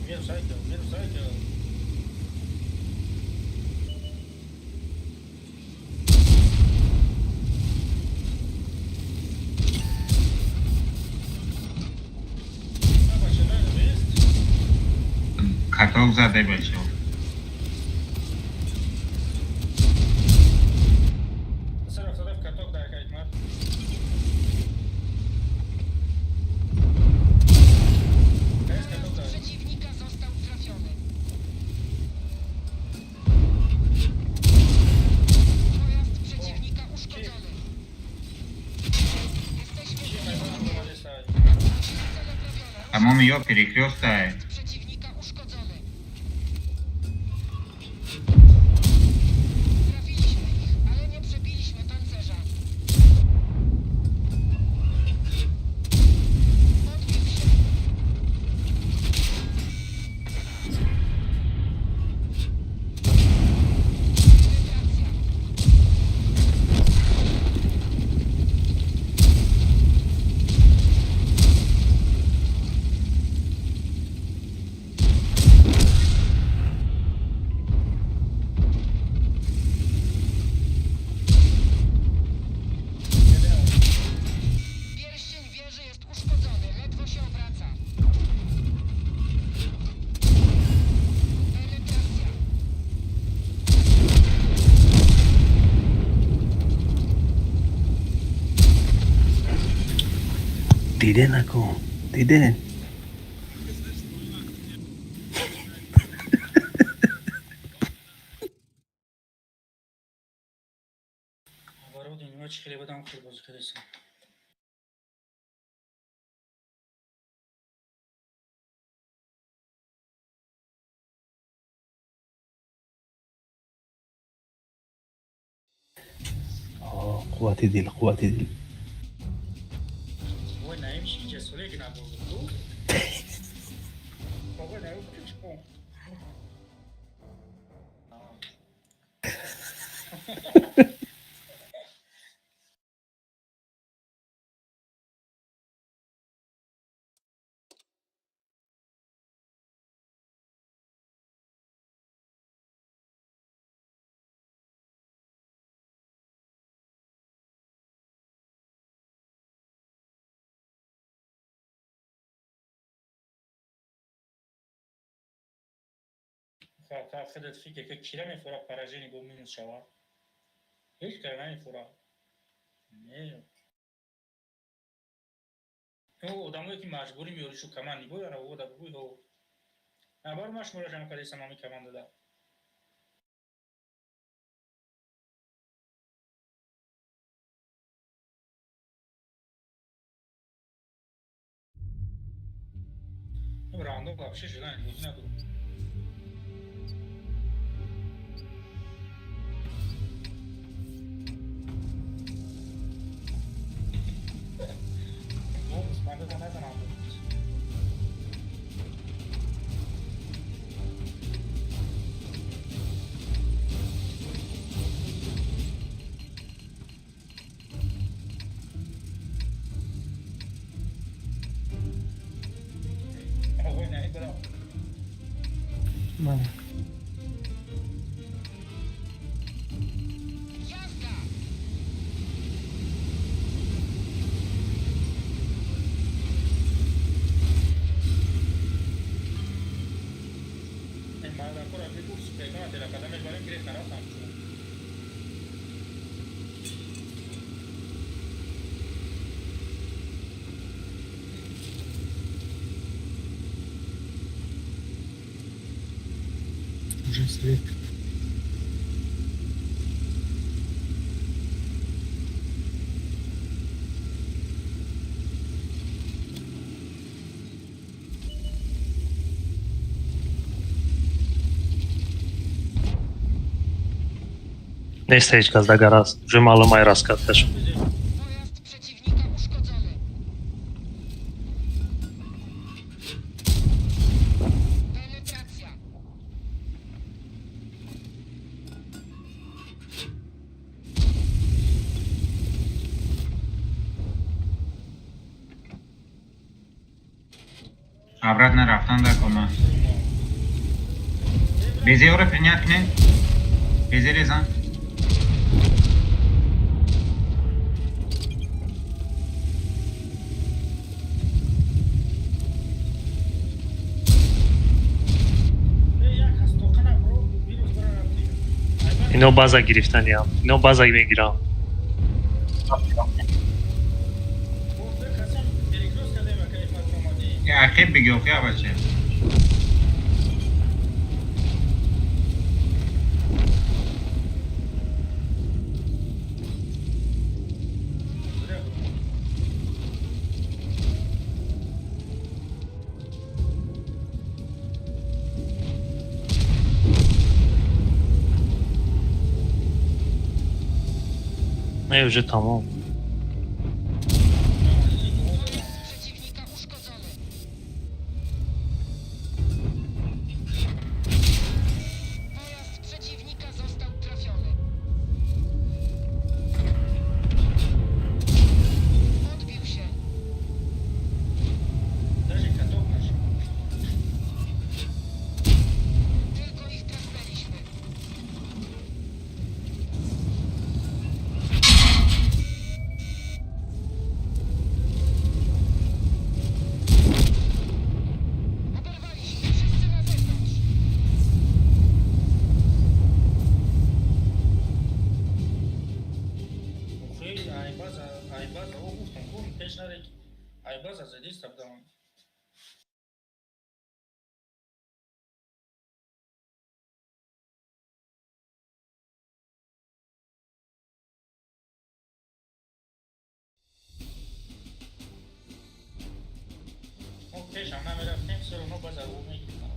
Минус айкел, минус айкел. Каток задай, бачаҳо. Каток дар ҳикмат. Przeciwnika został trafiony. Pojazd przeciwnika uszkodzony. Jesteśmy Тамоми ё перекрёстае. Przeciwnika uszkodzony. Trafiliśmy ich, ale nie przebiliśmy pancerza. Odbił się. Penetracja. Pierścień wieży jest uszkodzony, ledwo się obraca. Penetracja. Диде накун, диде. Оборудование. Хеле будам, хеле бозӣ кардастам. Қуввати дил, қуввати дил. Ой, наим шиҷа соле ки набурд ту. Бобо, наим чӣ? Худат фикр ки, кира мефура поражение бо минус шава? Ҳеҷ кара намефура. Не, одамое ки маҷбурӣ меёришу команди бояра ода бугӯй ҳо набар ма шуморо ҷамъ кардесам ҳами командада. Рандом вообще желание бозӣ надорам. Мандада назанам. Ой, наидра. Бале. Jazda! Мардакора бигӯ, супергама телакада мебарем, гирифт нарафтам. Уже свет. Нест ҳеҷ кас дар гараж. Уже маълум ай раскаткаш. Pojazd przeciwnika uszkodzony. Penetracja. Обратно рафтан дар кома. Безеро принять кунед. Безере зан. Як ҳастоқана бро вирус бара рафти. Ино база гирифтаниам. Ино база мегирам. Касам перекрёст кардем, ака ифат омадӣ. Ақиб биги, охи бача. Не, уже тамом. Pojazd przeciwnika uszkodzony. Pojazd przeciwnika został trafiony. Odbił się. Даже каток нашел. Tylko ich trafnęliśmy. Oberwaliśmy. Wszyscy na zewnątrz. Охи, айбаза, айбаза, о гуфтам, ку пеш наре, айбаза задиста будам. Шам намерафтем, все равно ба зарбо мегирифтам.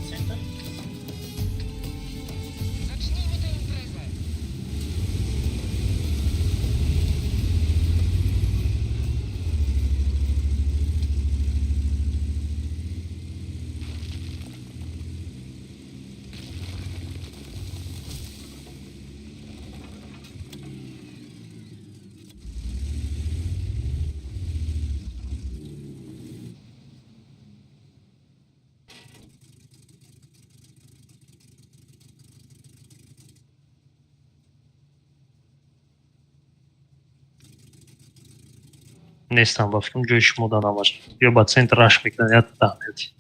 Центр. Zacznijmy tę imprezę. Нестам, ба фикрам, ҷои шумо да набошад. Ё ба центр раш мекунад, я таҳмияти.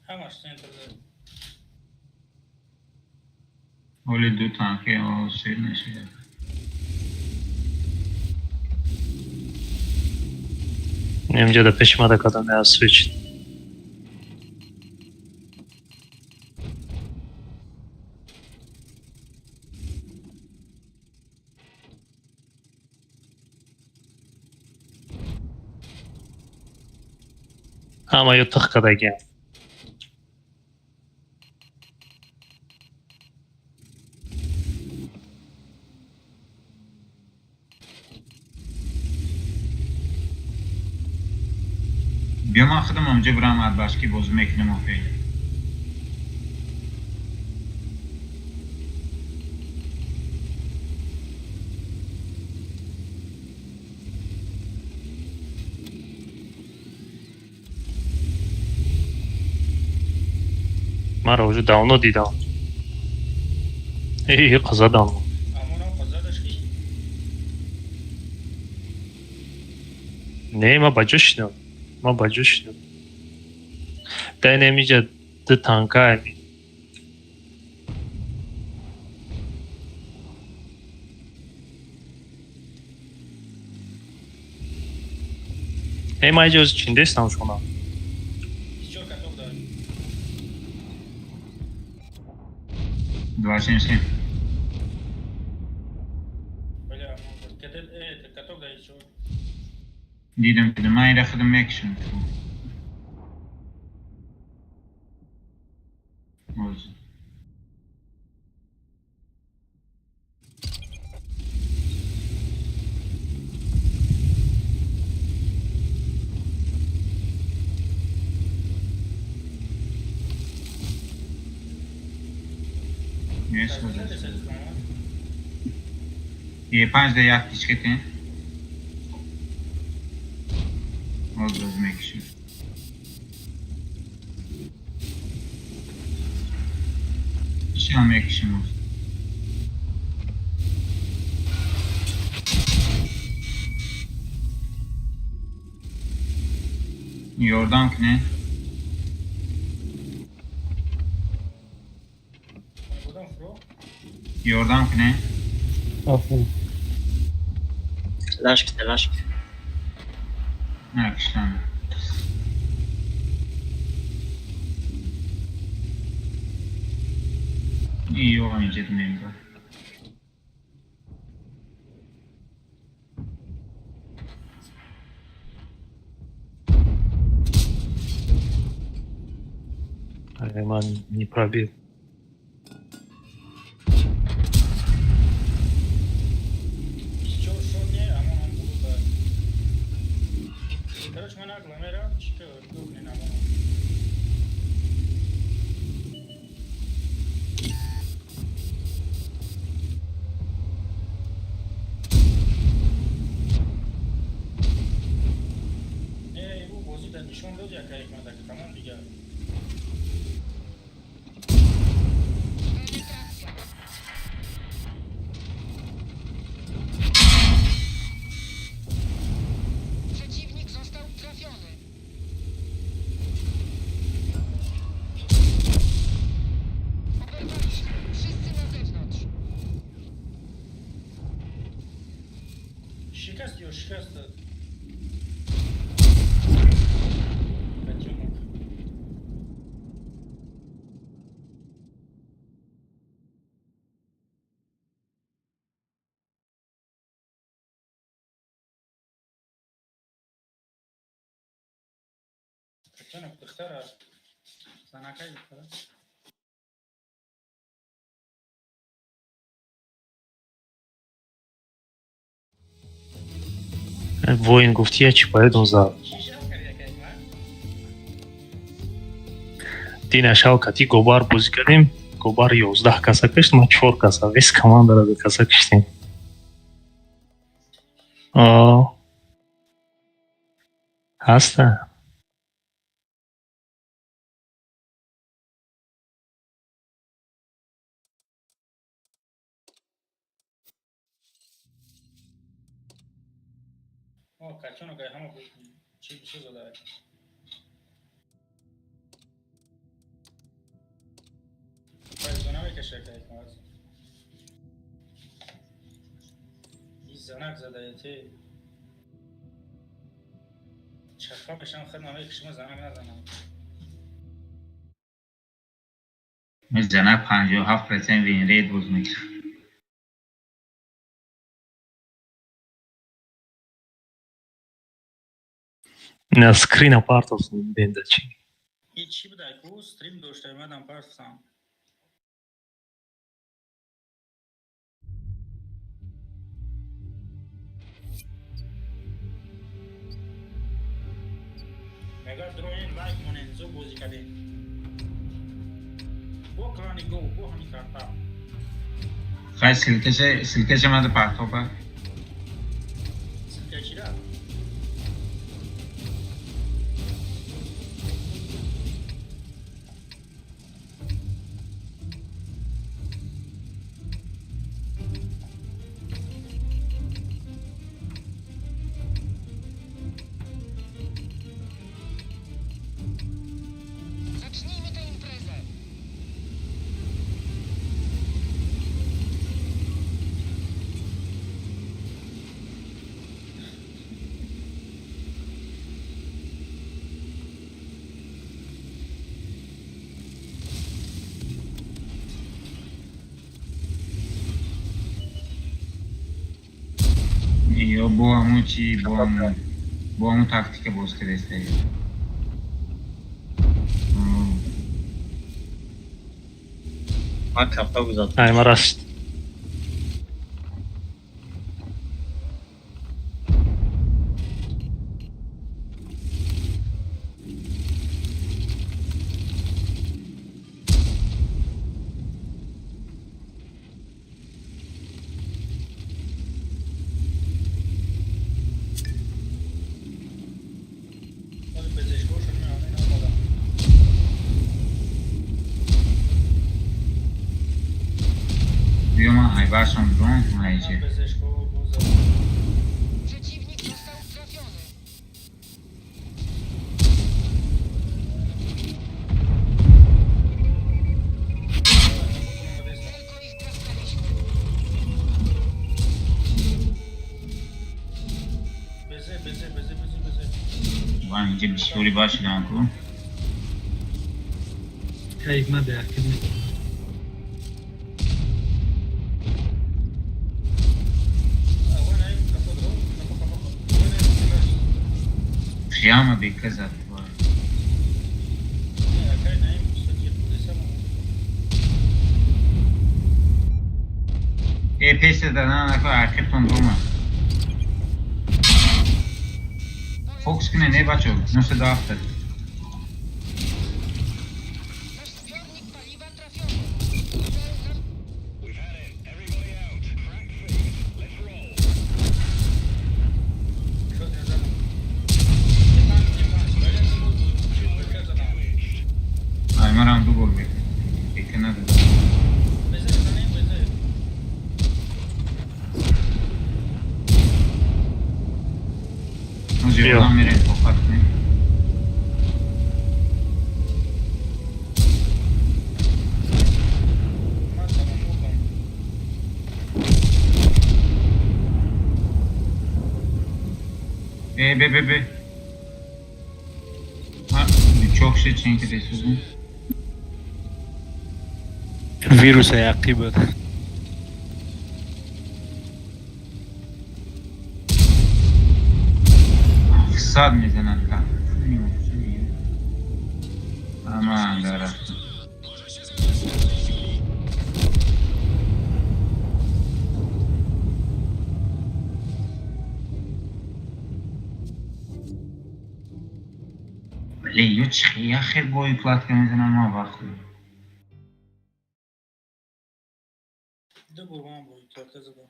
Ҳамаш центр дорем. Оли ду танки сер нашида. Инҷа да пеши ма да кадам я свич. Ҳама ё тих кардагиам. Биё, ман худам онҷо бирам, арбашки бозӣ мекунем офе. Маро уже давно дидам. Э, задан. Амонам задаш ки? Не, ма ба ҷо шидам. Ма ба ҷо шидам. Дай немиҷа ду танка ами. Э, ма иҷа чиндестам шуна. 24 каток дорем. 2,77. Бля, амон кател, каток дай чо. Дидам, дидам. Ман ира худам мекушам. Боз. Нест боз. Е, панҷ да як тичкате. Боз боз мекушам. Ишам мекушам боз. Ёрдам кунед. Будам фро. Ёрдам кунед. Африн. Талаш ки, талаш ки. На, киштам. Ё, инҷа мембар. Ман не пробил. 24 шот не, амон ам буду да. Короче, ман агла мерам, чика духнен амон. Не, ӯ бозӣ да нишон дод як ҳикмат, тамом дигар. Penetracja. Przeciwnik został trafiony. Oberwaliśmy. Wszyscy na zewnątrz. Шикаст ё шикаст дод. Котёнок. Котёнок духтара. Занакай духтара. Воин гуфти я чӣ поедум за. Чӣ шав кард як ҳикмат? Дина шав кати гобар бозӣ кардем. Гобар 11 каса кишт, ма 4 каса. Весь командара ду каса киштем. О. Ҳаста. О, котёнок ай ҳама чӣ бисёр зада. Файзо намекаша як ҳикмат. И занак задаете. Чафа бешам худ намекушам, занак назанам. Занак 57% win rate боз мекунад. На скрина партов бенда чӣ. И чӣ буда ку стрим дошта омадам партам. Мега дроин лайк монен зу бозӣ кардем. Бо клани го, бо ҳами карта. Хай ссылкаше мада партопа. Ссылка чира? Ё бо ҳамун чи, бо ҳамун тактика боз кардеста? Ман капа гузад. Ай, ма раст. Ҳоли безешгоҳшон меояд, омадам. Биё, ман ҳайбаршон буром ҳайчи. Безешгоҳ бозад. Przeciwnik został trafiony. Tylko ich traskaliśmy. Безе, безе, безе, безе, безе. Ман инҷа бисёри башидам ку. Ҳикмат деякид. Огонь, ай, капо дро, капо, капо, огонь, ай, стрелять. Прямо бека зад. Не, акай, наим, сотир, кудеса, Э, пеша дана нако, ақибтон рума. Фокус куне, не, бачо, 970. Nasz zbiornik paliwa trafiony. Cel na We've had it. Everybody out. Crack fixed. Let's roll. Шо ты задам? Не панч, не панч, валя, чиз бека задам. Ай, марам ду бор бека. Бека надад. Безе, занем, безе. Ҳозир Биё. одам мерем, тоқат кунем. Ман тамом мурдам. Э, бе, бе, бе. Чок шед, чен ки ресудем. Вируса яқӣ буд. Сад мезанад ка. Аман дарафтам. Вале ё чи яхе бои платка мезанам, ман вақт. Ду бор ман бо калта задам.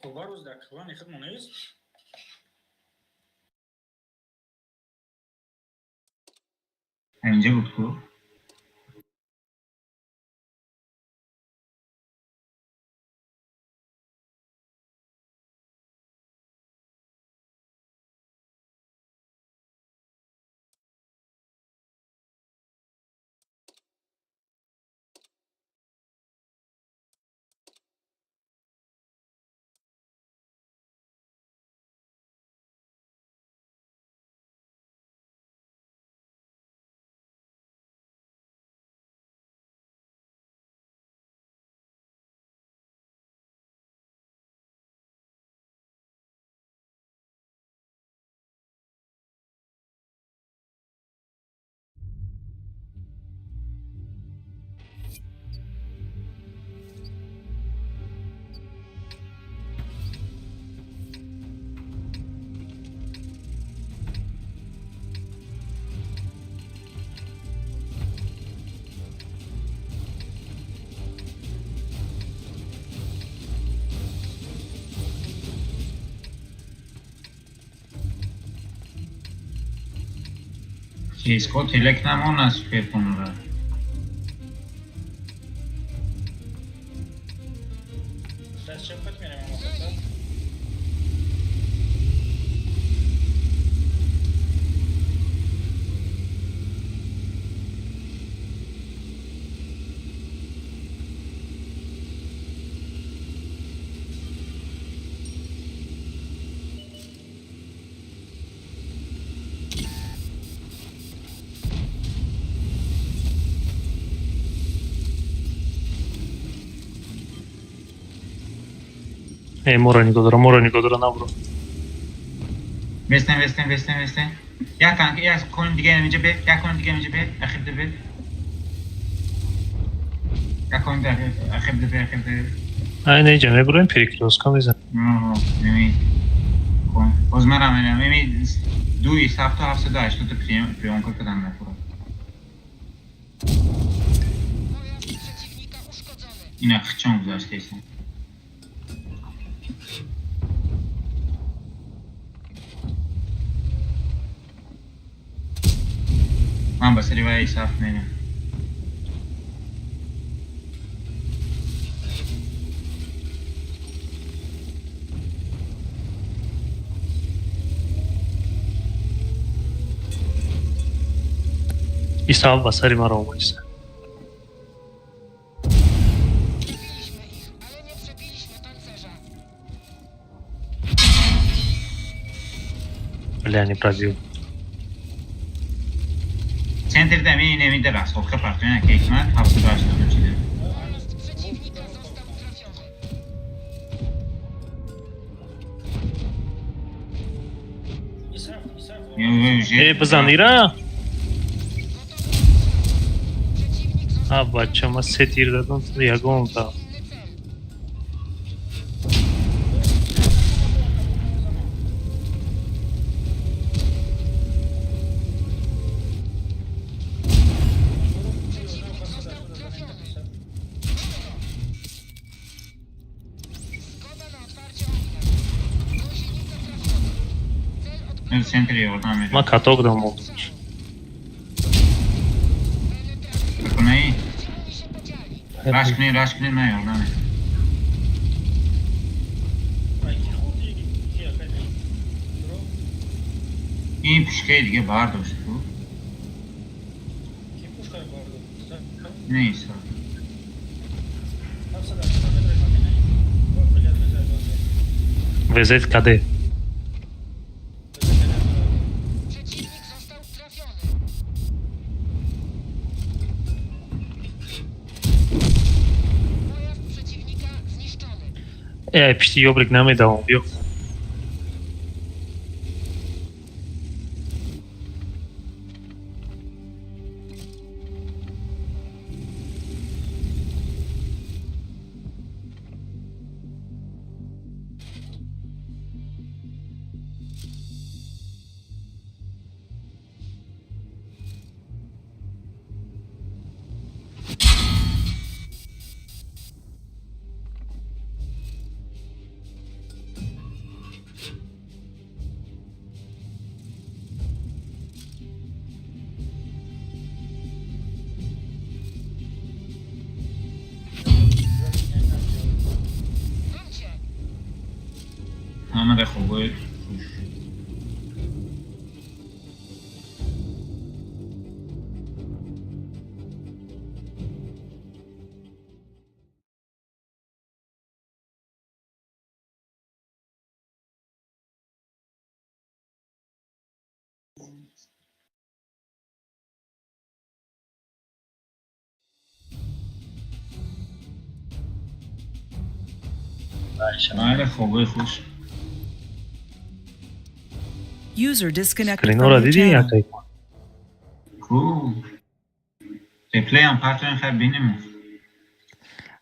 Кобарӯз дар клани худмон нест? Инҷа буд ку. Чиз ко телек намона суперпонура. Э, мора нигоҳ дора, мора нигоҳ дора, набро. Вестен, вестен, вестен, вестен. Як танк, як конь дига инҷа бе, як конь дига инҷа бе, ахиб де бе. Як конь дига ахиб де бе, ахиб де бе. Ай, не, ҷа меброем, перекрёстка мезанем. Оҳо, неми. Кон. Боз марам инам, неми дуи сафту ҳафтсаду ҳаштоду приёмка кардан напура. Ина хичон гузаштаисан. Ман ба сари вай саф мерам. И саф ба сари маро омадиса. Бля, не пробил. Центр да ми не ми да расходка партояна ки ҳикмат 780 чида. Э, бизан ира? А, бача, ма се тир дадам, ягон та. Центр ёрдам медиҳад. Ма каток дам модам. Кунаи? Раш кунед, раш кунед, ман ёрдам медиҳам. Ин пушкаи дига бардошт ку? Не Иса. ВЗ КД. Э, пишти ёблик намедавам, биё. ҳамада хубои хуш. Ҳамада хубои хуш. User disconnected from Скринора your дидӣ channel. якай? Ку? Реплеям партоем хай бинем.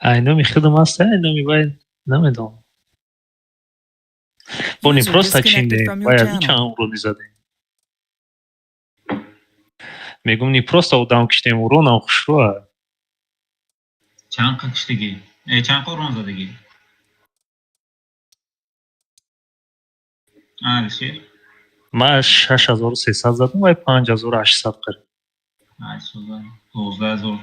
Ай, номи худам аст, ай, номи вай намедонам. Бо не User просто disconnected чиндем, from your вай аз channel. чанд урон задем. Мегум не просто одам киштем, уронам хушрӯа. Чанд қа киштагӣ? Э, чанд қа урон задагӣ? Алишер? Ман 6300 задам, вай 5800 қариб. Ай, суза. 12 000.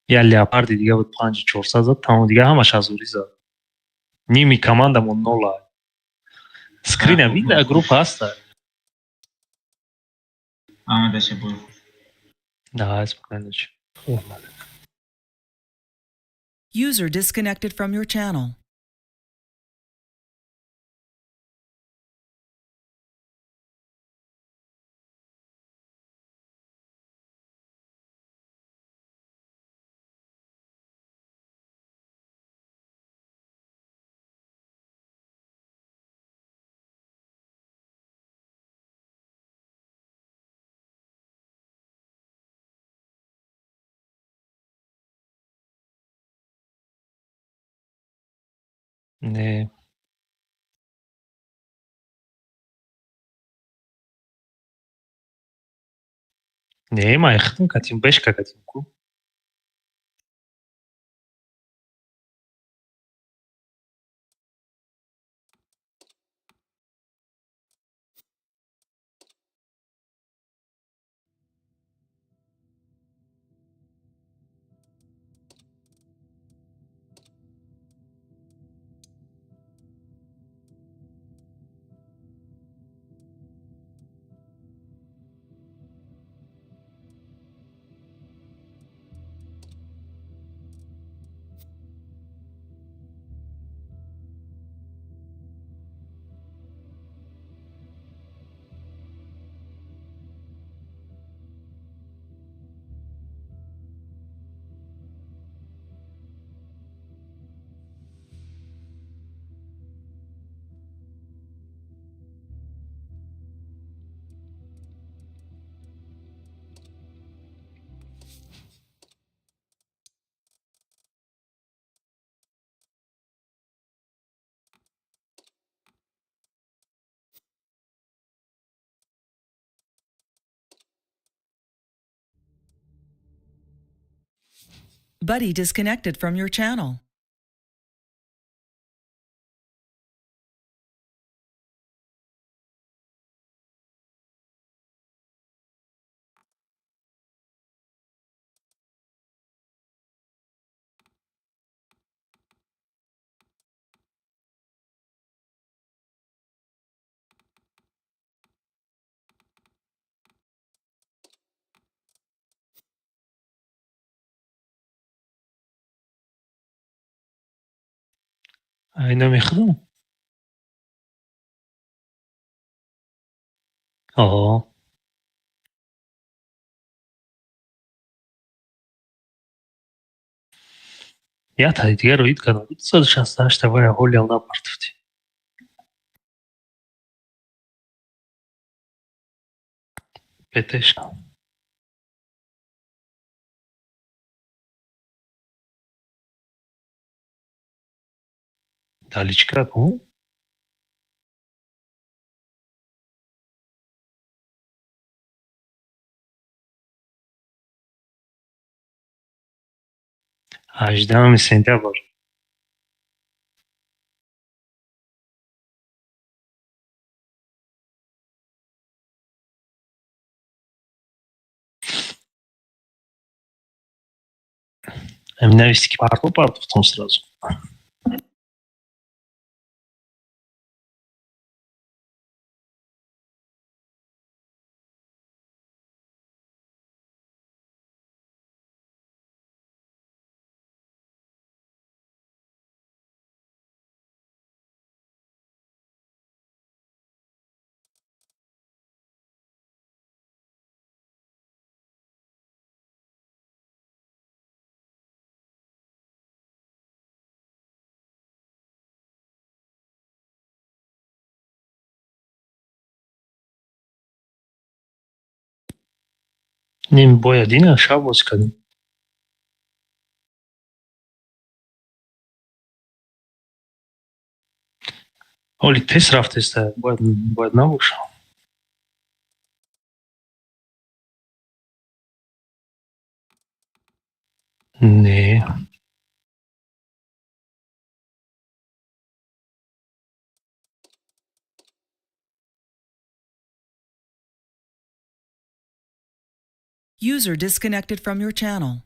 Я леопарди дига буд 5400 зад, тамом дига ҳамаш азурӣ зад. Ними командамон нола. Скрина вида группа ҳаста. Ҳамадаша бой хуш. Давай, спокойной ночи. User disconnected from your channel. Не. Не, ма ихтм катим, бешка катим ку. Buddy disconnected from your channel. Ай, намехӯрам? Оҳо. Я таи дигарро ид кардам. 268 вая ҳолиам напартофтӣ. ПТшка. Даличка ку? 18 сентябр. Нависти ки парту партуфтам сразу. Ним бояд ина шаб боз кардем. Ҳоли тез рафтеста, бояд набошам. Не. User disconnected from your channel.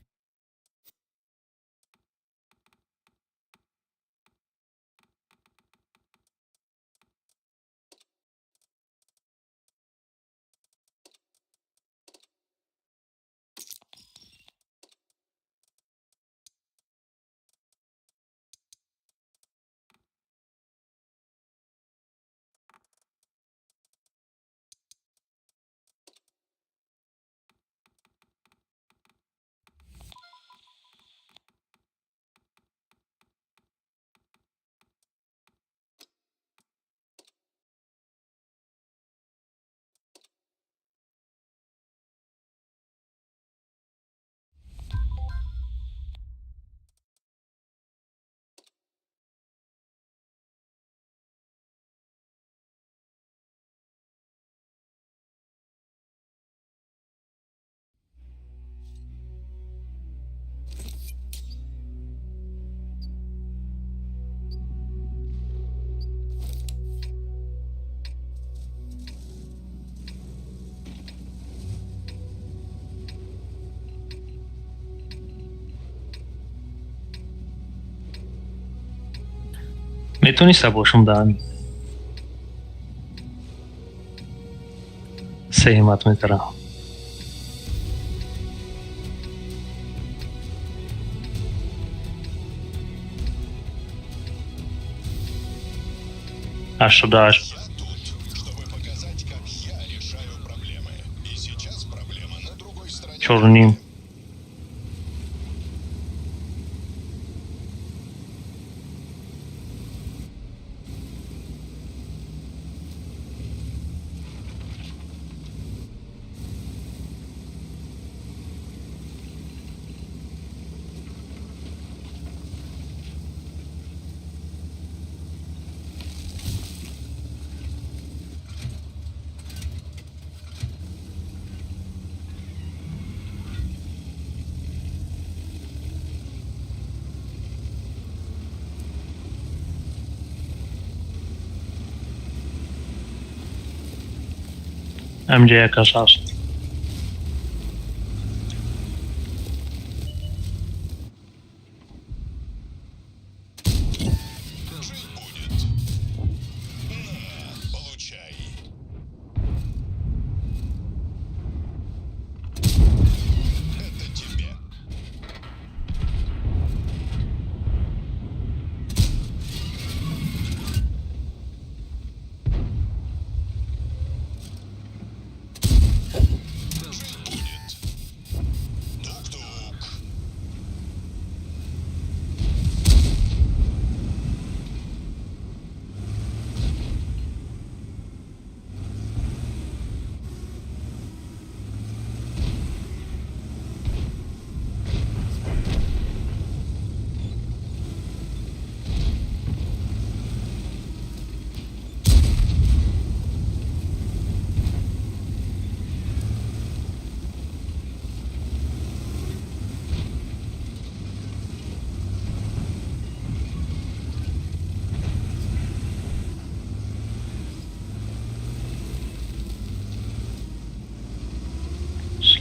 Метониста бошум да ҳамин сеҳмат метра. 88. Чорним. Ҳаминҷа як кас ҳаст.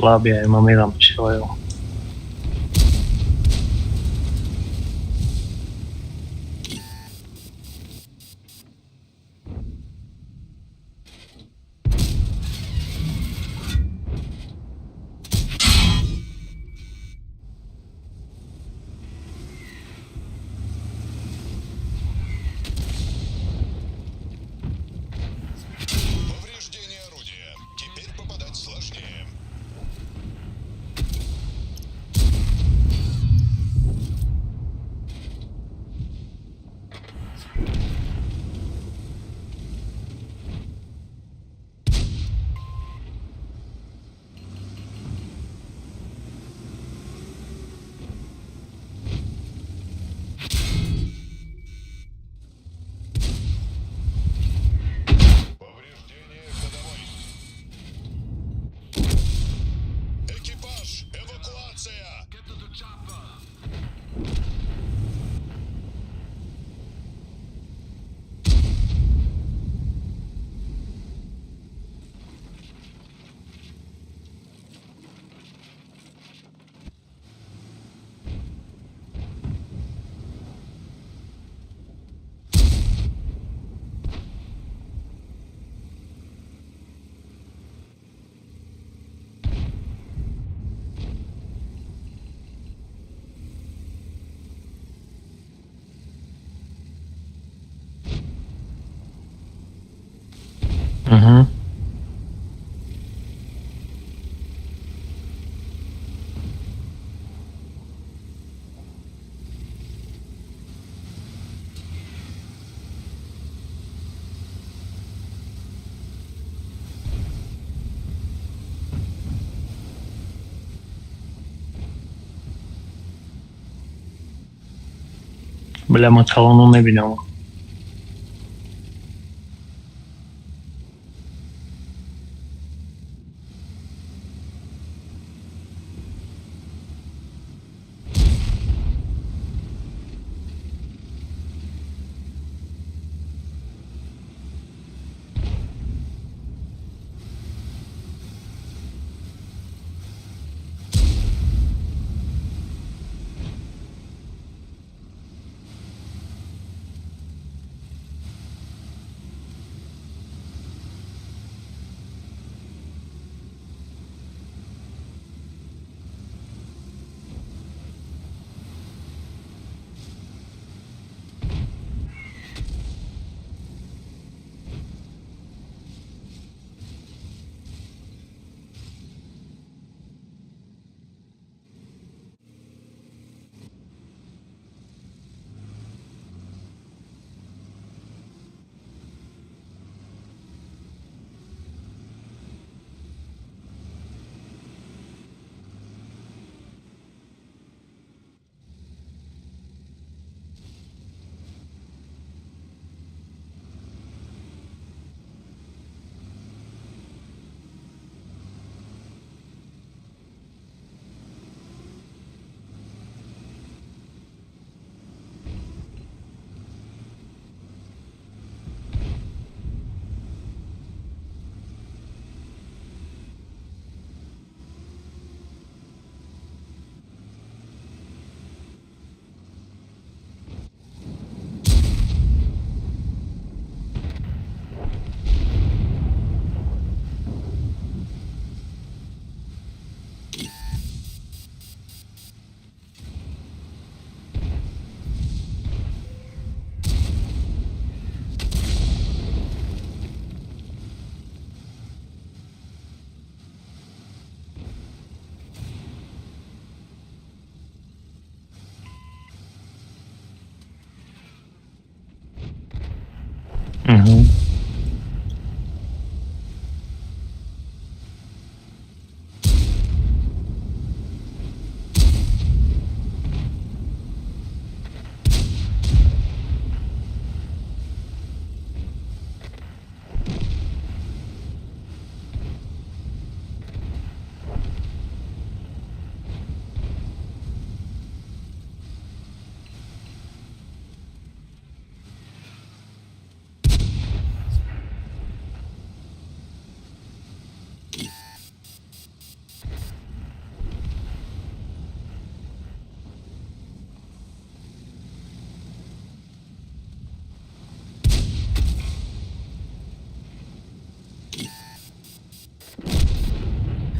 Слабия имам идам чилајо. Угу. Бля, ман калоно мебинам.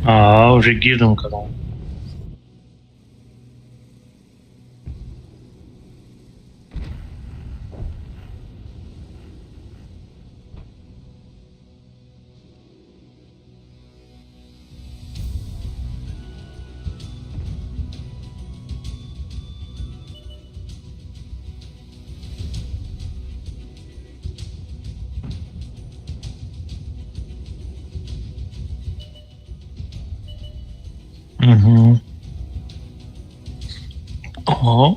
Аа, уже гирдам кардам. Угу. О.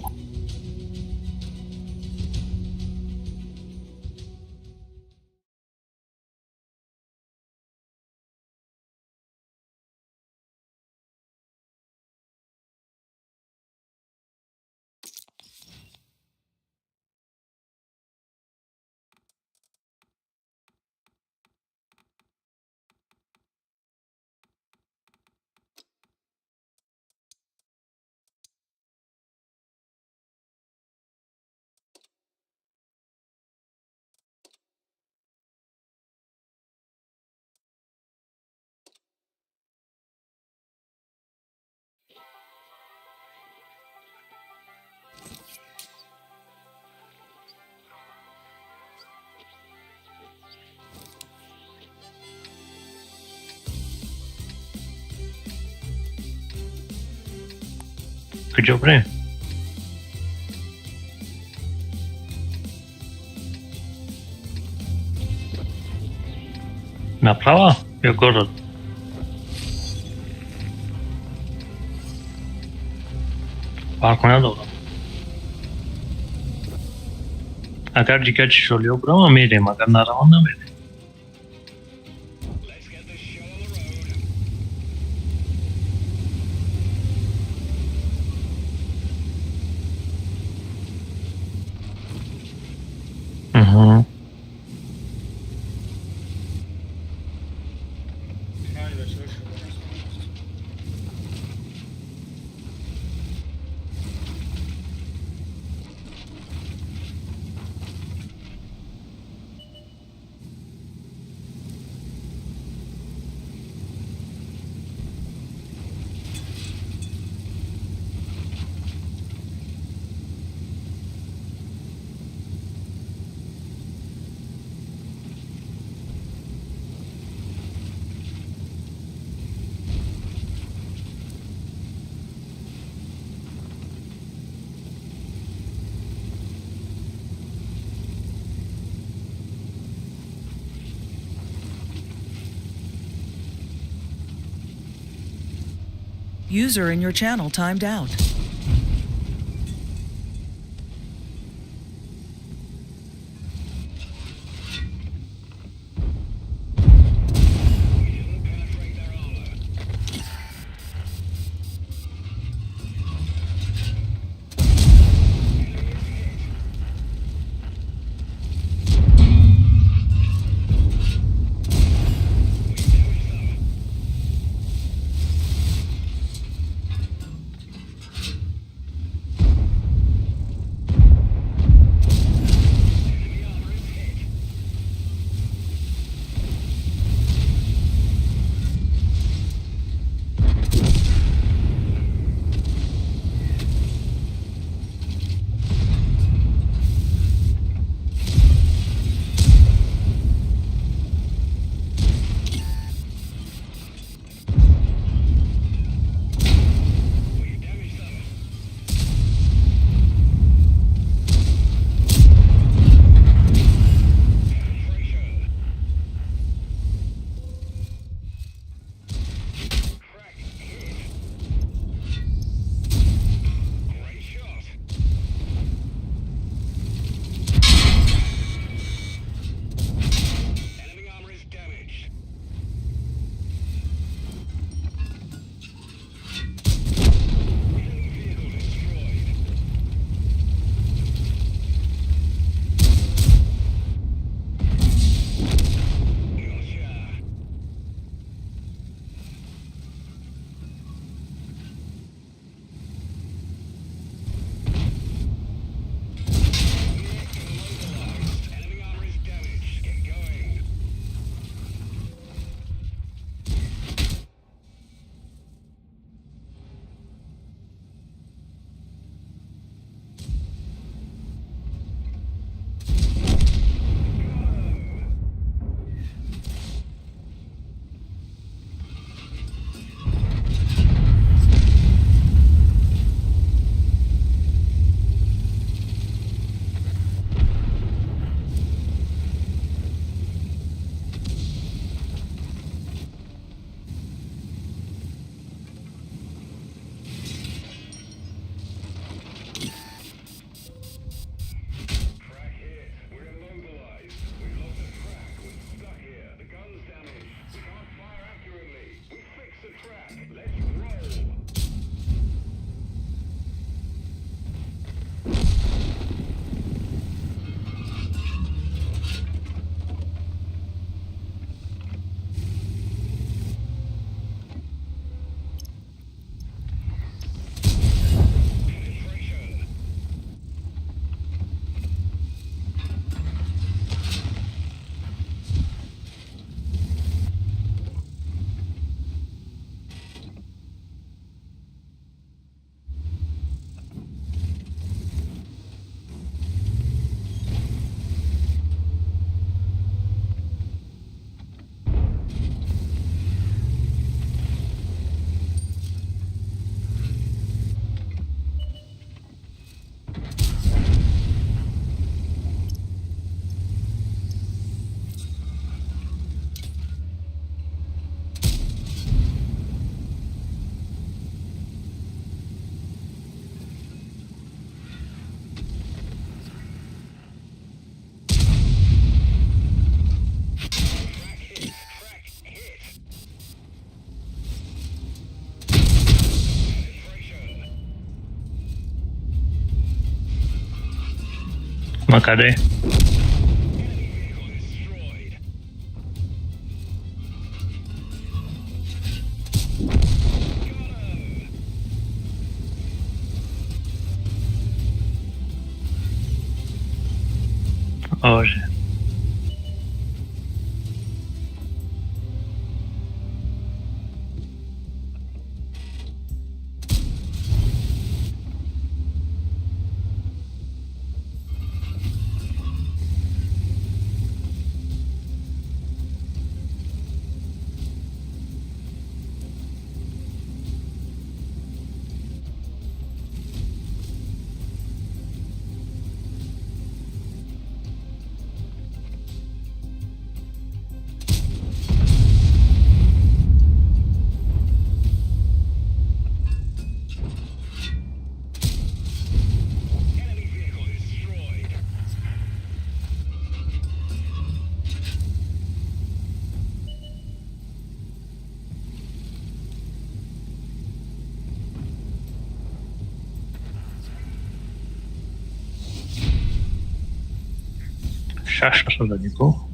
Куҷо бирем? Направо ё город? Фарқ надорад. Агар дигар чишолиҳо биравам, мерем, агар наравам, намерем. Угу. Ай, бачаҳо, шумо аст. User in your channel timed out. Макаде. Оже. Шаш шаданику.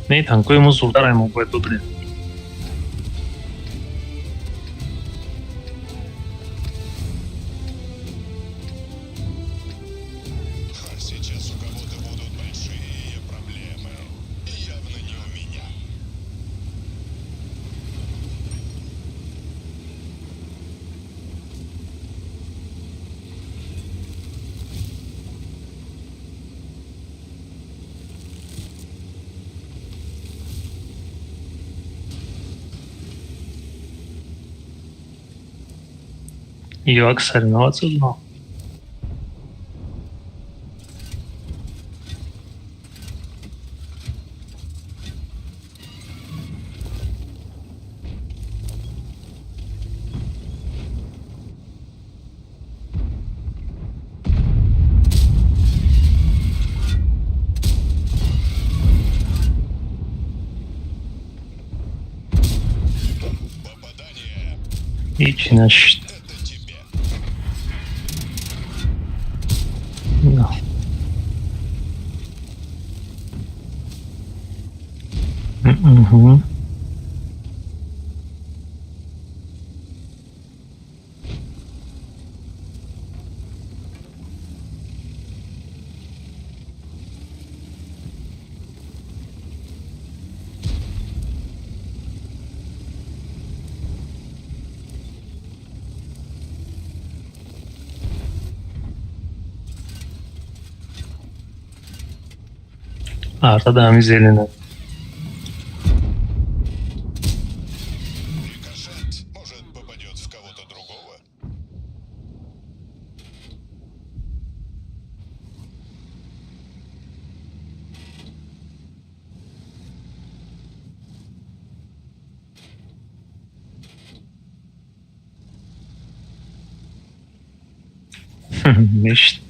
Не, танкои мо зурдар мо бояд бибинем. Сейчас у кого-то будут большие проблемы. И явно не у меня. Як соревноваться знал. Ҳеҷ нашд. No. Угу. Арта ҳами зелена. Рикошет. Может, попадет в кого-то другого? Мешт.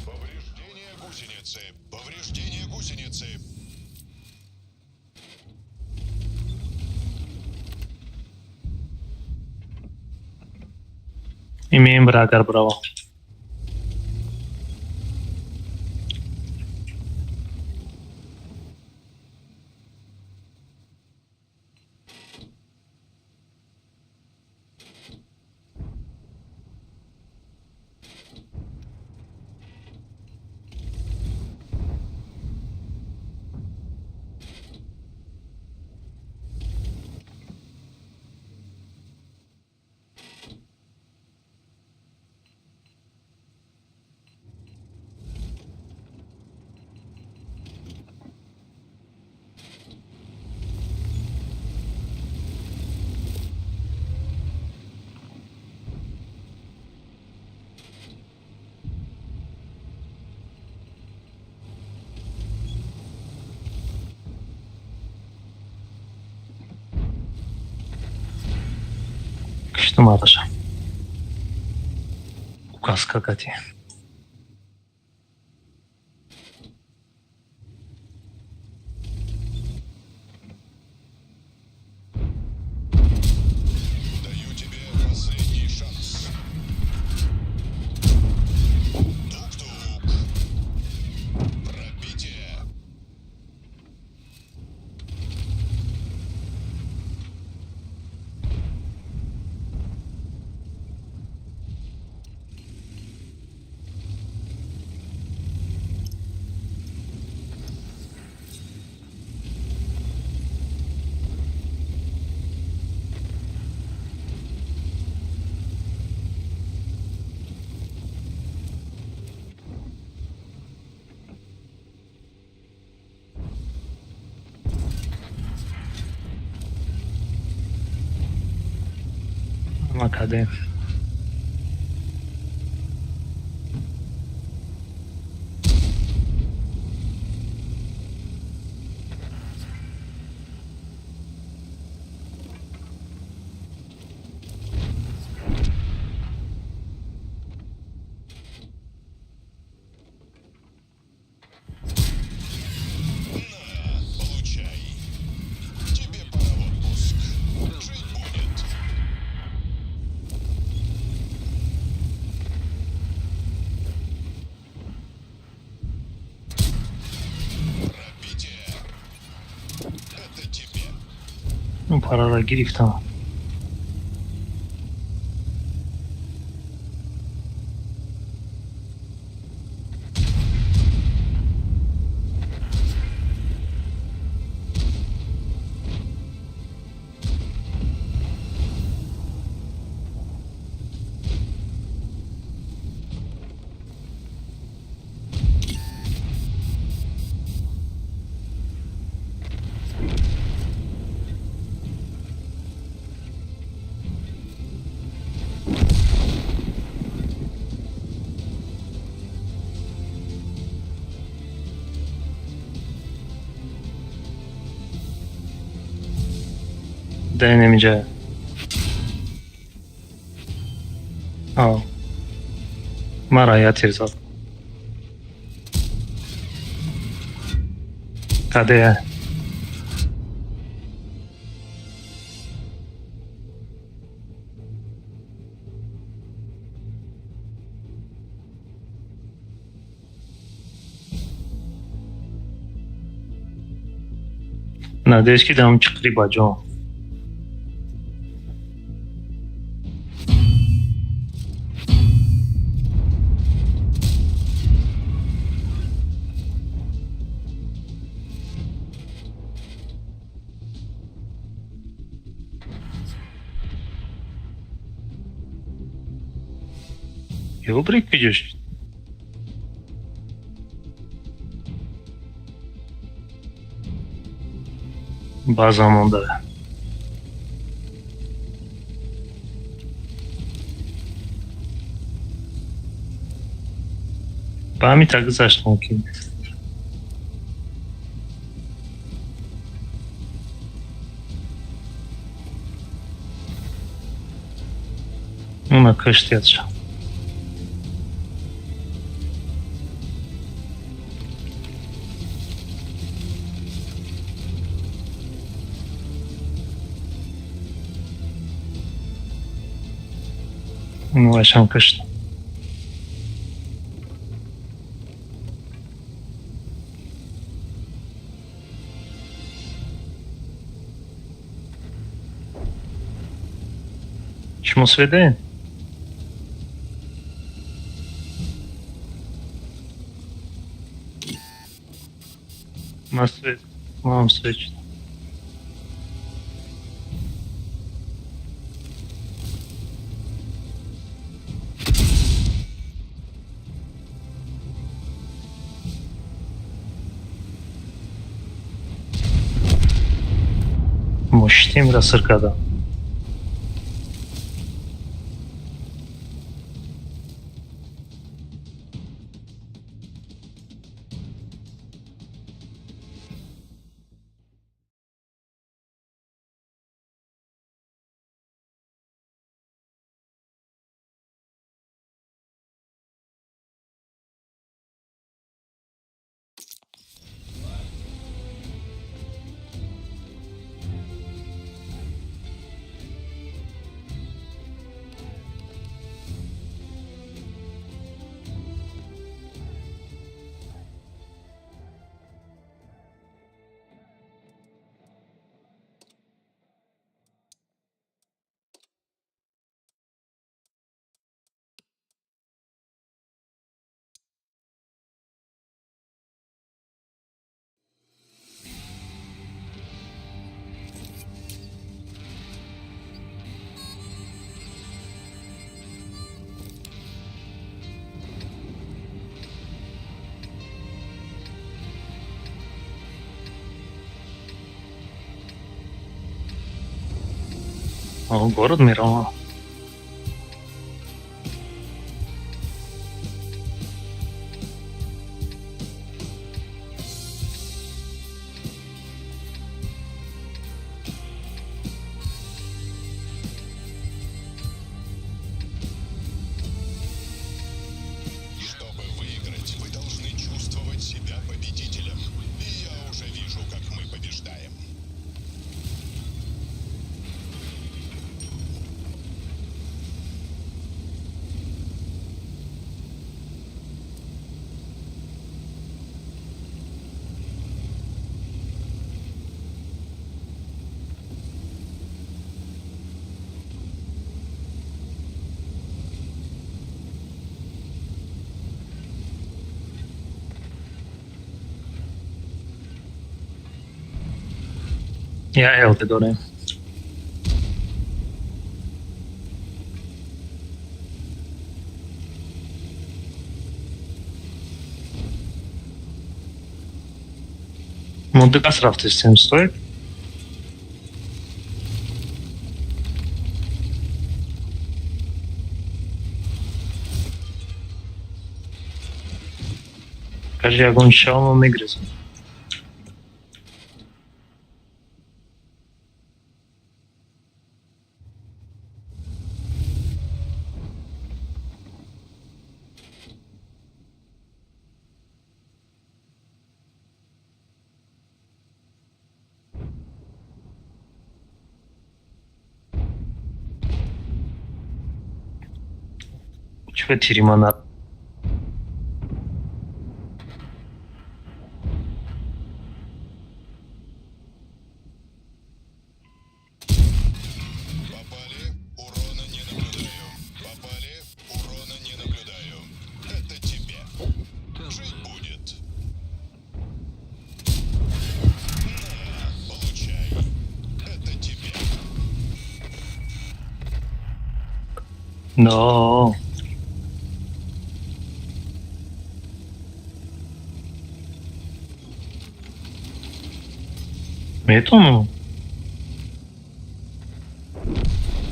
Повреждение гусеницы. Повреждение гусеницы. Имеем брагар браво. Киштум аташа. Указка кати. Даю тебе последний шанс. Тук-тук. Пробитие. Макаде. На, получай. Тебе пора в отпуск. Жить будет. Пробитие. Это тебе. Парара гирифтам. Да немиҷа. О. Мара я тир зад. Каде? Надеюсь, ки дам чиқри ба ҷон. Ёбрик видишь? Баъзан монда. Ба ҳамин так гузашт мумкин. Уна кыштиятша. Ну, ашам кышт. Шумо сведе? Ма свет. Мам свеч. Муштимра сир кардам. Город меравам. Чтобы выиграть, вы должны чувствовать себя победителем. И я уже вижу, как мы побеждаем. Я ЛТ дорем. Мо ду кас рафтестем, стоит? Кажи, ягон шава мо мегрезем. Чӣ тирима на Попали, урона не наблюдаю. Попали, урона не наблюдаю. Это тебе. Жить будет. На, получай. Это тебе. Но. Метавонам.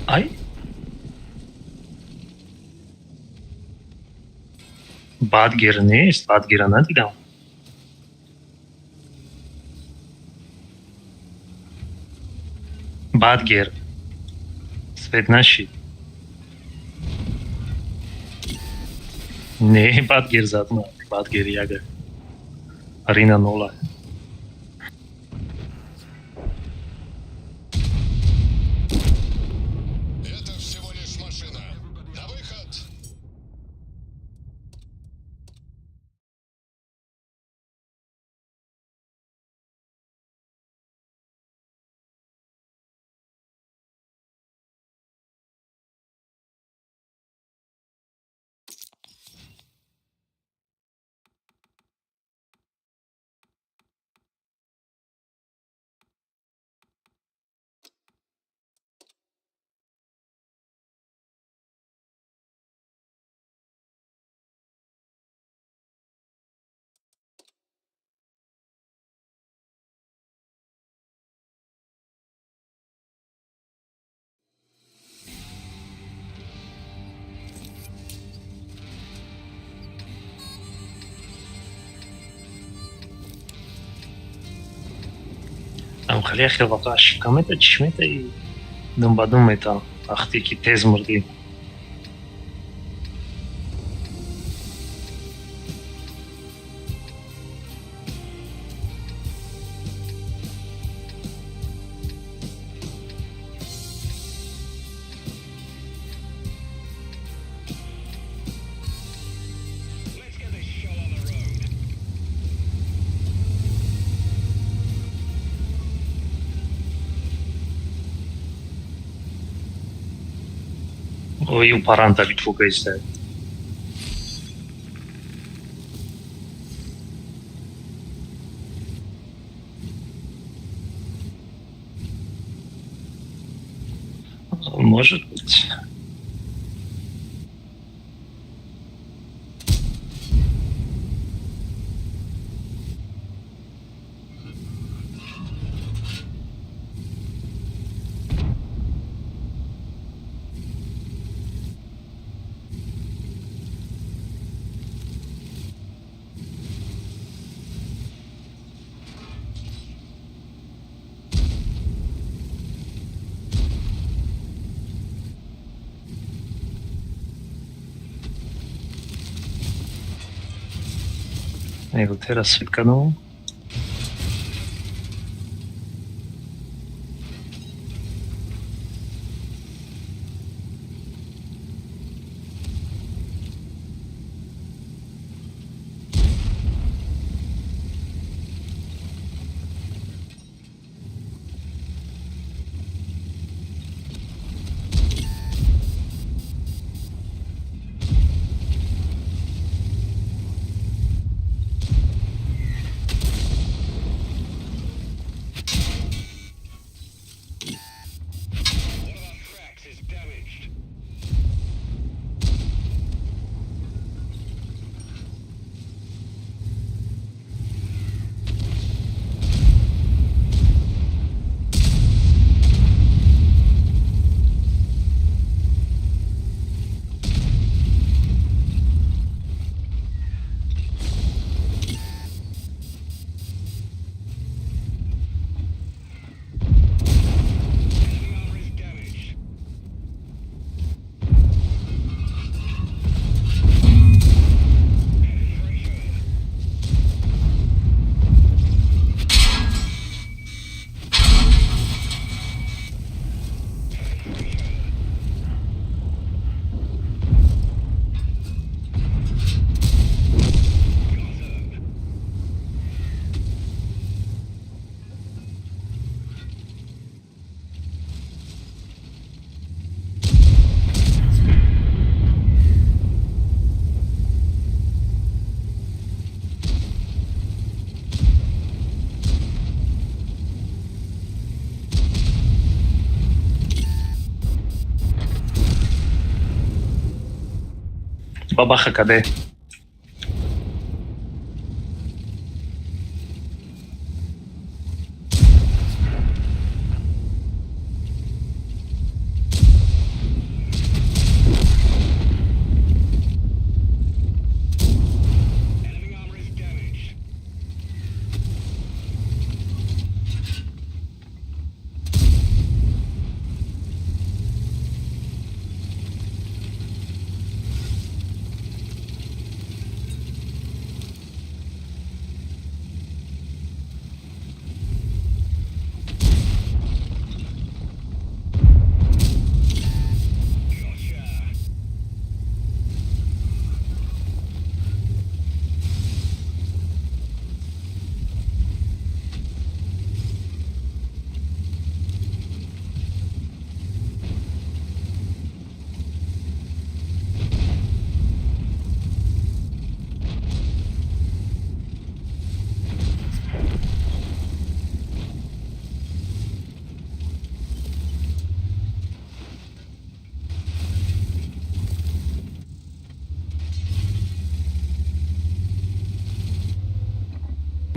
Ай, бадгер нест, бадгера надидам. Бадгер свет нашид. Не, бадгер зад на бадгер яга арина нола. Это всего лишь машина. На выход! Ам хеле хел вақт ошибка мета, чиш мета и дум ба дум мета, вақте ки тез мурдӣ. Let's get this show on the road. Ой, паранта битву кайста. Может быть. Его teraz светканул. One of our tracks is damaged. Enemy armor is damaged. Penetration. Penetration. Got him. Бабаха КД.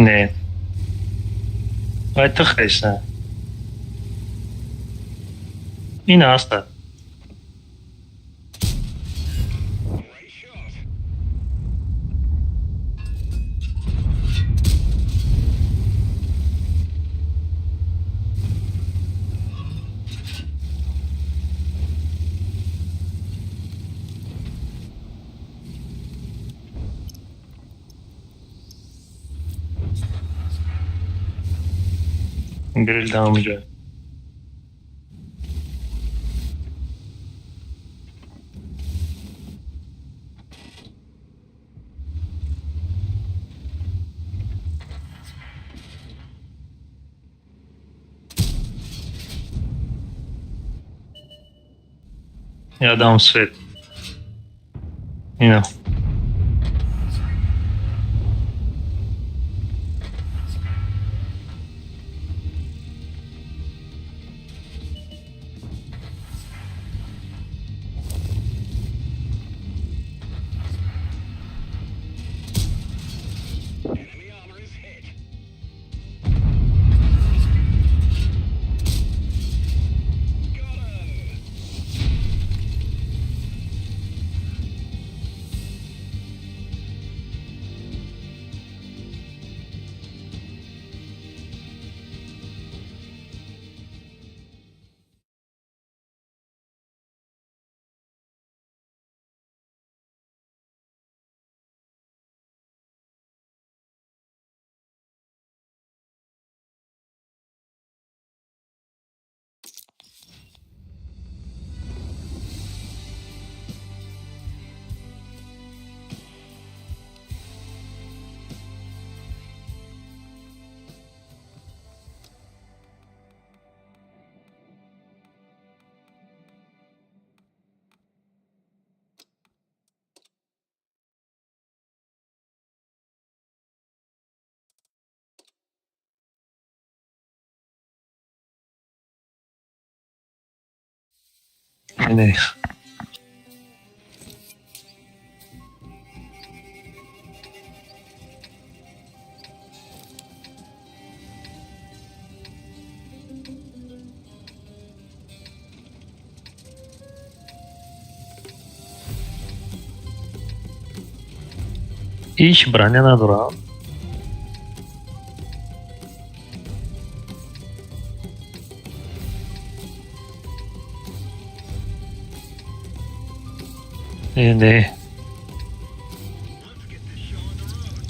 Не, вай ту хеша ин ҳаста. Great shot. Грил дар ҳамуҷо. Ядам свет. Ина. Enemy armor is hit. Got him. Не. Ҳеҷ броня надорам. Не. Let's get this show on the road.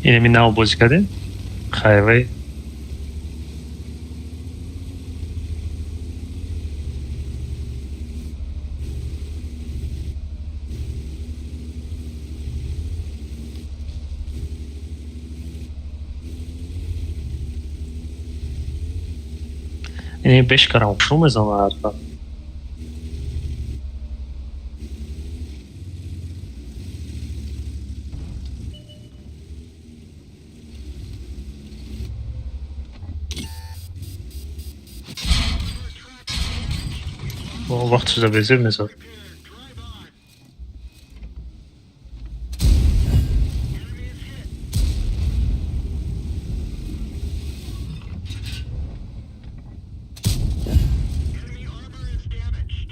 Инами нав бозӣ кардем. Хайвай. Ини бешкарам шу мезанам ҳарфа. Вақт шуда безеб мезад. Prepared. Drive on. Enemy is hit. Enemy armor is damaged.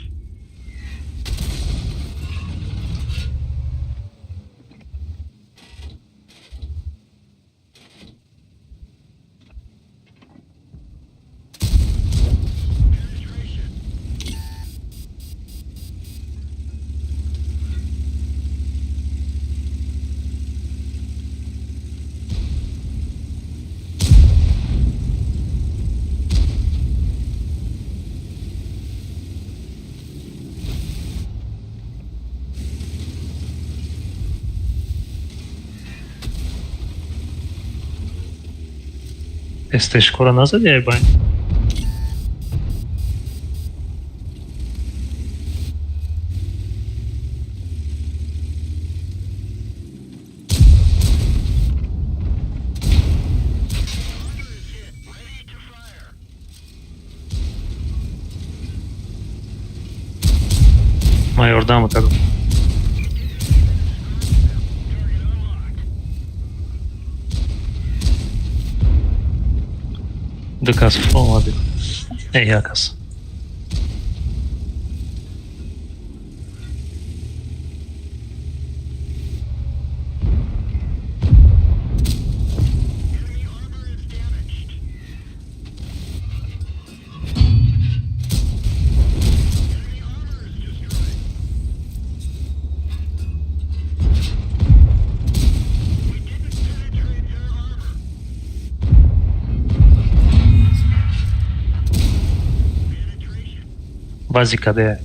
Penetration. СТшкора назади ай байн? Armor is hit. Ready to fire. Ман ёрдам кардам. Ду кас омадем. Э, як кас. Бази каде?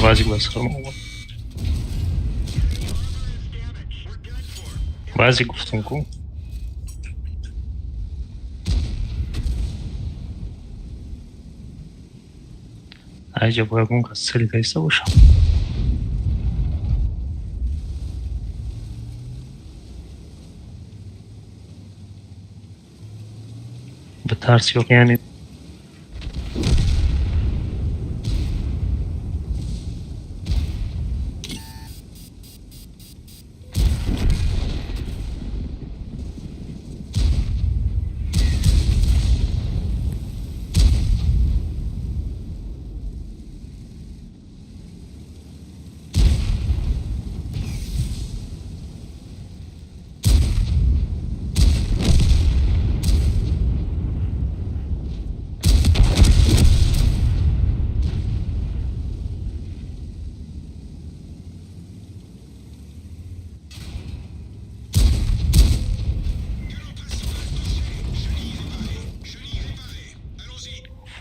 Вазик басхарм омад. Вазик гуфтам ку. Айҷа бо ягон кас цели даиста бошам. Битарс ё яъне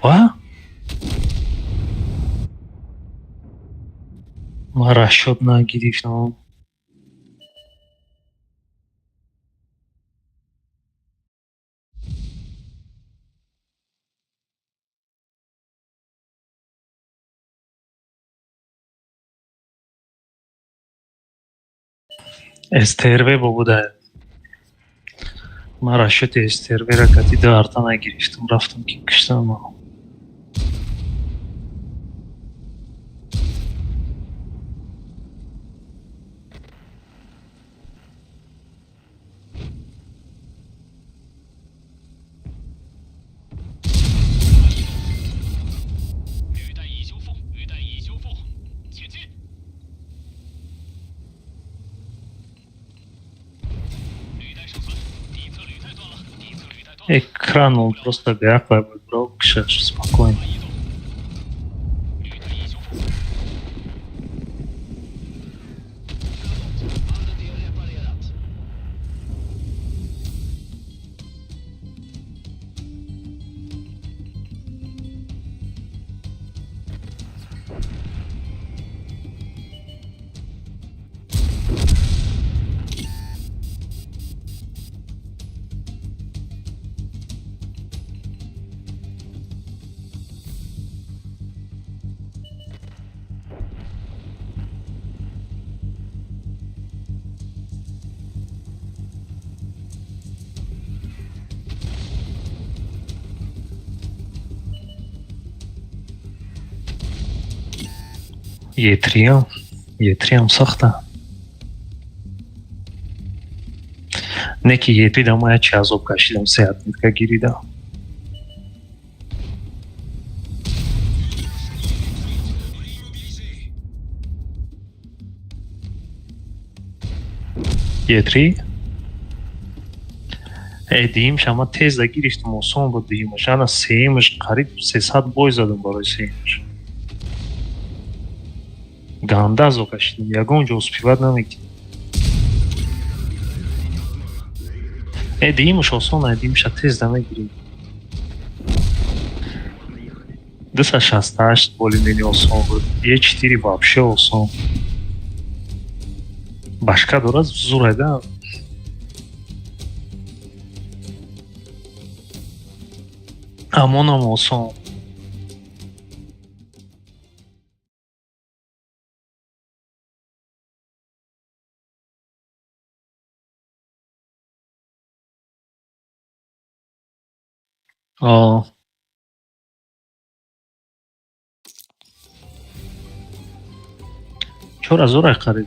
ва ман расчёт нагирифтам. СТРВ бо буда. Ман расчёти СТРВ-ра кати ду арта нагирифтам, рафтам ки киштам. Экран он просто беақлай буд, бро, кишаш спокойно. Е3-ам, Е3-ам сохта. Не ки Е3 ма я чи азоб кашидам, се отметка гирида. Е3 дуюмш ама тезда гирифтам, осон буд дуюмаш. Ана сеюмаш қариб 300 бой задам барои сеюмаш. Ганда азоб кашидам, ягон ҷо успевать намекардам. Дуюмаш осон, дуюмаша тезда мегирем. 268 более-менее осон буд. Е4 вообще осон. Башка дорад зур да. Амонам осон. О. Чора зур қариб.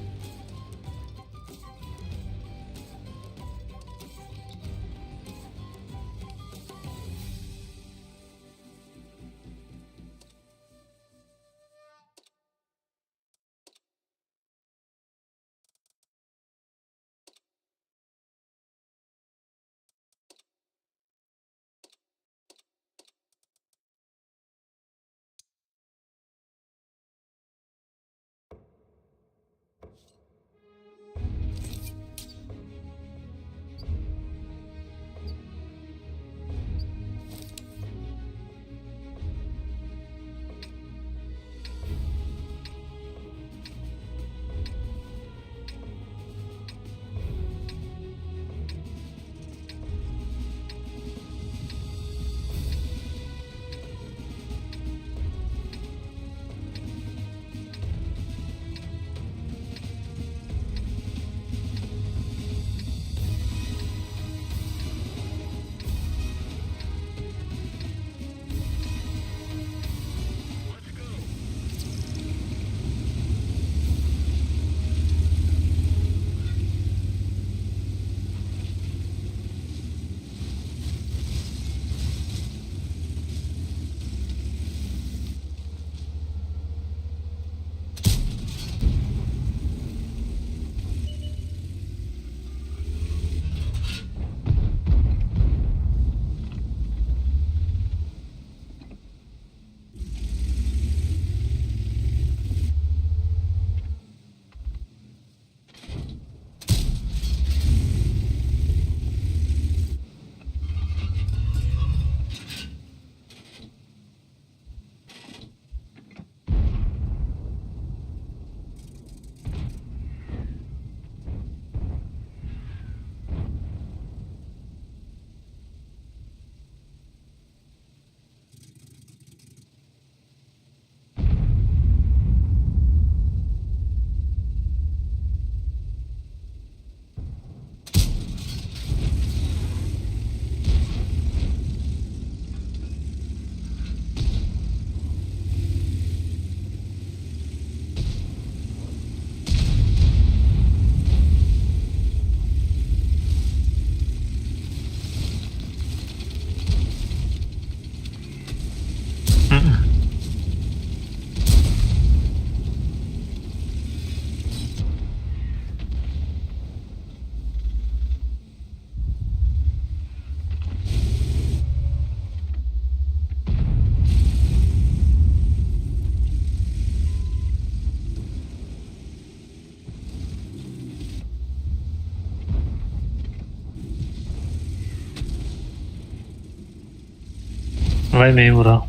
Вай мемура.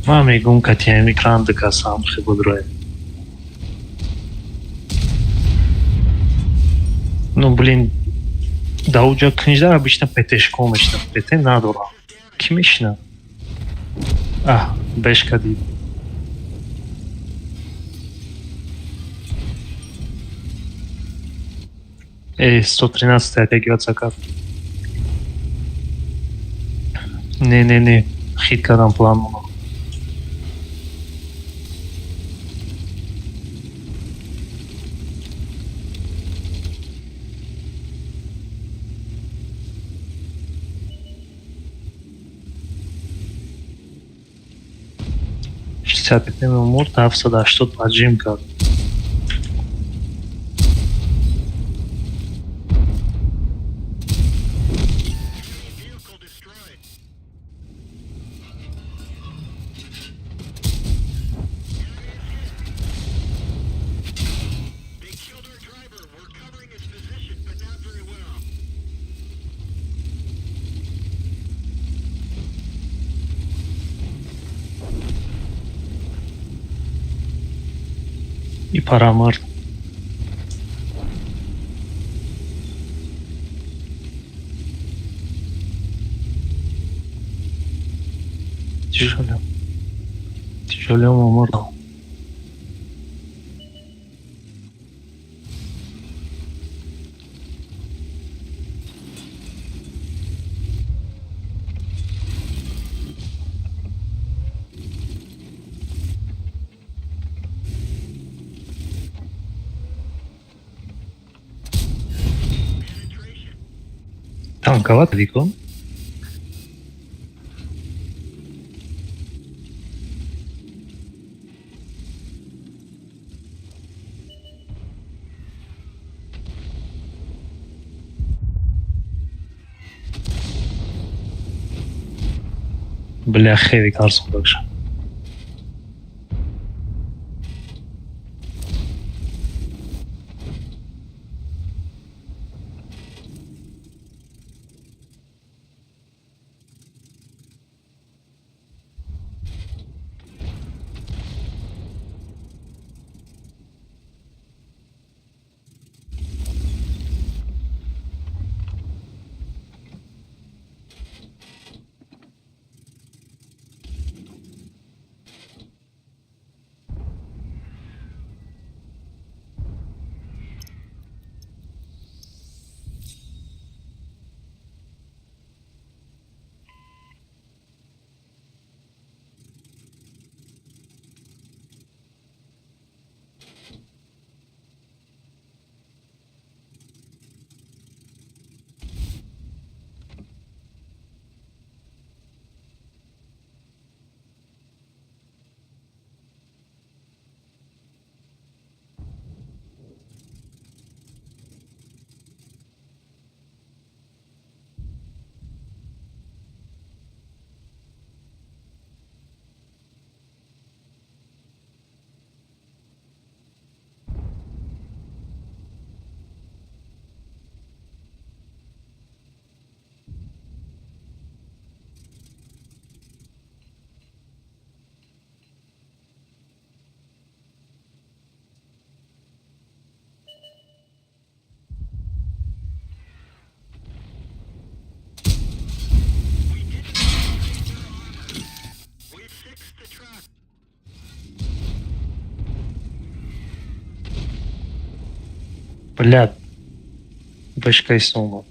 Ман мегӯм, катиами кран дикасам хибудрое. Ну, блин, да уҷа книждар обычно ПТшко мешина, ПТ надора. Кӣ мешина? Аҳ, бешка дид. Э, 113 оттягиваться как? Не, не, не, хит кардам план. Мурд, 780 поджим кард. И пора мурд. Тяжело. Тяжело мурд. Танковат викон. Бля, хеви карсон дакша. Бля, башка истома.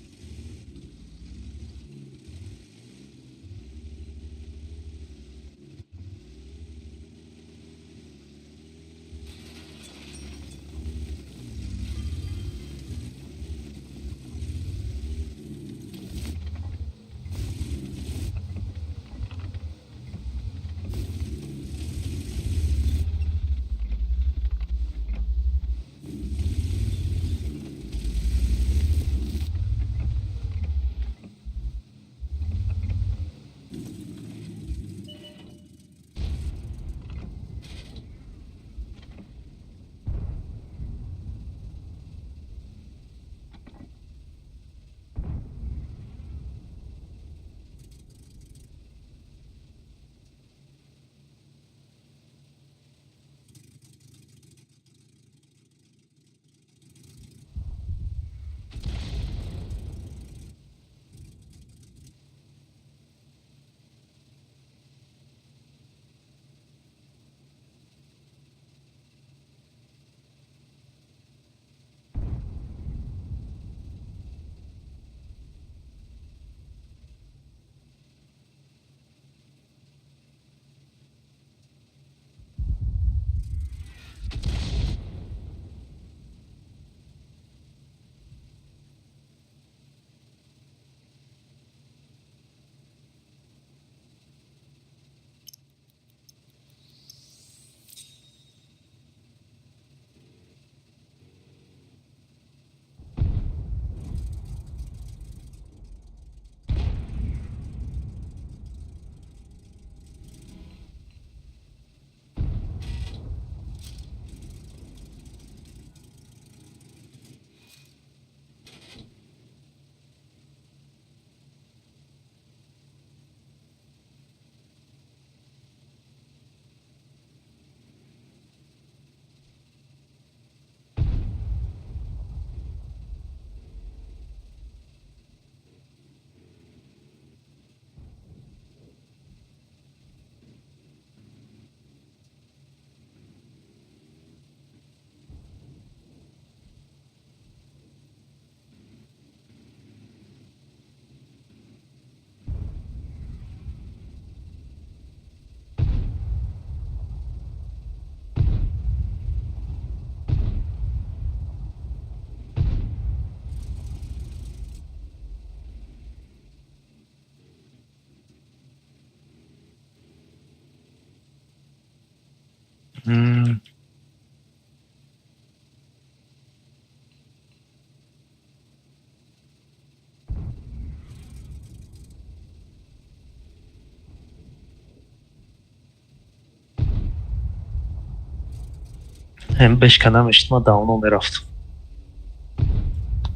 Бешка намешид, ман давно мерафтам.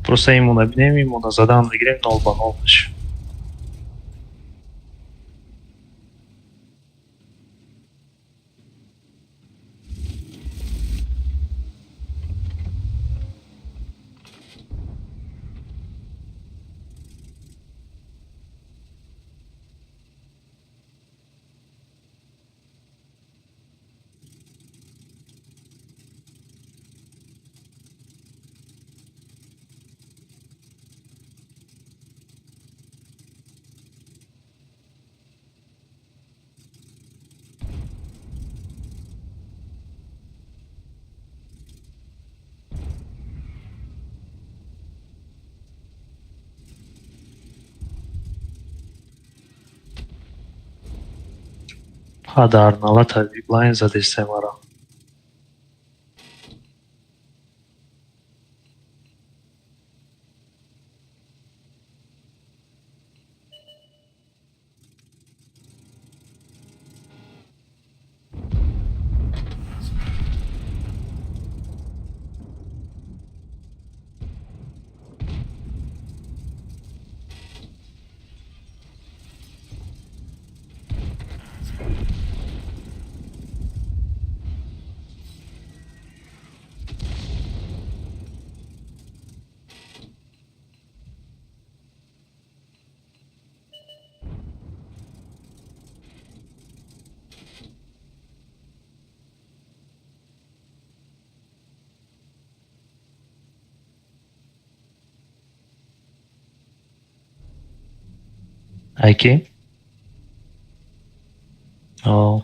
Просто имона бинем, имона задан мегирем, 0 ба 0 мешавад. Падар налата виблайн задесте мара. Айки? О.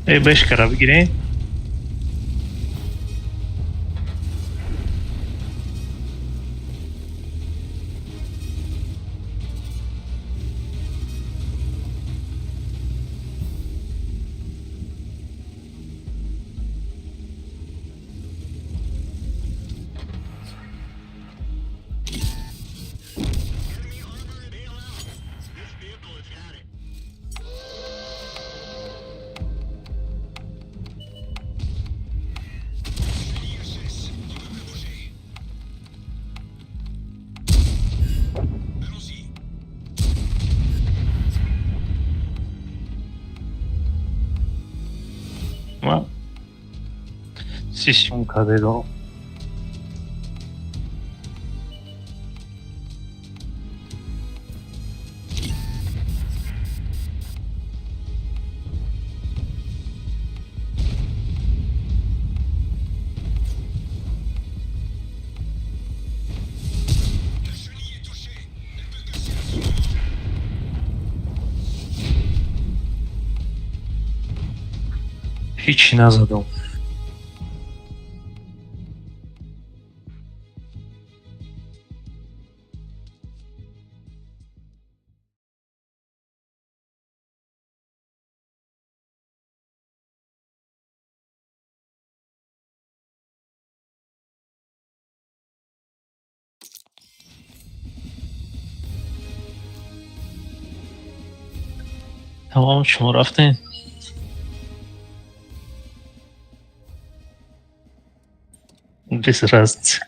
Э, бешкара бигирем. Сисюн кадедо. Ҳеҷ назадам. Тамом, шумо рафтем. Без разницы.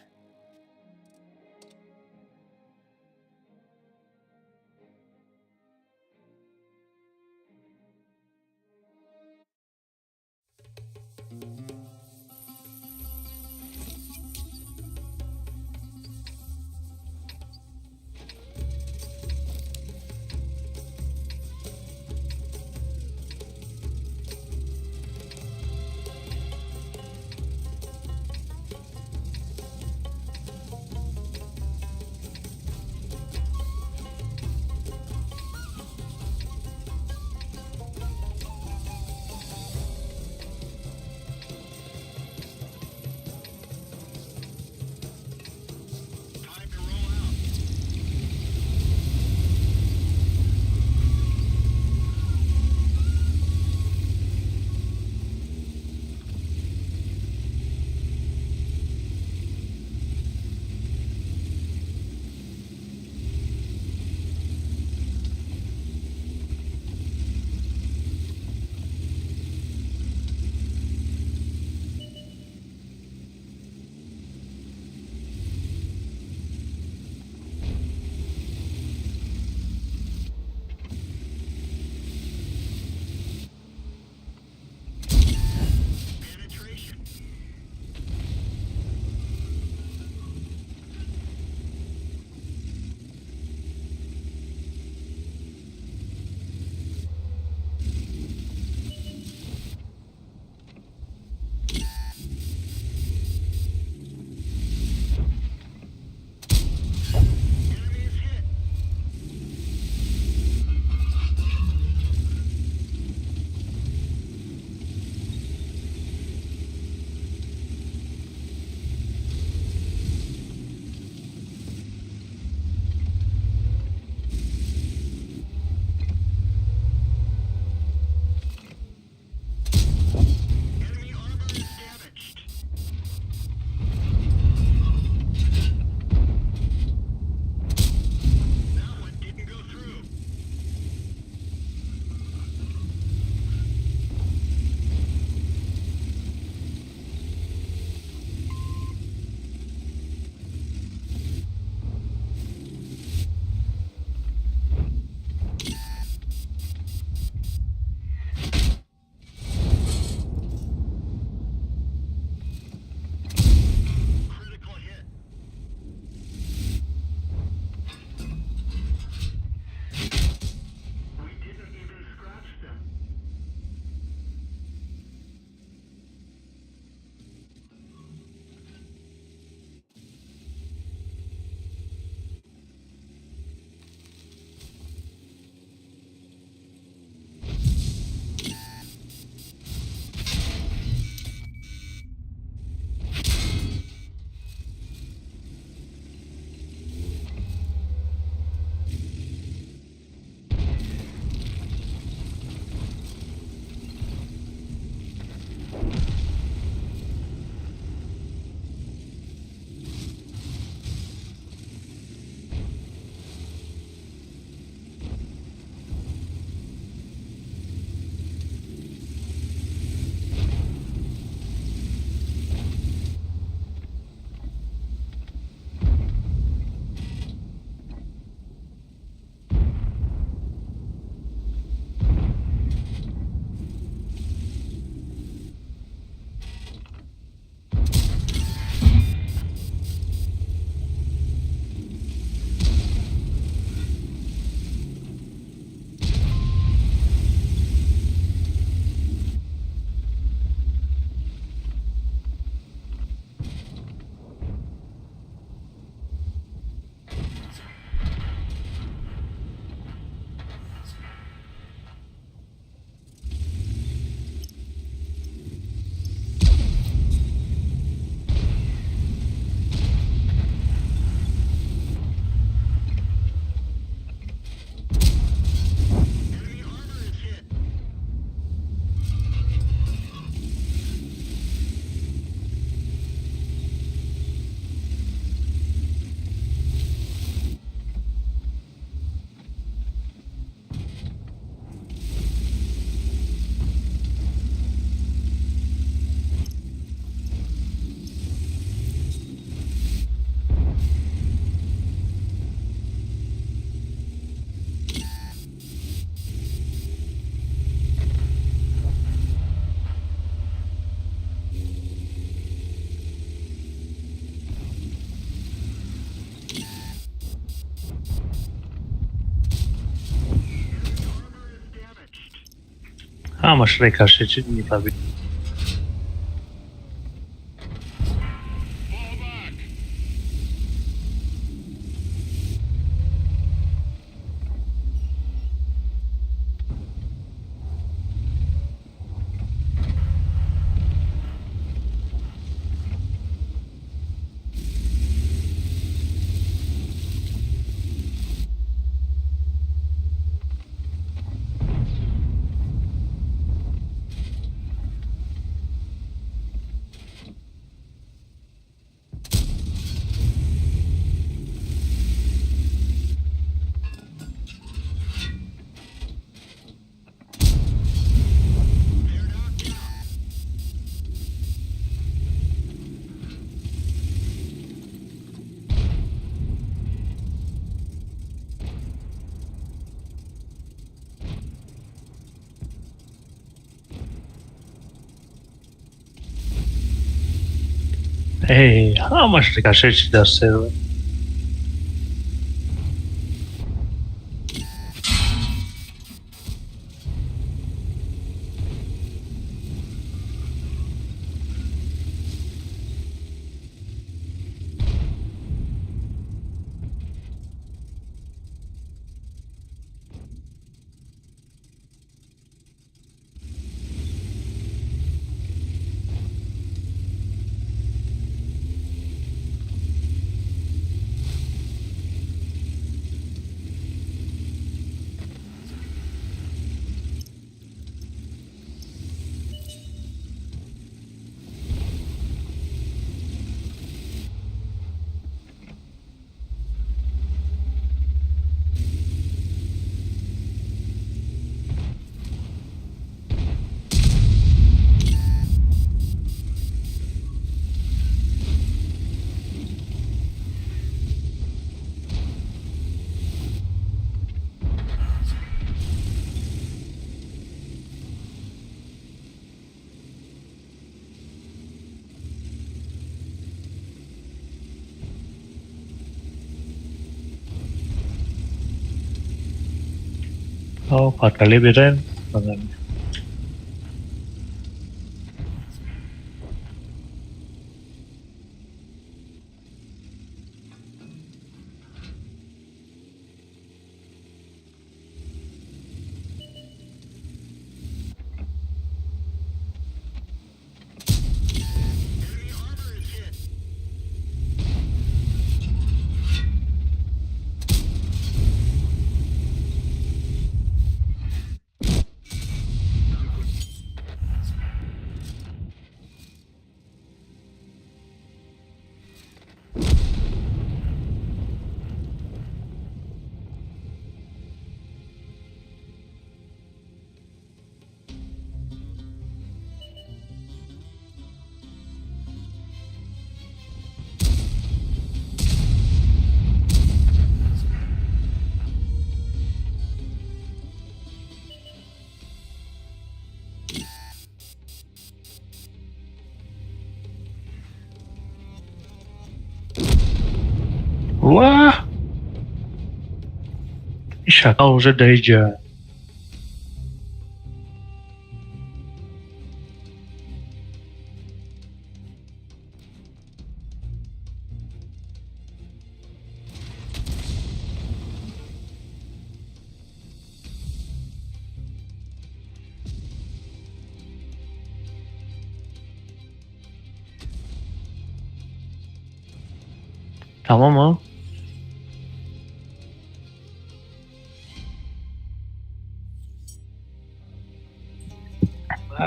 Ҳамаш рикошет мепабид. Эй, ҳамаш рикошет шид дар сервер. Патали берем. Ва! Шакал уже доезжает. Tamam mı?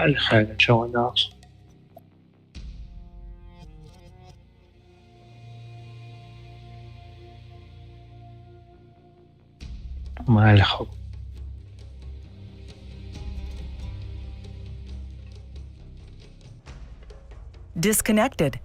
Бале, хайр, иншоалло. Майли, хуб. Disconnected.